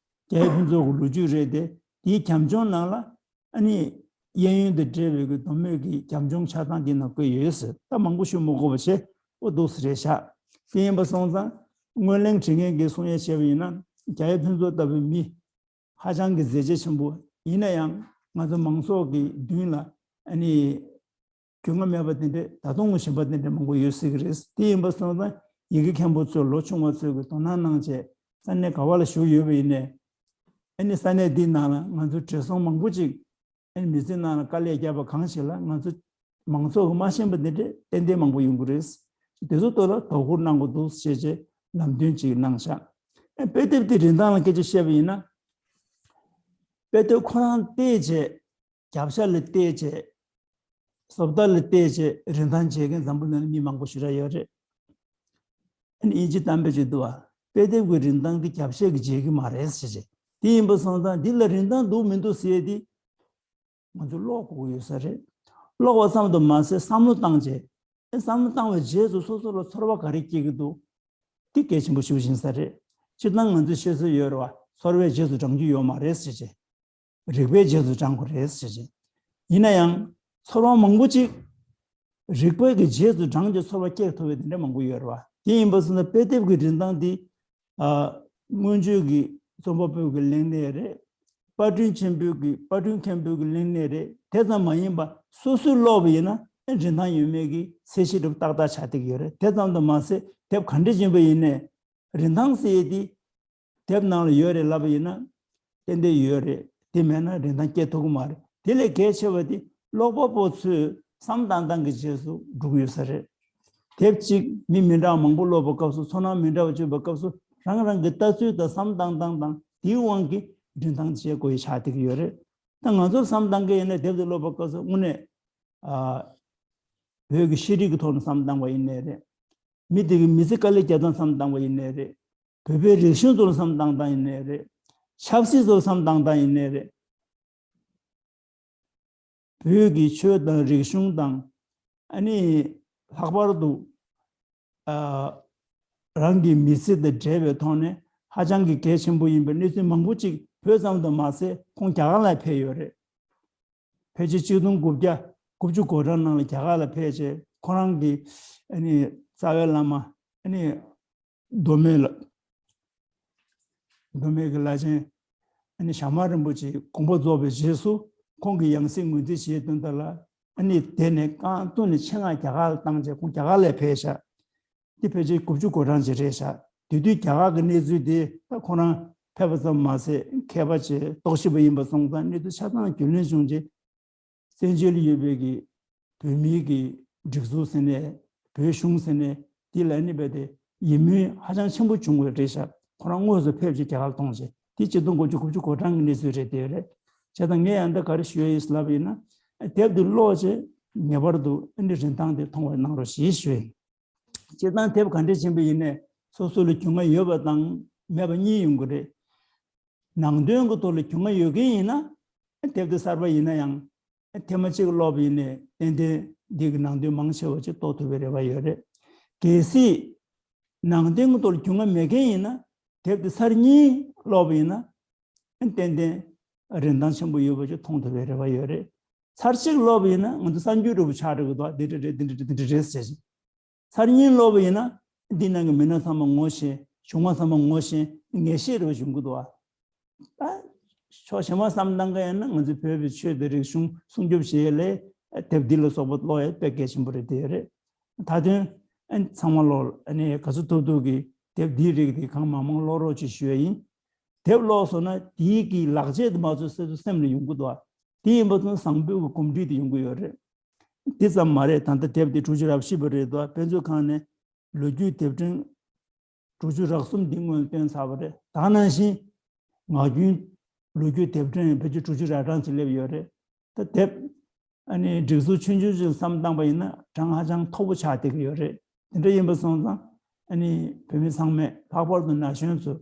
རྒྱ་ཡེ་ཕུན་ཚོགས་ཀྱི་ལོ་རྒྱུས་རེད་དེ། དེའི་རྒྱབ་ལྗོངས་ནང་ལ་ཨ་ནི་གཡས་གཡོན་དང་འབྲེལ་བའི་གི་མདོ་སྨད་ཀྱི་རྒྱབ་ལྗོངས་ཆགས་སྟངས་དེ་ནང་བཀོད་ཡོད་ཟེར། ད་མང་པོ་ཞུ་མི་དགོས་པ་བྱས། འོ་འདུག་སེ་རེད་བཞག་དེ་ཡིན་པ་སོང་ཙང་སྔོན་གླེང་བྱེད་མཁན་གྱིས་གསུང་ཡས་བྱས་པ་ཡིན་ན། རྒྱ་ཡེ་ཕུན་ཚོགས་ལྟ་བུའི་མི་ཧ་ཅང་གི་མཛད་རྗེས་ཆེན་པོ། ཡིན་ན་ཡང་ང་ཚོ་མང་ཚོགས་ཀྱི་མདུན་ལ་ཨ་ནི་རྒྱུས་མངའ་མེད་པ་དེ་འདྲས། ད་དུང་ངོ་ཤེས་པ་དེ་འདྲས་མང་པོ་ཡོད་སྲིད་ཀྱི་རེད། དེ་ཡིན་པ་སོང་ཙང་ཡི་གེ་མཁན་པོ་ཚོས་ལོ་ཆུང་བ་ཚོས་ཀྱི་དོ་སྣང་གནང་བྱས། ས་གནས་ག་བ་ལ་བཞུགས་ཡོད་པ་ཡིན་ནའི། ཨ་ནི་ས་གནས་འདིའི་ནང་ལ་ང་ཚོའི་བགྲེས་སོང་མང་པོ་ཅིག་ཨ་ནི་མི་ཚེ་ནང་ལ་དཀའ་ལས་བརྒྱབ་པ་གང་ཞིག་ལ། ང་ཚོ་མང་ཚོགས་ཀྱིས་མ་ཤེས་པ་འདི་འདྲས་ཏན་ཏན་མང་པོ་ཡོང་གི་རེད། དེ་ཚོ་ཐོག་ལ་དོ་ཁུར་གནང་དགོས་འདུག་ཞེས་བྱས་ལམ་སྟོན་ཅིག་གནང་བཞག་ཨ་དཔེ་དེབ་དེ་རིན་ཐང་ལ་སྐད་ཆ་བཤད་པ་ཡིན་ན། དཔེ་དེབ་ཁོ་རང་བལྟས་བྱས། རྒྱབ་ཤ་ལ་བལྟས་བྱས། བཟོ་ལྟ་ལ་བལྟས་བྱས་རིན་ཐང་འཇལ་མཁན་འཛམ་བུ་གླིང་ལ་མི་མང་པོ་ཞེ་དྲག་ཡོད་རེད། ཨ་ནི་དབྱིན་ཇི་གཏམ་དཔེ་ཅིག་འདུག་བ། དཔེ་དེབ་ཀྱི་རིན་ཐང་དེ་རྒྱབ་ཤ་གིས་འཇལ་གྱི་མ་རེད་ཟེར་བྱས། དེ་ཡིན་པ་སོང་ཙང་འདི་ལ་རིན་ཐང་འདུག་མི་འདུག་ཟེར་ཡས་དེ་ང་ཚོས་ཀློག་དགོས་ཀྱི་ཡོད་ས་རེད། ཀློག་པ་ཙམ་དུ་མ་ཟད་བསམ་བློ་བཏང་བྱས། ཨ་བསམ་བློ་བཏང་བའི་རྗེས་སུ་སོ་སོ་ལ་ཚོར་བ་ག་རེ་སྐྱེ་གི་འདུག་དེ་གལ་ཆེན་པོ་ཞིག་ཡིན་ས་རེད། སྤྱིར་བཏང་ང་ཚོས་བཤད་སྲོལ་ཡོད་རེད་བ། ཚོར་བའི་རྗེས་སུ་འབྲང་རྒྱུ་ཡོད་མ་རེད་ཟེར་བྱས། རིག་པའི་རྗེས་སུ་འབྲང་དགོས་རེད་ཟེར་བྱས། ཡིན་ན་ཡང་ཚོར་བ་མང་པོ་ཅིག་རིག་པའི་གི་རྗེས་སུ་འབྲང་རྒྱུའི་ཚོར་བ་སྐྱེ་ཐུབ་པའི་དེ་འདྲ་མང་པོ་ཡོད་རེད་བ། དེ་ཡིན་པ་སོང་ན་དཔེ་དེབ་ཀྱི་རིན་ཐང་འདི། ཨ། སྔོན་བརྗོད་ཀྱི་རྩོམ་པ་པོའི་གི་གླེང་གནས་རེད། དཔར་སྐྲུན་ཆེན་པོའི་གི་དཔར་སྐྲུན་མཁན་པོའི་གི་གླེང་གནས་རེད། དེ་ཙམ་མ་ཡིན་པ་སོ་སོས་ཀློག་པ་ཡིན་ན་རིན་ཐང་ཡོད་མེད་ཀྱི་ཚད་གཞི་རུ་ཏག་ཏག་ཆགས་བསྡད་ཀྱི་ཡོད་རེད། དེ་ཙམ་དུ་མ་ཟད་དེབ་ག་འདྲ་ཅན་པ་ཡིན་ནའི་རིན་ཐང་ཟེར་ཡས་དེ་དེབ་ནང་ལ་ཡོད་རེད་ལབ་པ་ཡིན་ན་ཏན་ཏན་ཡོད་རེད། དེ་མེད་ན་རིན་ཐང་སྐྱེ་ཐུབ་ཀྱི་མ་རེད། དེ་ལས་གལ་ཆེ་བ་དེ་ཀློག་པ་པོ་ཚོས་བསམ་བཏང་སྟངས་ཀྱི་རྗེས་སུ་འགྲོ་གི་ཡོད་ས་རེད། དེབ་གཅིག་མི་མི་འདྲ་བ་མང་པོ་ཀློག་པའི་སྐབས་སུ་ཚོར་སྣང་མི་འདྲ་བ་བྱུང་བའི་སྐབས་སུ་རང་རང་གི་ལྟ་ཚུལ་དང་བསམ་བཏང་སྟངས་དང་དེའི་དབང་གིས་རིན་ཐང་བྱེད་དགོས་ཡ་ཆགས་བསྡད་ཀྱི་ཡོད་རེད། ད་ང་ཚོར་བསམ་བཏང་གི་ཡིན་ན་དེབ་དེ་ཀློག་པའི་སྐབས་སུ་དངོས་གནས་ཨ་བོད་ཀྱི་ཤེས་རིག་གི་ཐོག་ནས་བསམ་བཏང་བ་ཡིན་ནའི་རེད། མི་དེ་གི་མི་ཚེ་དཀའ་ལས་རྒྱབ་སྟངས་བསམ་བཏང་བ་ཡིན་ནའི་རེད། བོད་པའི་རིག་གཞུང་ཐོག་ལ་བསམ་བཏང་སྟངས་ཡིན་ནའི་རེད། ཆབ་སྲིད་ཐོག་ལ་བསམ་བཏང་སྟངས་ཡིན་ནའི་རེད། བོད་ཀྱི་ཆོས་དང་རིག་གཞུང་དང་ཨ་ནི་ལྷག་པར་དུ་ཨ་རང་གི་མི་ཚེ་དང་འབྲེལ་བའི་ཐོག་ནས་ཧ་ཅང་གི་གལ་ཆེན་པོ་ཡིན་པའི་གནས་ཚུལ་མང་པོ་ཅིག་བོད་ཙམ་དུ་མ་ཟད་ཁོང་རྒྱ་གར་ལ་ཕེབས་ཡོད་རེད། ཕལ་ཆེར་གཅིག་སྟོང་དགུ་བརྒྱ་དགུ་བཅུ་གོ་གྲངས་ནང་ལ་རྒྱ་གར་ལ་ཕེབས་རྗེས་ཁོ་རང་གི་ཨ་ནི་རྩ་བའི་བླ་མ་ཨ་ནི་མདོ་སྨད་ལ་མདོ་སྨད་ཀྱི་བླ་ཆེན་ཨ་ནི་ཞྭ་དམར་རིན་པོ་ཆེའི་དགོངས་པ་རྫོགས་པའི་རྗེས་སུ་ཁོང་གི་ཡང་སྲིད་ངོས་འཛིན་བྱས་དོན་དག་ལ་ཨ་ནི་དེ་ནས་རྐང་བཙུགས་ནས་ཆེད་མངགས་རྒྱ་གར་ལ་བཏང་རྗེས་ཁོང་རྒྱ་གར་ལ་ཕེབས་ཤག་དེ་ཕལ་ཆེར་དགུ་བཅུ་གོ་གྲངས་ཅིག་རེད་ཤག་དེ་དུས་རྒྱ་གར་གྱི་གནས་ཚུལ་དེ་ད་ཁོ་རང་ཕེབས་པ་ཙམ་མ་ཟད་མཁས་པ་ཅིག་རྟོག་ཞིབ་པ་ཡིན་པ་སོང་ཙང་གནས་ཚུལ་ཆ་ཚང་རྒྱུས་ལོན་བྱུང་རྗེས་བཙན་བྱོལ་ལ་ཡོད་པའི་གི་བོད་མིའི་གི་སྒྲིག་འཛུགས་ཟེར་ནས་བོད་གཞུང་ཟེར་ནས་དེ་ལ་ནི་རྦད་དེ་ཡིད་སྨོན་ཧ་ཅང་ཆེན་པོ་བྱུང་བ་རེད་ཤག་ཁོ་རང་དངོས་སུ་ཕེབས་ཀྱི་རྒྱ་གར་གཏོང་རྗེས་དེ་ཆིག་སྟོང་དགུ་བརྒྱ་དགུ་བཅུ་གོ་གྲངས་ཀྱི་གནས་ཚུལ་རེད་དེ་རེད། བྱས་ཙང་ངས་ཡང་ད་ག་རེ་ཞུ་ཡ་ཡིན་ལབ་ཡིན་ན་དེབ་འདི་ཀློག་རྗེས་ངེས་པར་དུ་ཨ་ནི་རིན་ཐང་དེ་མཐོང་བ་གནང་རོགས་ཞེས་ཞུ་ཡ་ཡིན། སྤྱིར་བཏང་དེབ་ག་འདྲ་ཆེན་པོ་ཡིན་ནས་སོ་སོ་ལ་རྒྱུས་མངའ་ཡོད་པ་དང་མེད་པ་གཉིས་ཡོང་གི་རེད། ནང་དོན་གྱི་ཐོག་ལ་རྒྱུས་མངའ་ཡོད་མཁན་ཡིན་ན་དེབ་དེ་གསར་པ་ཡིན་ན་ཡང་ཐེངས་མ་གཅིག་ཀློག་པ་ཡིན་ནས་ཏན་ཏན་འདི་གི་ནང་དོན་མང་ཆེ་བ་ཅིག་རྟོགས་ཐུབ་པའི་རེ་བ་ཡོད་རེད། གལ་སྲིད་ནང་དོན་གྱི་ཐོག་ལ་རྒྱུས་མངའ་མེད་མཁན་ཡིན་ན་དེབ་དེ་ཚར་གཉིས་ཀློག་པ་ཡིན་ན་ཏན་ཏན་རིན་ཐང་ཆེན་པོ་ཡོད་པ་ཅིག་མཐོང་ཐུབ་པའི་རེ་བ་ཡོད་རེད། ཚར་གཅིག་ཀློག་པ་ཡིན་ན་ང་ཚོ་གསར་འགྱུར་འདྲ་པོ་ཆགས་འགྲོ་གི་འདུག་འདི་འདྲ་རེད་འདི་འདྲ་རེད་འདི་འདྲ་རེད་ཟེར་ཅིག་ཚར་གཉིས་ཀློག་པ་ཡིན་ན་འདི་ནང་གི་མི་སྣ་ཚང་མ་ངོ་ཤེས་བྱུང་བ་ཚང་མ་ངོ་ཤེས་ངེས་ཤེས་རེ་བ་བྱུང་གི་འདུག་ད་ཕྱོགས་གཞན་པ་བསམ་བཏང་གི་ཡིན་ན་ང་ཚོའི་བོད་པའི་ཆོས་དང་རིག་གཞུང་སྲུང་སྐྱོབ་བྱེད་ཡས་ལས་དེབ་འདི་ལ་སོགས་པ་ཀློག་ཡས་དཔེ་གལ་ཆེན་པོ་རེད་དེ་རེད། ད་དོན་ཚང་མ་ཀློག་ག་ཚོད་ཐུབ་ཐུབ་ཀྱིས་དེབ་འདིའི་རིགས་དེ་གང་མང་མང་ཀློག་རོགས་ཅེས་ཞུ་ཡས་ཡིན། དེབ་ཀློག་སོང་ན་དེའི་གི་ལག་རྗེས་དེ་མ་ཚོད་སོ་སོའི་སེམས་ལ་ཡོང་གི་འདུག་ཨ། དེ་ཡིན་པ་ཚོ་བཟང་པོའི་གི་གོམས་འདྲིས་དེ་ཡོང་གི་ཡོད་རེད། དེ་ཙམ་མ་རེད། ད་ལྟ་དེབ་དེ་དྲུག་ཅུ་རེ་བཞི་པ་རེད་འདུག་དཔེ་མཛོད་ཁང་ནས་ལོ་རྒྱུས་དེབ་ཕྲེང་དྲུག་ཅུ་རེ་གསུམ་འདི་སྔོན་བཏོན་ཚར་བ་རེད། ད་ནང་བཞིན་ངག་རྒྱུན་ལོ་རྒྱུས་དེབ་ཕྲེང་ཕལ་ཆེར་དྲུག་ཅུ་རེ་གྲངས་ཅིག་སླེབས་ཡོད་རེད། ད་དེབ་ཨ་ནི་སྒྲིག་འཛུགས་ཆུང་ཆུང་ཅིག་བསམ་བཏང་པ་ཡིན་ན་གྲངས་ཧ་ཅང་མཐོ་པོ་ཆགས་བསྡད་ཀྱི་ཡོད་རེད། དེ་འདྲ་ཡིན་པ་སོང་ཙང་ཨ་ནི་བོད་མི་ཚང་མས་ལྷག་པར་དུ་ན་གཞོན་ཚོས་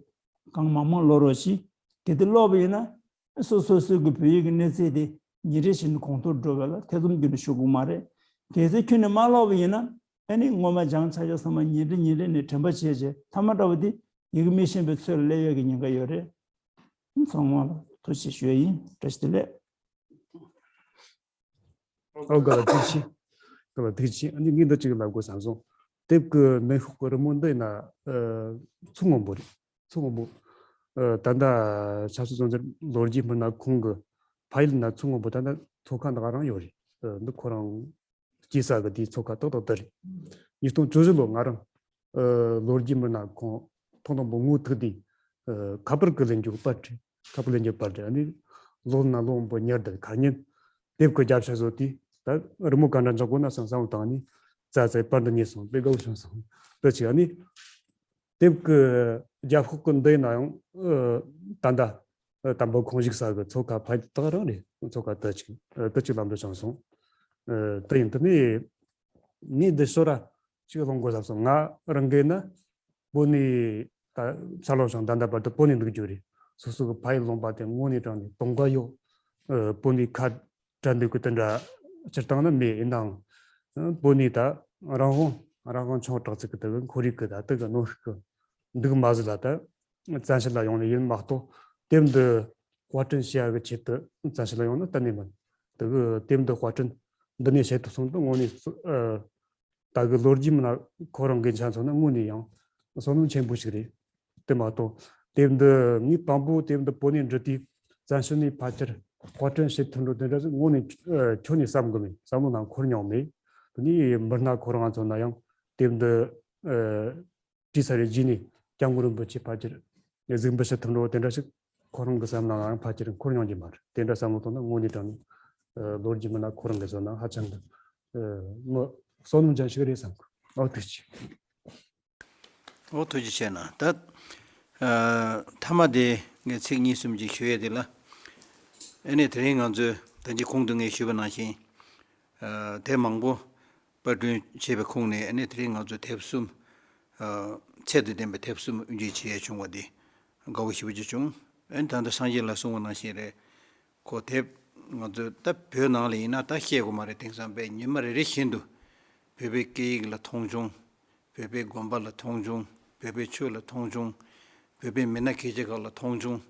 གང་མང་མང་ཀློག་རོགས་ཞེས། གལ་ཏེ་ཀློག་པ་ཡིན་ན་སོ་སོ་སོའི་གི་བོད་ཡིག་གི་གནས་ཚད་དེ་ཉིན་རེ་བཞིན་གོང་མཐོར་འགྲོ་བ་ལ་ཐེ་ཚོམ་རྒྱུན་དུ་ཞུགས་ཀྱི་མ་རེད། གལ་སྲིད་ཁྱོན་ནས་མ་ཀློག་པ་ཡིན་ན་ཨ་ནི་སྔོན་མ་སྦྱངས་ཚར་ཡག་ཚང་མ་ཉིན་རེ་ཉིན་རེ་ནས་དྲན་པ་བརྗེད་བྱས་མཐའ་མ་འདྲ་བོ་དེ་ཡི་གེ་མི་ཤེས་པའི་ཚོད་ལ་སླེབས་ཡག་གི་ཉེན་ཁ་ཡོད་རེད། ཚང་མ་ལ་ཐུགས་རྗེ་ཆེ་ཞུ་ཡ་ཡིན། བཀྲ་ཤིས་བདེ་ལེགས། ཨོ་ག་ལ་ཐུགས་རྗེ་ཆེ། ག་ལ་ཐུགས་རྗེ་ཆེ། ཨ་ནི་ངས་འདི་གཅིག་ལབ་དགོས་བསམ་སོང་། དེབ་ཀྱི་མེ་ཤོག་གི་རི་མོ་འདི་ཡིན་ན་མཚོ་སྔོན་པོ་རེད། མཚོ་སྔོན་པོ། ད་ལྟ་ཆབ་སྲིད་བཙོན་ཟུར་ལོ་རྒྱུས་སྨིན་ན་ཁོང་གི་ཕ་ཡུལ་ན་མཚོ་སྔོན་པོ། ད་ལྟ་མཚོ་ཁ་འདི་ག་རང་ཡོད་རེད། འདི་ཁོ་རང་སྐྱེས་ས་གི་དེའི་མཚོ་ཁ་ཏག་ཏག་འདི་རེད། ཉིས་སྟོང་བཅུ་བཞི་ལོ་ང་རང་ལོ་རྒྱུས་སྨིན་ན་ཁོང་ཐོག་དང་པོ་ངོ་ཐུག་དུས་ཁ་པར་གི་ལེན་རྒྱུ་པར་རེད། ཁ་པར་ལེན་རྒྱུ་པར་རེད། ཨ་ནི་ལོ་ན་ལོ་སྔོན་པོ་ཉར་དུ་ཁ་ཉིན་དེབ་ཀྱི་རྒྱབ་ཤ་བཟོ་དུས་ད་རི་མོ་ག་འདྲ་འཇོག་དགོས་ན་བསམ་བསམ་བློ་བཏང་ནས་རྩ་རྩ་པར་འདི་རྙེད་སོང་། དཔེ་དགའ་བོ་བྱུང་སོང་། དེ་ཅིག་ཨ་ནི་དེབ་ཀྱི་རྒྱབ་ཤོག་གི་འདི་ཡིན་ན་ཡང་ད་ལྟ་དམ་པ་ཁོང་བཞུགས་ས་གི་མཚོ་ཁ་ཕ་ཡུལ་དག་རང་རེད། མཚོ་ཁ་དེ་ཅིག་དེ་ཅིག་ལམ་དུ་བྱུང་སོང་། དེ་ཡིན་དུས་ནས་ངས་འདི་ཤོད་ར་ཅིག་ལོང་དགོས་བསམ་སོང་། ང་རང་གིས་ན་པོ་ནི་ད་ཕྱག་ལོ་བྱང་ད་ལྟ་བར་དུ་པོ་ནི་འདུག་རྒྱུ་རེད། སོ་སོ་གི་ཕ་ཡུལ་ལུང་པ་དེ་དངོས་གནས་དྲང་ནས་དུང་དཀར་ཡོད། ཨ་པོ་ནི་ཁ་བྲལ་འདུག་གི་དེ་འདྲ་སྤྱིར་བཏང་ནི་མེད། ཡིན་ནའང་པོ་ནི་ད་རང་དབང་རང་དབང་ཆུང་དྲག་ཚིག་གི་དེ་གི་ཁོར་ཡུག་གི་ད་དེ་གི་གནོན་ཤུགས་གི་འདུག་མ་ཟད་ལ་ད་བཙན་བྱོལ་ལ་ཡོང་ནས་ཡིན་མ་གཏོགས་དེབ་འདི་དཔར་སྐྲུན་བྱེད་ཡ་གི་ཆེད་དུ་བཙན་བྱོལ་ལ་ཡོང་ན་གཏན་ནས་མིན། དེ་གི་དེབ་འདི་དཔར་སྐྲུན་འདི་ནས་བྱེད་ཐུབ་སོང་དུས་དངོས་གནས་སུ་ཨ། ད་གི་ལོ་རྒྱུས་མིན་ན་ཁོ་རང་གི་ཆ་མཚོན་ན་དངོས་ནས་ཡང་བསོད་ནམས་ཆེན་པོ་ཞིག་རེད། དེ་མ་གཏོགས་དེབ་འདི་ངས་དང་པོ་དེབ་འདི་པོ་ནས་འབྲི་དུས་ བཙན་བྱོལ་ནས་ཕལ་ཆེར་དཔར་སྐྲུན་བྱེད་ཐུབ་འགྲོ་དེ་འདྲ་ཞིག་དངོས་ནས་ཁྱོན་ནས་བསམ་གི་མེད། བསམ་བློ་ནང་འཁོར་མྱོང་མེད། དེ་ནས་མི་སྣ་ཁོ་རང་ཚོ་ན་ཡང་དེབ་འདི་བྲིས་ཚར་རྗེས་ནས་སྐྱབས་མགོན་རིན་པོ་ཆེ་ཕལ་ཆེར་གཟིགས་འབུལ་བྱེད་ཐུབ་འགྲོ་དེ་འདྲ་ཞིག་ཁོ་རང་གི་བསམ་བློ་ནང་ཡང་ཕལ་ཆེར་འཁོར་མྱོང་གི་མ་རེད། དེ་འདྲ་བསམ་བློ་བཏང་ན་དངོས་གནས་དྲང་གནས་ལོ་རྒྱུས་མི་སྣ་ཁོ་རང་གི་བཟོ་ན་ཧ་ཅང་གི་མི་བསོད་ནམས་ཅན་ཞིག་རེད་བསམ་གི། ཨོ་ཐུགས་རྗེ་ཆེ། ཨོ་ཐུགས་རྗེ་ཆེ་གནང་། ད་ཨ་མཐའ་མ་དེ་ངས་ཚིག་གཉིས་གསུམ་ཅིག་ཞུ་ཡས་དེ་ལ། ཨ་ནི་དེ་རིང་ང་ཚོས་ད་ཅི་གོང་དུ་ངས་ཞུས་པ་ནང་བཞིན། ཨ་དེབ་མང་པོ་པར་སྐྲུན་བྱས་པའི་ཁོངས་ནས་ཨ་ནི་དེ་རིང་ང་ཚོས་དེབ་གསུམ། ཨ་ཚད་དང་ལྡན་པའི་དེབ་གསུམ་དབུ་འབྱེད་བྱེད་ཡས་བྱུང་བ་དེ་དགའ་བོ་ཞེ་པོ་ཅིག་བྱུང་། ཨ་ནི་ད་ལྟ་སངས་རྒྱས་ལགས་གསུངས་པ་ནང་བཞིན་རེད། ཁོ་དེབ་ང་ཚོས་ད་བོད་ནང་ལ་ཡིན་ན་ད་བཤད་དགོས་མ་རེད། དེང་སང་དཔེ་ཉི་མ་རེ་རེ་བཞིན་དུ་བོད་པའི་སྐད་ཡིག་ལ་མཐོང་ཆུང་། བོད་པའི་དགོན་པ་ལ་མཐོང་ཆུང་། བོད་པའི་ཆོས་ལ་མཐོང་ཆུང་། བོད་པའི་མི་སྣ་སྐད་ཆ་ཁག་ལ་མཐོང་ཆུང་།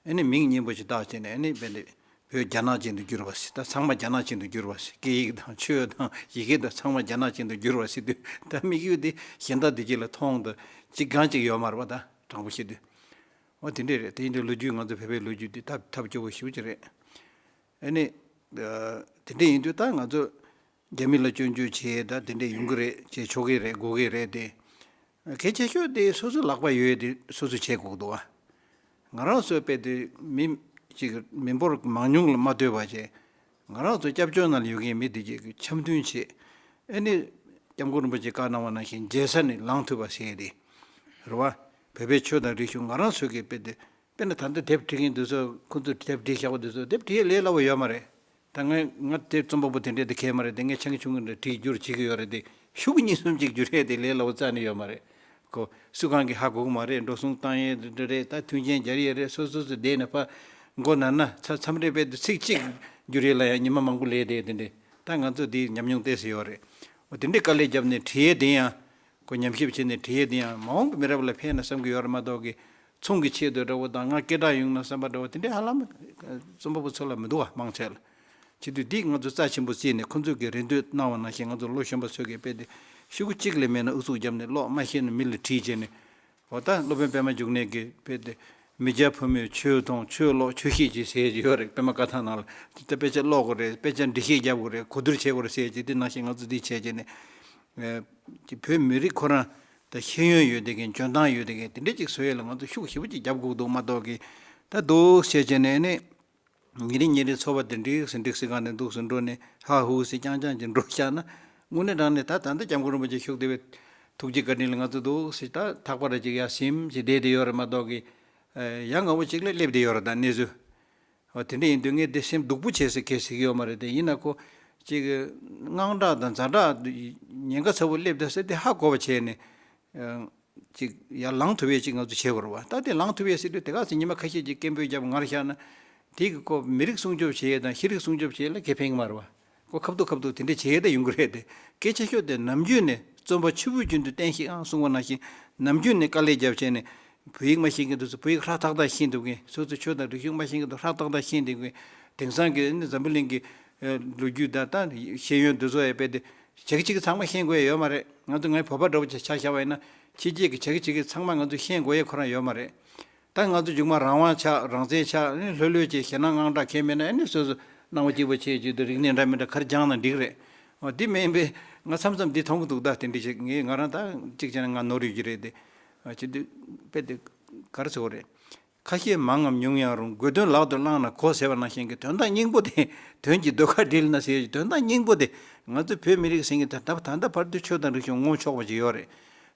ཨ་ནི་མིང་སྙན་པོ་ཞིག་བཏགས་བྱས་ནས་ཨ་ནི་དཔེ་འདི་བོད་རྒྱ་ནག་ཅན་དུ་བསྒྱུར་བ་ཟེར། ད་ཚང་མ་རྒྱ་ནག་ཅན་དུ་བསྒྱུར་བ་ཟེར། སྐད་ཡིག་དང་ཆོས་དང་ཡི་གེ་དང་ཚང་མ་རྒྱ་ནག་ཅན་དུ་བསྒྱུར་བ་ཟེར་དུས་ད་དམིགས་ཡུལ་འདི་གཞན་དག་འདི་གཅིག་ལ་མཐོང་དང་གཅིག་གང་གཅིག་ཡོད་མ་རེད་པ། ད་དྲང་པོ་བཤད་དུས། འོ་དེ་འདྲས་རེད། དེ་ཡིན་དུས་ལོ་རྒྱུས་ང་ཚོ་བོད་པའི་ལོ་རྒྱུས་འདི་ཐབས་ཐབས་སྐྱོ་བོ་ཞེ་པོ་ཅིག་རེད། ཨ་ནི། ཨ་དེ་འདྲས་ཡིན་དུས་ད་ང་ཚོ་རྒྱ་མི་ལ་སྐྱོན་བརྗོད་བྱེད་ད་དེ་འདྲས་ཡོང་གི་རེད། བྱེད་ཆོག་གི་རེད། དགོས་ཀྱི་རེད་དེ། གལ་ཆེ་ཤོས་དེ་སོ་སོའི་ལག་པ་ཡོད་དེ་སོ་སོས་བྱེད་དགོས་འདུག་བ། ང་རང་ཚོའི་དཔེ་དེ་མི་གཅིག་མི་འབོར་མང་ཉུང་ལ་མ་ལྟོས་པ་བྱས། ང་རང་ཚོ་སྐྱབས་བཅོལ་ནང་ལ་ཡོད་མཁན་མི་དེ་གཅིག་གི་འཆམ་མཐུན་བྱེད། ཨ་ནི་སྐྱབས་མགོན་རིན་པོ་ཆེ་བཀའ་གནང་བ་ནང་བཞིན་མཇལ་ས་ནས་ལངས་ཐུབ་པ་བྱས་ཏེ། རེད་བ། བོད་པའི་ཆོས་དང་རིག་གཞུང་ང་རང་ཚོ་གི་དཔེ་དེ། དཔེར་ན་ད་ལྟ་དེབ་འབྲི་མཁན་དེ་ཚོ་ཁོ་ཚོས་དེབ་འབྲི་བཞག་པ་དེ་ཚོ་དེབ་འབྲི་ཡས་ལས་སླ་བོ་ཡོད་མ་རེད། ད་ང་ང་དེ་རྩོམ་པ་པོ་དེ་འདྲས་དེ་གས་མ་རེད་དེ། ངས་ཆང་ཆུང་གི་འདྲ་བྲིས་བསྒྱུར་བྱེད་ཀྱི་ཡོད་རེད་དེ། ཤོག་གུ་གཉིས་གསུམ་ཅིག་བསྒྱུར་ཡས་དེ་ལས་སླ་བོ་རྩ་ནས་ཡོད་མ་རེད། ཁོ་སུ་གང་གིས་ཧ་གོ་གི་མ་རེད། འགྲོ་སོང་བཏང་ཡས་འདྲ་རེད། ད་མཐུན་རྐྱེན་སྦྱར་ཡས་རེད། སོ་སོ་སོ་བསྡད་ནས་ཕ་མགོ་ན་ན་ཚ་མཚམས་རེ་དཔེ་དེ་ཚིག་གཅིག་བསྒྱུར་ཡས་ལ་ཡང་ཉི་མ་མང་པོ་ལས་བསྡད་དེ་འདྲས། ད་ང་ཚོ་དེའི་ཉམས་མྱོང་ཏོག་ཙམ་ཡོད་རེད། འོ་དེ་འདྲས་དཀའ་ལས་བརྒྱབ་ནས་བྲིས་ཡས་དེ་ཡང་། ཁོ་ཉམས་ཞིབ་བྱས་ནས་བྲིས་ཡས་དེ་ཡང་མ་འོངས་པའི་མི་རབས་ལ་ཕན་ན་བསམ་གྱི་ཡོད་རེད་མ་གཏོགས་ཀྱི། ཚོང་གི་ཆེད་དུ་འདྲ་བོ་དང་ང་སྐད་གྲགས་ཡོང་ན་བསམ་པ་འདྲ་བོ་དེ་འདྲའི་ཧ་ལམ་རྩོམ་པ་པོ་ཚོ་ལ་མི་འདུག་བ། མང་ཆེ་ལ། བྱེད་དུས་འདི་ང་ཚོ་རྩ་ཆེན་པོ་བརྩིས་ནས་ཁོ་ཚོས་ཀྱི་རེ་འདུན་གནང་བ་ནང་བཞིན་ང་ཚོ་ལོ་གཞོན་པ་ཚོས་ཀྱི་དཔེ་དེ་ཤོག་གུ་གཅིག་ལས་མེད་ན་ཨུ་ཚུགས་བརྒྱབ་ནས་ཀློག་མ་ཤེས་ན་མི་ལ་དྲིས་བྱས་ནས། འོ་ད་སློབ་དཔོན་པད་མ་འབྱུང་གནས་ཀྱི་དཔེ་དེ་མི་སྐྱ་ཕོ་མོས་ཆོས་མཐོང་ཆོས་ཀློག་ཆོས་ཤེས་ཀྱི་ཟེར་གྱི་ཡོད་རེད། པད་མ་བཀའ་ཐང་ནང་ལ་དེ་དཔེ་ཆ་ཀློག་དགོས་རེད། དཔེ་ཆ་འགྲེལ་བཤད་རྒྱབ་དགོས་རེད། གོ་བསྡུར་བྱེད་དགོས་རེད་ཟེར་གྱི་དེ་ནང་བཞིན་ང་ཚོ་འདི་བྱས་བྱས་ནས། ཨེ། ཅིག་བོད་མི་རིགས་ཁོ་རང་ད་ཤེས་ཡོན་ཡོད་བསྡད་མཁན་འཇོན་ཐང་ཡོད་བསྡད་མཁན་དེ་འདྲས་ཅིག་བཟོ་ཡས་ལ་ང་ཚོ་ཤུགས་ཞེ་པོ་ཅིག་རྒྱབ་དགོས་འདུག་མ་གཏོགས་ཀྱི། ད་འདུག་བྱས་བྱས་ནས་ནི། ཉིན་རེ་ཉིན་རེ་འཚོ་བ་དེ་འགྲིག་སེ་འགྲིག་སེ་གང་ནས་འདུག་སེ་འགྲོ་ནས་ཧ་ཧུ་སེ་རྐྱང་རྐྱང་ཅིག་འགྲོ་བཞག་ན། དངོས་གནས་དྲང་གནས་ད་ད་ལྟ་སྐྱབས་མགོན་རིན་པོ་ཆེ་བཞུགས་བསྡད་པའི་ཐུགས་རྗེ་བཀའ་དྲིན་ལ་ང་ཚོ་འདུག་སེ་ད་ཐག་པ་ར་ཅིག་ཡར་ཟིམ་ཅིག་བསྡད་བསྡད་ཡོད་རེད་མ་གཏོགས་ཀྱི། ཡང་ང་བོ་གཅིག་ལ་སླེབས་བསྡད་ཡོད་རེད་ད་གནས་ཚུལ། འོ་དེ་འདྲ་ཡིན་དུས་ངས་དེ་སེམས་སྡུག་པོ་བྱས་ཟེར་གང་ཟེར་གྱི་ཡོད་མ་རེད་དེ། ཡིན་ན་ཁོ་ཅིག་དངངས་སྐྲག་དང་ཛ་དྲག་ཉེན་ཁ་ཚ་པོ་སླེབས་ད་ཟེར་དེ་ཧ་གོ་བ་བྱས་ནས། ཅིག་ཡར་ལངས་ཐུབ་ཡས་ཅིག་ང་ཚོ་བྱེད་དགོས་རེད་བ། ད་དེ་ལངས་ཐུབ་ཡས་ཟེར་དུས་དེ་ག་ཚོད་ཉི་མ་ཁ་ཤས་ཅིག་སྐད་འབོད་བརྒྱབ་ངར་བཞག་ན། དེ་གི་ཁོ་མི་རིགས་སྲུང་སྐྱོབ་བྱེད་ཡས་དང་ཤེས་རིག་སྲུང་སྐྱོབ་བྱེད་ཡས་ལ་ཁེ་ཕན་གྱི་མ་རེད་བ། ཁོ་ཁ་ཐུག་ཁ་ཐུག་དེ་འདྲ་བྱེད་ཡས་ད་ཡོང་གི་རེད་དེ། སྐད་ཆ་ཤོད་དེ་ནམ་རྒྱུན་ནས་རྩོམ་པ་ཆུ་བོའི་རྒྱུན་དུ་བསྟན་ཤིག་ཨང་གསུངས་པ་ནང་བཞིན་ནམ་རྒྱུན་ནས་དཀའ་ལས་བརྒྱབ་བྱས་ནས། བོད་ཡིག་མ་ཤེས་མཁན་དེ་ཚོ་བོད་ཡིག་ཧྲག་ཐག་ཐག་ཤེས་ཐུབ་མཁན། སོ་སོ་ཆོས་དང་རིག་གཞུང་མ་ཤེས་མཁན་དེ་ཧྲག་ཐག་ཐག་ཤེས་ཐུབ་མཁན། དེང་སང་གི་ནི་འཛམ་བུ་གླིང་གི་ལོ་རྒྱུས་དང་ད་ཤེས་ཡོན་འདི་ཚོ་ཡང་དཔེ་དེ་བྱེད་ཀྱི་བྱེད་ཀྱི་ཚང་མ་ཤེས་དགོས་ཡ་ཡོད་མ་རེད། ང་ཚོ་ངའི་བོད་པ་འདྲ་བོ་ཆ་ཆ་བཞག་པ་ཡིན་ན་ཕྱི་རྒྱལ་གྱི་བྱེད་ཀྱི་བྱེད་ཀྱི་ཚང་མ་ང་ཚོ་ཤེས་དགོས་ཡ་ཁོ་རང་ཡོད་མ་རེད། ད་ང་ཚོ་མཇུག་མ་རང་དབང་ཆགས་རང་བཙན་ཆགས་ནི་ལྷོད་ལྷོད་ཅིག་ཞེད་སྣང་དངངས་སྐྲག་གང་མེད་ན་ཨ་ནི་སོ་སོ་སྣང་བ་སྐྱིད་པོ་བྱས་བྱས་དུས་རིག་གནས་འདྲ་མི་འདྲ་ག་རེ་སྦྱངས་ན་འགྲིག་རེད། འོ་དེ་མིན་པས་ང་མཚམས་མཚམས་འདི་མཐོང་གི་འདུག་ད་དེ་འདྲ་ཞིག་ངས་ང་རང་ད་གཅིག་བྱས་ན་ང་ནོར་ཡོད་ཀྱི་རེད་དེ། བྱེད་དུས་དཔེ་དེ་ག་རེ་ཟེར་དགོས་རེད། ཁ་ཤས་མང་ངམ་ཉུང་ཡང་རུང་དགོས་དོན་ལག་ཏུ་བླངས་ན་གོ་ཟེར་བ་ནང་བཞིན་གྱི་དོན་དག་སྙིང་པོ་དེ། དོན་གྱི་ཟློས་གར་སྒྲིལ་ན་ཟེར་གྱི་དོན་དག་སྙིང་པོ་དེ། ང་ཚོ་བོད་མི་རིགས་ཟེར་མཁན་ད་ལྟ་ད་ལྟ་བར་དུ་ཆོས་དང་རིག་གཞུང་ངོམ་ཆོག་པ་ཅིག་ཡོད་རེད།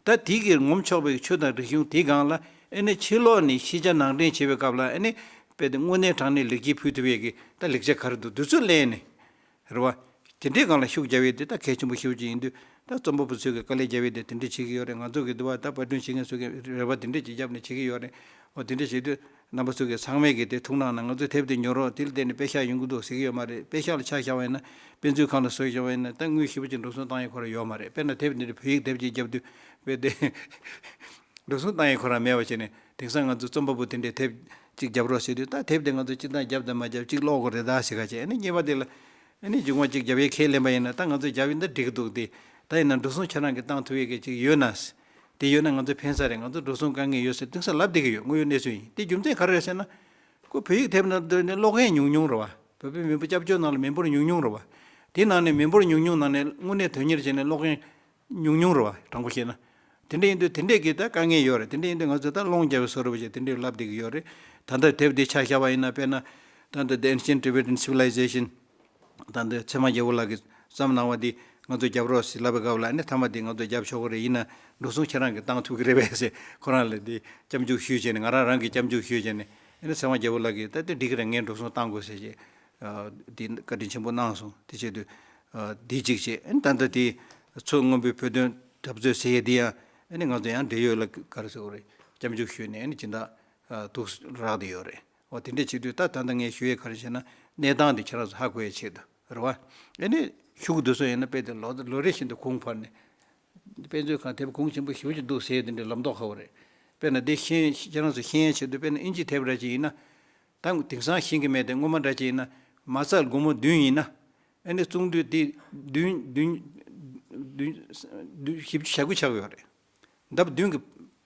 ད་དེ་གི་ངོམ་ཆོག་པའི་ཆོས་དང་རིག་གཞུང་དེའི་སྒང་ལ་ཨེ་ནི་ཕྱི་ལོགས་ནས་ཤེས་བྱ་ནང་འདྲེན་བྱེད་པའི་སྐབས་ལ་ཨེ་ནི་དཔེ་དེ་དངོས་གནས་དྲང་གནས་ལེགས་སྐྱེས་ཕུལ་ཐུབ་ཡས་ཀྱི་ད་ལེགས་ཆ་ག་རེ་འདུག་དེ་ཚོ་ལེན་ནས། རེད་བ། དེ་འདྲའི་སྒང་ལ་ཤུགས་རྒྱབ་ཡས་དེ་ད་གལ་ཆེན་པོ་ཤོས་ཅིག་ཡིན་དུས། ད་རྩོམ་པ་པོ་ཚོས་ཀྱི་དཀའ་ལས་རྒྱབ་ཡས་དེ་དེ་འདྲ་བྱེད་ཀྱི་ཡོད་རེད། ང་ཚོ་གི་འདི་བ་ད་པར་སྐྲུན་བྱེད་མཁན་ཚོས་ཀྱི་རེ་བ་དེ་འདྲ་ཅིག་བརྒྱབ་ནས་བྱེད་ཀྱི་ཡོད་རེད། འོ་དེ་འདྲ་བྱེད་དུས་རྣམ་པ་ཚོ་གི་ཚང་མས་ཀྱི་དེ་ཐུགས་སྣང་གནང་། ང་ཚོའི་དེབ་དེ་ཉོ་རོགས། དེ་ལ་བརྟེན་ནས་པེ་ཤག་ཡོང་གི་འདུག་ཟེར་གྱི་ཡོད་མ་རེད། པེ་ཤག་ལ་ཆ་བཞག་པ་ཡིན་ན་དཔེ་མཛོད་ཁང་ལ་བཟོ་བཞག་པ་ཡིན་ན་ད་དངུལ་ཞེ་པོ་ཅིག་འགྲོ་སོང་བཏང་ཡས་ཁོ་རང་ཡོད་མ་རེད། དཔེར་ན་དེབ་འདི་འདྲ་བོད་ཡིག་དེབ་ཅིག་རྒྱབ་དུས་དཔེ་དེ། འགྲོ་སོང་བཏང་ཡས་ཁོ་རང་མེད་པ་བྱས་ནས་དེང་སང་ང་ཚོ་རྩོམ་པ་པོ་དེ་འདྲས་དེབ་གཅིག་རྒྱབ་རོགས་ཟེར་དུས་ད་དེབ་དེ་ང་ཚོ་སྤྱིར་བཏང་རྒྱབ་དང་མ་རྒྱབ་གཅིག་ཀློག་དགོས་རེད་ད་ཟེར་ག་བྱས། ཨ་ནི་གཉིས་པ་དེ་ལ་ཨ་ནི་མཇུག་མ་གཅིག་རྒྱབ་ཡས་ཁས་ལེན་པ་ཡིན་ན་ད་ང་ཚོ་རྒྱབ་ཡིན་ད་འགྲིག་གི་འདུག་སྟེ། ད་ཡིན་ན་འགྲོ་སོང་ཁྱེད་རང་གིས་བཏང་ཐུབ་ཡས་གི་གཅིག་ཡོད་ན། དེ་ཡོད་ན་ང་ཚོ་ཕན་ས་རེད། ང་ཚོ་འགྲོ་སོང་དཀའ་ངལ་ཡོད་ཟེར་དེང་སང་ལབ་བསྡད་ཀྱི་ཡོད། དངོས་ཡོད་གནས་ཚུལ་ཡིན། དེ་རྒྱུ་མཚན་ག་རེ་རེད་ཟེར་ན། ཁོ་བོད་ཡིག་དེབ་ནང་དུ་ནས་ཀློག་མཁན་ཉུང་ཉུང་རེད་བ། བོད་པའི་མི་འབོར་སྐྱབས་བཅོལ་ནང་ལ་མི་འབོར་ཉུང་ཉུང་རེད་བ། དེ་ནང་ནས་མི་འབོར་ཉུང་ཉུང་ནང་ནས་དངོས་གནས་དོན་གཉེར་བྱས་ནས་ཀློག་མཁན་ཉུང་ཉུང་རེད་བ། དྲང་པོ་བཤད་ན། དེ་འདྲ་ཡིན་དུས་དེ་འདྲས་ཀྱི་ད་དཀའ་ངལ་ཡོད་རེད། དེ་འདྲ་ཡིན་དུས་ང་ཚོས་ད་སློང་རྒྱབ་པའི་བཟོ་འདྲ་བྱས་དེ་འདྲས་ལབ་བསྡད་ཀྱི་ཡོད་རེད། ད་ལྟ་དེབ་འདི་ཆ་བཞག་པ་ཡིན་ན། དཔེར་ན་ད་ལྟ་The Ancient Tibetan Civilization། ད་ལྟ་ཚད་མ་རྒྱལ་པོ་ལགས་ཀྱིས་བརྩམས་གནང་བ་འདི་ང་ཚོ་རྒྱབ་རོགས་ཟེར་ལབ་པའི་སྐབས་ལ། ཨ་ནི་མཐའ་མ་འདི་ང་ཚོ་རྒྱབ་ཆོག་གི་རེད། ཡིན་ན་འགྲོ་སོང་ཁྱེད་རང་གིས་བཏང་ཐུབ་ཀྱི་རེད་པས་ཟེར། ཁོ་རང་ལ་འདི་སྐྱབས་འཇུག་ཞུས་བྱས་ནས། ང་རང་རང་གིས་སྐྱབས་འཇུག་ཞུས་བྱས་ནས། ཨ་ནི་ཚད་མ་རྒྱལ་པོ་ལགས་ཀྱིས་ད་དེ་འགྲིག་གི་རེད། ངས་འགྲོ་སོང་བཏང་དགོས་ཟེར་བྱས། ཨ། འདི་བཀའ་དྲིན་ཆེན་པོ་གནང་སོང་། དེ་བྱེད་དུས། ཨ། འདི་གཅིག་བྱས། ཨ་ནི་ད་ལྟ་དེ་མཚོ་སྔོན་པོའི་བོད་དོན་འཐབ་རྩོད་ཟེར་ཡས་འདི་ཡང་ཨ་ནི་ང་ཚོ་ཡང་འབྲེལ་ཡོད་ལ་ག་རེ་ཟེར་དགོས་རེད། སྐྱབས་འཇུག་ཞུས་ནས་ཨ་ནི་སྦྱིན་བདག་ཨ། འདུག་རག་བསྡད་ཡོད་རེད། འོ་དེ་འདྲས་བྱེད་དུས་ད་ད་ལྟ་ངས་ཞུ་ཡས་ག་རེ་བྱས་ན། གནས་སྟངས་འདི་ཁྱེད་རང་ཚོ་ཧ་གོ་ཡས་ཆེད་དུ་རེད་བ། ཨ་ནི་ཤུགས་འདུག་སོ་ཡིན་ན་དཔེ་དེ་ལོ་ལོ་རེ་བཞིན་དུ་གོང་འཕར་ནས། དཔེ་མཛོད་ཁང་དེབ་གོང་ཆེན་པོ་ཞེ་པོ་ཅིག་འདུག་ཟེར་དེ་འདྲའི་ལམ་ཐོག་ཁ་བ་རེད། དཔེར་ན་འདི་ཤེས། ཁྱེད་རང་ཚོ་ཤེས་ཡས་ཆེད་དུ། དཔེར་ན་ཨིན་ཇི་དེབ་ར་ཅིག་ཡིན་ན། ད་དེང་སང་ཤེས་ཀྱི་མེད་དེ། སྔོན་མ་འདྲ་ཅིག་ཡིན་ན། མ་རྩ་སྒོར་མོ་བདུན་ཡིན་ན། ཨ་ནི་གསུང་དུས་དེ་བདུན་བདུན་བདུན་བཞི་བཅུ་ཞེ་དགུ་ཆགས་ཡོད་རེད། ལྡབ་བདུན་གྱི།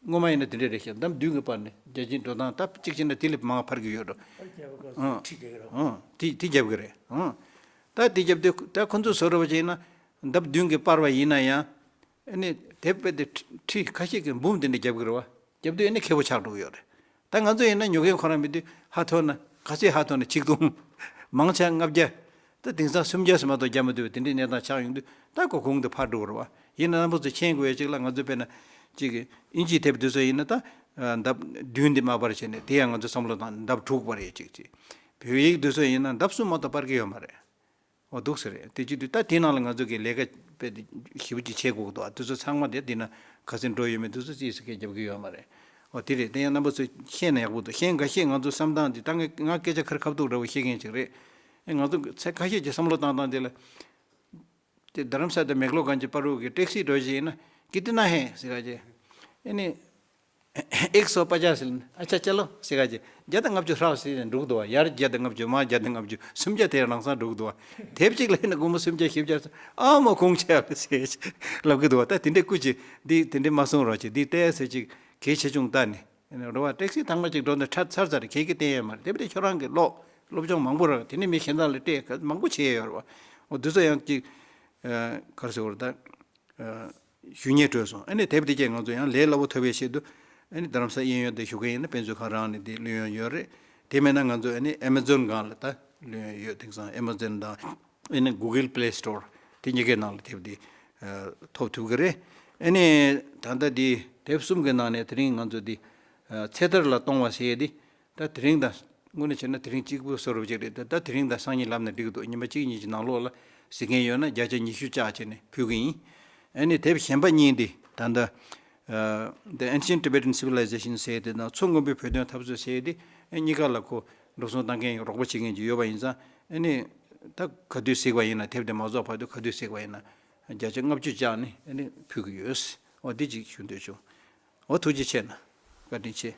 སྔོན་མ་ཡིན་ན་དེ་འདྲས་རེད་ཤག་ལྡབ་བདུན་གྱི་བར་ནས་རྒྱ་ཆེའི་འགྲོ་སྟངས། ད་གཅིག་བྱས་ན་དེ་ལས་མང་བ་འཕར་གྱི་ཡོད་འགྲོ། ཨང་། ཁྲི་རྒྱག་གི་རེད། ཨང་། དེ་དེ་རྒྱབ་ཀྱི་རེད། ཨང་། ད་དེ་རྒྱབ་དུས་ད་ཁོ་ཚོ་བཟོ་འདྲ་བ་བྱས་ན་ལྡབ་བདུན་གྱི་སྤར་བ་ཡིན་ན་ཡང་། ཨ་ནི་དེབ་དཔེ་དེ་ཁྲི་ཁ་ཤས་ཀྱི་འབུམ་དེ་འདྲ་རྒྱབ་ཀྱི་རེད་བ། རྒྱབ་དུས་ཨ་ནི་ཁེ་པོ་ཆགས་འགྲོ་གི་ཡོད་རེད། ད་ང་ཚོ་ཡིན་ན་ཉོ་མཁན་ཁོ་རང་མེད་དུས་ཧ་ཐོར་ན། ག་ཚོད་ཧ་ཐོར་ན་ཆིག་སྟོང་། མང་ཆེ་ལྔ་བརྒྱ། ད་དེང་སང་སུམ་བརྒྱ་ཙམ་མ་གཏོགས་རྒྱག་མི་ཐུབ་པའི་དེ་འདྲའི་གནས་སྟངས་ཆགས་ཡོང་དུས། ད་ཁོ་གོང་དུ་འཕར་འགྲོ་གི་རེད་བ། ཡིན་ན་རྣམ་པ་ཚོས་མཁྱེན་དགོས་ཡ་གཅིག་ལ། ང་ཚོ་དཔེར་ན་གཅིག་གི་ཨིན་ཇིའི་དེབ་འདི་ཚོ་ཡིན་ན། ད་ལྡབ་བདུན་འདི་མ་སྤར་བྱས་ནས། དེ་ཡང་ང་ཚོ་བསམ་བློ་བཏང་། ལྡབ་དྲུག་སྤར་ཡ་གཅིག་གཅིག་བོད་ཡིག་འདི་ཚོ་ཡིན་ན་ལྡབ་གསུམ་མ་གཏོགས་སྤར་གི་ཡོད་མ་རེད། འོ་འདུག་ཟེར་རེད། དེ་བྱེད་དུས་ད་དེ་ནང་ལ་ང་ཚོ་གི་ལས་ཀ་དཔེ་དེ་ཞེ་པོ་ཅིག་བྱེད་དགོས་ཀྱི་འདུག། ཨ། དེ་ཚོ་ཚང་མ་དེ་འདི་ན་ག་ཚོད་འགྲོ་ཡོད་མེད་དེ་ཚོ་རྩིས་སུ་སྐད་རྒྱབ་ཀྱི་ཡོད་མ་རེད། འོ་དེ་རེད། དེ་ཡང་རྣམ་པ་ཚོས་ཤེས་ན་ཡག་པོ་འདུག། ཤེས་འགའ་ཤས་ང་ཚོ་བསམ་སྟངས་འདི། ད་ང་ང་སྐད་ཆ་ཁ་རི་ཁ་ཐུག་འདྲ་བོ་བཤད་མཁན་ཅིག་རེད། ཨེ། ང་ཚོ་ཚེ་ཁ་ཤས་ཀྱི་བསམ་བློ་བཏང་སྟངས་དེ་ལ། དེ་རྡ་རམ་ས་ལ་དང་མེག་ལོ་གན་གྱི་བར་དུ་གི་ཊེག་སི་འགྲོ་བཞིན་ཡིན་ན། कितना है ཟེར་ག་ཅེ། ཨེ་ནི། एक सौ पचास ལ། अच्छा चलो ཟེར་ག་ཅེ། བརྒྱ་དང་ལྔ་བཅུ་རག་ཟེར་ནས་འགྲོ་གི་འདུག་བ། ཡར་བརྒྱ་དང་ལྔ་བཅུ། མར་བརྒྱ་དང་ལྔ་བཅུ། སུམ་བརྒྱ་དེ་ལམ་སང་འགྲོ་གི་འདུག་བ། དེབ་གཅིག་ལ་ཡིན་ན་སྒོར་མོ་སུམ་བརྒྱ་བཞི་བརྒྱ། ཨ་མ་གོང་ཆེ་བ་ཟེར་ལབ་གི་འདུག་བ། ད་དེ་འདྲའི་སྐུ་མཁྱེན། འདི་དེ་འདྲའི་མ་གསུང་རོགས་གྱིས། འདི་ལྟས་ཟེར་ཅིག་གལ་ཆེ་ཆུང་ལྟ་ནས། རེད་བ། ཊེག་སི་ཐེངས་མ་གཅིག་འགྲོ་ན་ཚར་ཚར་ཚར། ཁྱེད་ཀྱིས་བསྟན་ཡོད་མ་རེད། དེ་བས་དེ་ཁྱོད་རང་གིས་ཀློག། སློབ་སྦྱོང་མང་པོ་རག། དེ་ནས་མི་གཞན་དག་ལ་སྤྲད། མང་པོ་བྱས་ཡོད་རེད་བ། འོ་འདི་ཚོ་ཡང་གཅིག། ཨ། ག་རེ་ཟེར་དགོས་རེད་ད། ཨ། ཞུ་སྙིང་བྲོས་སོང་། ཨ་ནི་དེབ་དེ་གྱད་ང་ཚོ་ཡང་ལས་སླ་པོ་ཐོབ་པའི་ཆེད་དུ། ཨ་ནི་རྡ་རམ་ས་གཡས་གཡོན་དེ་བཞུགས་མཁན་ཡིན་ན་དཔེ་མཛོད་ཁང་རང་ནས་དེ་ལོན་ཡོང་ཡོད་རེད། དེ་མེད་ན་ང་ཚོ་ཨ་ནི་ཨེ་མ་ཛོན་སྒང་ལ་ད་ལོན་ཡོང་ཡོད། དེང་སང་ཨེ་མ་ཛོན་དང་། ཨ་ནི་གུ་གལ་པླེ་སི་ཊོར་དེ་གཉིས་ཀའི་ནང་ལ་དེབ་དེ་ཨ་ཐོབ་ཐུབ་ཀྱི་རེད། ཨ་ནི་ད་ལྟ་དེ་དེབ་གསུམ་གྱི་ནང་ནས་དེ་རིང་ང་ཚོ་དེ་ཨ་ཚེ་ཐར་ལ་གཏོང་བ་ཟེར་ཡས་དེ། ད་དེ་རིང་དང་། དངོས་གནས་བྱས་ན་དེ་རིང་གཅིག་པུ་བཟོ་འདྲ་ཅིག་རེད། ད་ད་དེ་རིང་དང་སང་ཉིན་ལབ་ན་འགྲིག་གི་འདུག། ཉི་མ་གཅིག་གཉིས་ཀྱི་ནང་ལོགས་ལ་གཟིགས་མཁན་ཡོད་ན་བརྒྱ་ཆ་ཉི་ཤུ་བཅག་བྱས་ནས་ཕུལ་གྱི་ཡིན། ཨ་ནི་དེབ་གཞན་པ་གཉིས་འདི་ད་ལྟ་ཨ་The Ancient Tibetan Civilization ཟེར་དེ་དང་མཚོ་སྔོན་པོའི་བོད་དོན་འཐབ་རྩོད་ཟེར་དེ། ཨ། གཉིས་ཀ་ལ་ཁོ་འགྲོ་སོང་བཏང་མཁན་རོགས་པ་བྱེད་མཁན་ཅིག་ཡོད་པ་ཡིན་ཙང་། ཨ་ནི་ད་ག་དུས་གཟིགས་པ་ཡིན་ན། དེབ་དེ་མ་རྫོགས་བར་དུ་ག་དུས་གཟིགས་པ་ཡིན་ན་བརྒྱ་ཆ་ལྔ་བཅུ་བཅག་ནས་ཨ་ནི་ཕུལ་གྱི་ཡོད། འོ་འདི་གཅིག་ཞུ་འདོད་བྱུང་། འོ་ཐུགས་རྗེ་ཆེ་གནང་། བཀའ་དྲིན་ཆེ།